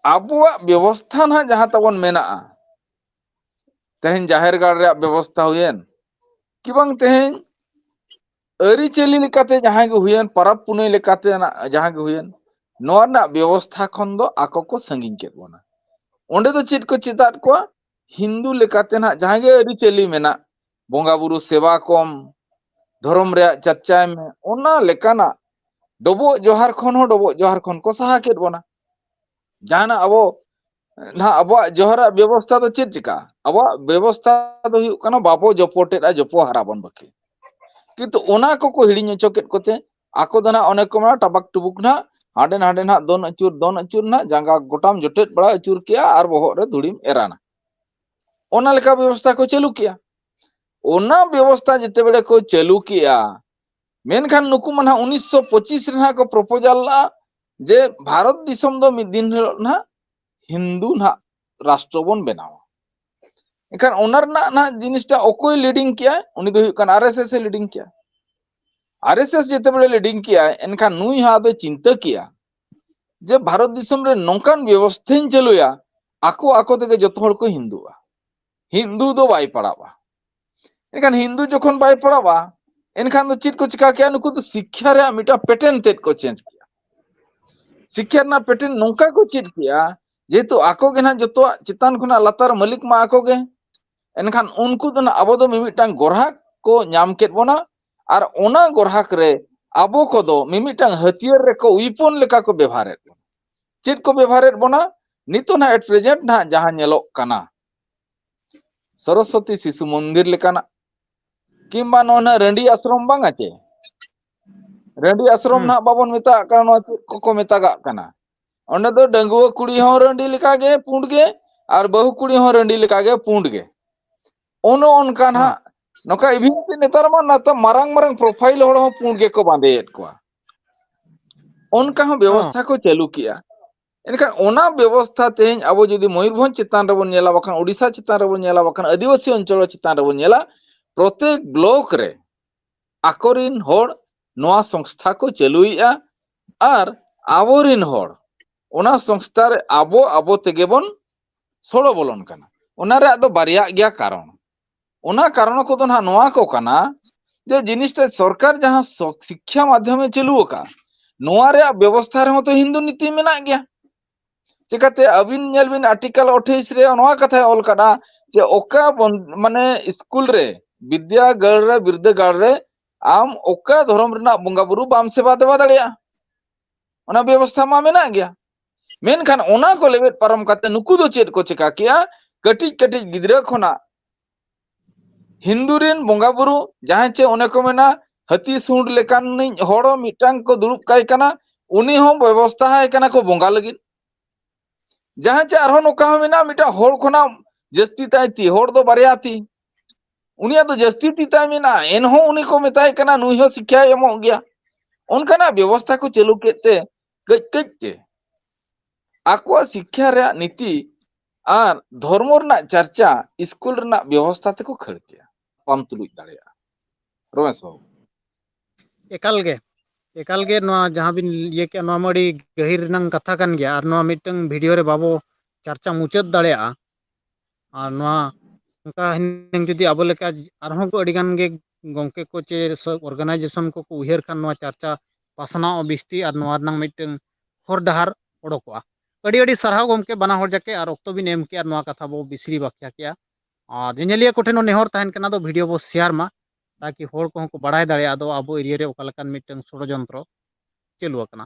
ᱟᱵᱚᱣᱟᱜ ᱵᱮᱵᱚᱥᱛᱷᱟ ᱱᱟᱦᱟᱜ ᱡᱟᱦᱟᱸ ᱛᱟᱵᱚᱱ ᱢᱮᱱᱟᱜᱼᱟ, ᱛᱮᱦᱮᱧ ᱡᱟᱦᱮᱨ ᱜᱟᱲ ᱨᱮᱭᱟᱜ ᱵᱮᱵᱚᱥᱛᱷᱟ ᱦᱩᱭᱮᱱ, ᱠᱤ ᱵᱟᱝ ᱛᱮᱦᱮᱧ ᱟᱹᱨᱤᱪᱟᱹᱞᱤ ᱞᱮᱠᱟᱛᱮ ᱡᱟᱦᱟᱸ ᱜᱮ ᱦᱩᱭᱮᱱ, ᱯᱚᱨᱚᱵᱽ ᱯᱩᱱᱟᱹᱭ ᱞᱮᱠᱟᱛᱮ ᱱᱟᱜ ᱡᱟᱦᱟᱸ ᱜᱮ ᱦᱩᱭᱮᱱ, ᱱᱚᱣᱟ ᱨᱮᱱᱟᱜ ᱵᱮᱵᱚᱥᱛᱷᱟ ᱠᱷᱚᱱ ᱫᱚ ᱟᱠᱚ ᱠᱚ ᱥᱟᱺᱜᱤᱧ ᱠᱮᱫ ᱵᱚᱱᱟ᱾ ᱚᱸᱰᱮ ᱫᱚ ᱪᱮᱫ ᱠᱚ ᱪᱮᱫᱟᱫ ᱠᱚᱣᱟ? ᱦᱤᱱᱫᱩ ᱞᱮᱠᱟᱛᱮ ᱱᱟᱜ ᱡᱟᱦᱟᱸ ᱜᱮ ᱟᱹᱨᱤᱪᱟᱹᱞᱤ ᱢᱮᱱᱟᱜ, ᱵᱚᱸᱜᱟ ᱵᱩᱨᱩ ᱥᱮᱵᱟ ᱠᱚᱢ, ᱫᱷᱚᱨᱚᱢ ᱨᱮᱭᱟᱜ ᱪᱟᱨᱪᱟᱭ ᱢᱮ, ᱚᱱᱟ ᱞᱮᱠᱟᱱᱟᱜ ᱰᱚᱵᱚᱜ ᱡᱚᱦᱟᱨ ᱠᱷᱚᱱ ᱦᱚᱸ ᱰᱚᱵᱚᱜ ᱡᱚᱦᱟᱨ ᱠᱷᱚᱱ ᱠᱚ ᱥᱟᱦᱟ ᱠᱮᱫ ᱵᱚᱱᱟ᱾ ᱡᱟᱦᱟᱱᱟᱜ ᱟᱵᱚ ᱱᱟᱦᱟᱜ ᱟᱵᱚᱣᱟᱜ ᱡᱚᱦᱟᱨᱟᱜ ᱵᱮᱵᱚᱥᱛᱷᱟ ᱫᱚ ᱪᱮᱫ ᱪᱤᱠᱟ? ᱟᱵᱚᱣᱟᱜ ᱵᱮᱵᱚᱥᱛᱷᱟ ᱫᱚ ᱦᱩᱭᱩᱜ ᱠᱟᱱᱟ ᱵᱟᱵᱚ ᱡᱚᱯᱚᱴᱮᱫᱼᱟ, ᱡᱚᱯᱚ ᱦᱟᱨᱟ ᱵᱚᱱ ᱵᱟᱹᱠᱤ᱾ ᱠᱤᱱᱛᱩ ᱚᱱᱟ ᱠᱚᱠᱚ ᱦᱤᱲᱤᱧ ᱦᱚᱪᱚ ᱠᱮᱫ ᱠᱚᱛᱮ ᱟᱠᱚ ᱫᱚ ᱱᱟᱦᱟᱜ ᱚᱱᱮ ᱠᱚ ᱢᱮᱱᱟ ᱴᱟᱵᱟᱠ ᱴᱩᱵᱩᱠ ᱱᱟᱦᱟᱜ ᱦᱟᱸᱰᱮ ᱱᱟᱰᱮ ᱱᱟᱦᱟᱜ ᱫᱚᱱ ᱟᱹᱪᱩᱨ, ᱫᱚᱱ ᱟᱹᱪᱩᱨ ᱱᱟᱦᱟᱜ ᱡᱟᱸᱜᱟ ᱜᱚᱴᱟᱢ ᱡᱚᱴᱮᱫ ᱵᱟᱲᱟ ᱟᱹᱪᱩᱨ ᱠᱮᱜᱼᱟ ᱟᱨ ᱵᱚᱦᱚᱜ ᱨᱮ ᱫᱷᱩᱲᱤᱢ ᱮᱨᱟᱱᱟ᱾ ᱚᱱᱟ ᱞᱮᱠᱟ ᱵᱮᱵᱚᱥᱛᱷᱟ ᱠᱚ ᱪᱟᱹᱞᱩ ᱠᱮᱜᱼᱟ᱾ ᱚᱱᱟ ᱵᱮᱵᱚᱥᱛᱷᱟ ᱡᱮᱛᱮ ᱵᱮᱲᱮ ᱠᱚ ᱪᱟᱹᱞᱩ ᱠᱮᱜᱼᱟ, ᱢᱮᱱᱠᱷᱟᱱ ᱱᱩᱠᱩ ᱢᱟ ᱱᱟᱦᱟᱜ ᱩᱱᱤᱥᱥᱚ ᱯᱚᱸᱪᱤᱥ ᱨᱮ ᱱᱟᱦᱟᱜ ᱠᱚ ᱯᱨᱚᱯᱳᱡᱟᱞ ᱞᱟᱜᱼᱟ ᱡᱮ ᱵᱷᱟᱨᱚᱛ ᱫᱤᱥᱚᱢ ᱫᱚ ᱢᱤᱫ ᱫᱤᱱ ᱦᱤᱞᱳᱜ ᱱᱟᱦᱟᱜ ᱦᱤᱱᱫᱩ ᱱᱟᱦᱟᱜ ᱨᱟᱥᱴᱨᱚ ᱵᱚᱱ ᱵᱮᱱᱟᱣᱟ᱾ ᱮᱱᱠᱷᱟᱱ ᱚᱱᱟ ᱨᱮᱱᱟᱜ ᱱᱟᱦᱟᱜ ᱡᱤᱱᱤᱥᱴᱟ ᱚᱠᱚᱭ ᱞᱤᱰᱤᱝ ᱠᱮᱜᱼᱟᱭ? ᱩᱱᱤ ᱫᱚ ᱦᱩᱭᱩᱜ ᱠᱟᱱᱟ ᱟᱨ ᱮᱥ ᱮᱥ ᱮ ᱞᱤᱰᱤᱝ ᱠᱮᱜᱼᱟ᱾ ᱟᱨ ᱮᱥ ᱮᱥ ᱡᱮᱛᱮ ᱵᱮᱲᱮ ᱞᱤᱰᱤᱝ ᱠᱮᱜᱼᱟᱭ, ᱮᱱᱠᱷᱟᱱ ᱱᱩᱭ ᱦᱚᱸ ᱟᱫᱚᱭ ᱪᱤᱱᱛᱟᱹ ᱠᱮᱜᱼᱟ ᱡᱮ ᱵᱷᱟᱨᱚᱛ ᱫᱤᱥᱚᱢ ᱨᱮ ᱱᱚᱝᱠᱟᱱ ᱵᱮᱵᱚᱥᱛᱷᱟᱧ ᱪᱟᱹᱞᱩᱭᱟ, ᱟᱠᱚ ᱟᱠᱚ ᱛᱮᱜᱮ ᱡᱚᱛᱚ ᱦᱚᱲ ᱠᱚ ᱦᱤᱱᱫᱩᱜᱼᱟ, ᱦᱤᱱᱫᱩ ᱫᱚ ᱵᱟᱭ ᱯᱟᱲᱟᱜᱼᱟ᱾ ᱮᱱᱠᱷᱟᱱ ᱦᱤᱱᱫᱩ ᱡᱚᱠᱷᱚᱱ ᱵᱟᱭ ᱯᱟᱲᱟᱜᱼᱟ, ᱮᱱᱠᱷᱟᱱ ᱫᱚ ᱪᱮᱫ ᱠᱚ ᱪᱤᱠᱟ ᱠᱮᱜᱼᱟ? ᱱᱩᱠᱩ ᱫᱚ ᱥᱤᱠᱠᱷᱟ ᱨᱮᱭᱟᱜ ᱢᱤᱫᱴᱟᱝ ᱯᱮᱴᱮᱱ ᱛᱮᱫ ᱠᱚ ᱪᱮᱧᱡᱽ ᱠᱮᱜᱼᱟ᱾ ᱥᱤᱠᱠᱷᱟ ᱨᱮᱱᱟᱜ ᱯᱮᱴᱮᱱ ᱱᱚᱝᱠᱟ ᱠᱚ ᱪᱮᱫ ᱠᱮᱜᱼᱟ, ᱡᱮᱦᱮᱛᱩ ᱟᱠᱚ ᱜᱮ ᱱᱟᱦᱟᱜ ᱡᱚᱛᱚᱣᱟᱜ ᱪᱮᱛᱟᱱ ᱠᱷᱚᱱᱟᱜ ᱞᱟᱛᱟᱨ ᱢᱟᱹᱞᱤᱠ ᱢᱟ ᱟᱠᱚ ᱜᱮ, ᱮᱱᱠᱷᱟᱱ ᱩᱱᱠᱩ ᱫᱚ ᱱᱟᱦᱟᱜ ᱟᱵᱚ ᱫᱚ ᱢᱤᱢᱤᱫᱴᱟᱝ ᱜᱚᱨᱦᱟᱠ ᱠᱚ ᱧᱟᱢ ᱠᱮᱫ ᱵᱚᱱᱟ, ᱟᱨ ᱚᱱᱟ ᱜᱚᱨᱦᱟᱠ ᱨᱮ ᱟᱵᱚ ᱠᱚᱫᱚ ᱢᱤᱢᱤᱫᱴᱟᱝ ᱦᱟᱹᱛᱭᱟᱹᱨ ᱨᱮᱠᱚ ᱣᱤᱯᱚᱱ ᱞᱮᱠᱟ ᱠᱚ ᱵᱮᱵᱷᱟᱨᱮᱫ ᱵᱚᱱᱟ᱾ ᱪᱮᱫ ᱠᱚ ᱵᱮᱵᱷᱟᱨᱮᱫ ᱵᱚᱱᱟ? ᱱᱤᱛᱚᱜ ᱱᱟᱦᱟᱜ at present ᱱᱟᱦᱟᱜ ᱡᱟᱦᱟᱸ ᱧᱮᱞᱚᱜ ᱠᱟᱱᱟ, ᱥᱚᱨᱚᱥᱚᱛᱤ ᱥᱤᱥᱩ ᱢᱚᱱᱫᱤᱨ ᱞᱮᱠᱟᱱᱟᱜ, ᱠᱤᱝᱵᱟ ᱱᱚᱜᱼᱚ ᱱᱟ ᱨᱟᱺᱰᱤ ᱟᱥᱨᱚᱢ ᱵᱟᱝᱟ ᱪᱮ? ᱨᱟᱺᱰᱤ ᱟᱥᱨᱚᱢ ᱦᱩᱸ᱾ ᱱᱟᱦᱟᱜ ᱵᱟᱵᱚᱱ ᱢᱮᱛᱟᱜ ᱠᱟᱱᱟ, ᱱᱚᱣᱟ ᱪᱮᱫ ᱠᱚᱠᱚ ᱢᱮᱛᱟᱜᱟᱜ ᱠᱟᱱᱟ? ᱚᱸᱰᱮ ᱫᱚ ᱰᱟᱺᱜᱩᱣᱟᱹ ᱠᱩᱲᱤ ᱦᱚᱸ ᱨᱟᱺᱰᱤ ᱞᱮᱠᱟᱜᱮ ᱯᱩᱸᱰ ᱜᱮ, ᱟᱨ ᱵᱟᱹᱦᱩ ᱠᱩᱲᱤ ᱦᱚᱸ ᱨᱟᱺᱰᱤ ᱞᱮᱠᱟᱜᱮ ᱯᱩᱸᱰ ᱜᱮ᱾ ᱚᱱᱮ ᱚᱱᱠᱟ ᱦᱮᱸ᱾ ᱱᱟᱦᱟᱜ ᱱᱚᱝᱠᱟ even ᱛᱮ ᱱᱮᱛᱟᱨ ᱢᱟ ᱱᱟᱛᱮ ᱢᱟᱨᱟᱝ ᱢᱟᱨᱟᱝ profile ᱦᱚᱲ ᱦᱚᱸ ᱯᱩᱸᱰ ᱜᱮᱠᱚ ᱵᱟᱸᱫᱮᱭᱮᱫ ᱠᱚᱣᱟ᱾ ᱚᱱᱠᱟ ᱦᱚᱸ ᱦᱚᱸ᱾ ᱵᱮᱵᱚᱥᱛᱷᱟ ᱠᱚ ᱪᱟᱹᱞᱩ ᱠᱮᱜᱼᱟ᱾ ᱮᱱᱠᱷᱟᱱ ᱚᱱᱟ ᱵᱮᱵᱚᱥᱛᱷᱟ ᱛᱮᱦᱮᱧ ᱟᱵᱚ ᱡᱩᱫᱤ ᱢᱚᱭᱩᱨᱵᱷᱚᱸᱡᱽ ᱪᱮᱛᱟᱱ ᱨᱮᱵᱚᱱ ᱧᱮᱞᱟ, ᱵᱟᱠᱷᱟᱱ ᱳᱰᱤᱥᱟ ᱪᱮᱛᱟᱱ ᱨᱮᱵᱚᱱ ᱧᱮᱞᱟ, ᱵᱟᱠᱷᱟᱱ ᱟᱹᱫᱤᱵᱟᱹᱥᱤ ᱚᱧᱪᱚᱞ ᱪᱮᱛᱟᱱ ᱨᱮᱵᱚᱱ ᱧᱮᱞᱟ, ᱯᱨᱚᱛᱮᱠ block ᱨᱮ ᱟᱠᱚᱨᱤᱱ ᱦᱚᱲ ᱱᱚᱣᱟ ᱥᱚᱝᱥᱛᱷᱟ ᱠᱚ ᱪᱟᱹᱞᱩᱭᱮᱫᱼᱟ ᱟᱨ ᱟᱵᱚᱨᱤᱱ ᱦᱚᱲ ᱚᱱᱟ ᱥᱚᱝᱥᱛᱷᱟ ᱨᱮ ᱟᱵᱚ, ᱟᱵᱚ ᱛᱮᱜᱮ ᱵᱚᱱ ᱥᱚᱲᱚ ᱵᱚᱞᱚᱱ ᱠᱟᱱᱟ᱾ ᱚᱱᱟ ᱨᱮᱭᱟᱜ ᱫᱚ ᱵᱟᱨᱭᱟᱜ ᱜᱮᱭᱟ ᱠᱟᱨᱚᱱ᱾ ᱚᱱᱟ ᱠᱟᱨᱚᱱ ᱠᱚᱫᱚ ᱱᱟᱦᱟᱜ ᱱᱚᱣᱟ ᱠᱚ ᱠᱟᱱᱟ ᱡᱮ ᱡᱤᱱᱤᱥᱴᱟ ᱥᱚᱨᱠᱟᱨ ᱡᱟᱦᱟᱸ ᱥᱚ-, ᱥᱤᱠᱠᱷᱟ ᱢᱟᱫᱽᱫᱷᱚᱢᱮ ᱪᱟᱹᱞᱩ ᱟᱠᱟᱫᱼᱟ, ᱱᱚᱣᱟ ᱨᱮᱭᱟᱜ ᱵᱮᱵᱚᱥᱛᱷᱟ ᱨᱮᱦᱚᱸ ᱛᱚ ᱦᱤᱱᱫᱩ ᱱᱤᱛᱤ ᱢᱮᱱᱟᱜ ᱜᱮᱭᱟ᱾ ᱪᱤᱠᱟᱹᱛᱮ ᱟᱹᱵᱤᱱ ᱧᱮᱞ ᱵᱤᱱ article ᱟᱴᱷᱟᱭᱤᱥ ᱨᱮ ᱱᱚᱣᱟ ᱠᱟᱛᱷᱟᱭ ᱚᱞ ᱠᱟᱫᱟ ᱡᱮ ᱚᱠᱟ ᱵᱚᱱ-, ᱢᱟᱱᱮ ᱥᱠᱩᱞ ᱨᱮ, ᱵᱤᱫᱽᱭᱟᱜᱟᱲ ᱨᱮ, ᱵᱤᱨᱫᱟᱹᱜᱟᱲ ᱨᱮ ᱟᱢ ᱚᱠᱟ ᱫᱷᱚᱨᱚᱢ ᱨᱮᱱᱟᱜ ᱵᱚᱸᱜᱟ ᱵᱩᱨᱩ ᱵᱟᱢ ᱥᱮᱵᱟ ᱫᱮᱵᱟ ᱫᱟᱲᱮᱭᱟᱜᱼᱟ᱾ ᱚᱱᱟ ᱵᱮᱵᱚᱥᱛᱷᱟ ᱢᱟ ᱢᱮᱱᱟᱜ ᱜᱮᱭᱟ᱾ ᱢᱮᱱᱠᱷᱟᱱ ᱚᱱᱟ ᱠᱚ ᱞᱮᱵᱮᱫ ᱯᱟᱨᱚᱢ ᱠᱟᱛᱮ ᱱᱩᱠᱩ ᱫᱚ ᱪᱮᱫ ᱠᱚ ᱪᱮᱠᱟ ᱠᱮᱜᱼᱟ? ᱠᱟᱹᱴᱤᱡ ᱠᱟᱹᱴᱤᱡ ᱜᱤᱫᱽᱨᱟᱹ ᱠᱷᱚᱱᱟᱜ ᱦᱤᱱᱫᱩ ᱨᱮᱱ ᱵᱚᱸᱜᱟ ᱵᱩᱨᱩ, ᱡᱟᱦᱟᱸᱭ ᱪᱮ ᱚᱱᱮ ᱠᱚ ᱢᱮᱱᱟ ᱦᱟᱹᱛᱤ ᱥᱩᱸᱰ ᱞᱮᱠᱟᱱᱤᱡ ᱦᱚᱲ ᱦᱚᱸ ᱢᱤᱫᱴᱟᱝ ᱠᱚ ᱫᱩᱲᱩᱵ ᱠᱟᱭ ᱠᱟᱱᱟ, ᱩᱱᱤ ᱦᱚᱸ ᱵᱮᱵᱚᱥᱛᱷᱟ ᱟᱭ ᱠᱟᱱᱟ ᱠᱚ ᱵᱚᱸᱜᱟ ᱞᱟᱹᱜᱤᱫ᱾ ᱡᱟᱦᱟᱸ ᱪᱮ ᱟᱨᱦᱚᱸ ᱱᱚᱝᱠᱟ ᱦᱚᱸ ᱢᱮᱱᱟᱜᱼᱟ, ᱢᱤᱫᱴᱟᱝ ᱦᱚᱲ ᱠᱷᱚᱱᱟᱜ ᱡᱟᱹᱥᱛᱤ ᱛᱟᱭ ᱛᱤ, ᱦᱚᱲ ᱫᱚ ᱵᱟᱨᱭᱟ ᱛᱤ, ᱩᱱᱤᱭᱟᱜ ᱫᱚ ᱡᱟᱹᱥᱛᱤ ᱛᱤ ᱛᱟᱭ ᱢᱮᱱᱟᱜᱼᱟ, ᱮᱱᱦᱚᱸ ᱩᱱᱤ ᱠᱚ ᱢᱮᱛᱟᱭ ᱠᱟᱱᱟ ᱱᱩᱭ ᱦᱚᱸ ᱥᱤᱠᱠᱷᱟᱭ ᱮᱢᱚᱜ ᱜᱮᱭᱟ᱾ ᱚᱱᱠᱟᱱᱟᱜ ᱵᱮᱵᱚᱥᱛᱷᱟ ᱠᱚ ᱪᱟᱹᱞᱩ ᱠᱮᱫ ᱛᱮ ᱠᱟᱹᱡ ᱠᱟᱹᱡ ᱛᱮ ᱟᱠᱚᱣᱟᱜ ᱥᱤᱠᱠᱷᱟ ᱨᱮᱭᱟᱜ ᱱᱤᱛᱤ ᱟᱨ ᱫᱷᱚᱨᱢᱚ ᱨᱮᱱᱟᱜ ᱪᱟᱨᱪᱟ ᱥᱠᱩᱞ ᱨᱮᱱᱟᱜ ᱵᱮᱵᱚᱥᱛᱷᱟ ᱛᱮᱠᱚ ᱠᱷᱟᱹᱲ ᱠᱮᱭᱟ, ᱵᱟᱢ ᱛᱩᱞᱩᱡ ᱫᱟᱲᱮᱭᱟᱜᱼᱟ ᱨᱚᱢᱮᱥ ᱵᱟᱹᱵᱩ᱾ ᱮᱠᱟᱞ ᱜᱮ, ᱮᱠᱟᱞ ᱜᱮ ᱱᱚᱣᱟ ᱡᱟᱦᱟᱸ ᱵᱤᱱ ᱤᱭᱟᱹ ᱠᱮᱜᱼᱟ, ᱱᱚᱣᱟ ᱢᱟ ᱟᱹᱰᱤ ᱜᱟᱹᱦᱤᱨ ᱨᱮᱱᱟᱝ ᱠᱟᱛᱷᱟ ᱠᱟᱱ ᱜᱮᱭᱟ, ᱟᱨ ᱱᱚᱣᱟ ᱢᱤᱫᱴᱟᱝ video ᱨᱮ ᱵᱟᱵᱚ ᱪᱟᱨᱪᱟ ᱢᱩᱪᱟᱹᱫ ᱫᱟᱲᱮᱭᱟᱜᱼᱟ᱾ ᱟᱨ ᱱᱚᱣᱟ ᱚᱱᱠᱟ ᱦᱩᱱᱟᱹᱝ ᱡᱩᱫᱤ ᱟᱵᱚ ᱞᱮᱠᱟ ᱟᱨᱦᱚᱸ ᱠᱚ ᱟᱹᱰᱤ ᱜᱟᱱ ᱜᱮ ᱜᱚᱢᱠᱮ ᱠᱚ ᱪᱮ ᱥᱚ-, organisation ᱠᱚᱠᱚ ᱩᱭᱦᱟᱹᱨ ᱠᱷᱟᱱ ᱱᱚᱣᱟ ᱪᱟᱨᱪᱟ ᱯᱟᱥᱱᱟᱣ ᱵᱤᱥᱛᱤ ᱟᱨ ᱱᱚᱣᱟ ᱨᱮᱱᱟᱝ ᱢᱤᱫᱴᱟᱝ ᱦᱚᱨ ᱰᱟᱦᱟᱨ ᱚᱰᱚᱠᱚᱜᱼᱟ᱾ ᱟᱹᱰᱤ ᱟᱹᱰᱤ ᱥᱟᱨᱦᱟᱣ ᱜᱚᱢᱠᱮ ᱵᱟᱱᱟ ᱦᱚᱲ ᱡᱟᱠᱮ ᱟᱨ ᱚᱠᱛᱚ ᱵᱤᱱ ᱮᱢ ᱠᱮᱜᱼᱟ, ᱱᱚᱣᱟ ᱠᱟᱛᱷᱟ ᱵᱚ ᱵᱤᱥᱲᱤ ᱵᱟᱠᱷᱭᱟ ᱠᱮᱜᱼᱟ᱾ ᱟᱨ ᱧᱮᱧᱮᱞᱤᱭᱟᱹ ᱠᱚᱴᱷᱮᱱ ᱦᱚᱸ ᱱᱮᱦᱚᱨ ᱛᱟᱦᱮᱱ ᱠᱟᱱᱟ ᱫᱚ video ᱵᱚ share ᱢᱟ, ᱛᱟᱠᱤ ᱦᱚᱲ ᱠᱚᱦᱚᱸ ᱠᱚ ᱵᱟᱲᱟᱭ ᱫᱟᱲᱮᱭᱟᱜᱼᱟ ᱫᱚ ᱟᱵᱚ area ᱨᱮ ᱚᱠᱟ ᱞᱮᱠᱟᱱ ᱢᱤᱫᱴᱟᱝ ᱥᱚᱲᱚᱡᱚᱱᱛᱨᱚ ᱪᱟᱹᱞᱩ ᱟᱠᱟᱱᱟ᱾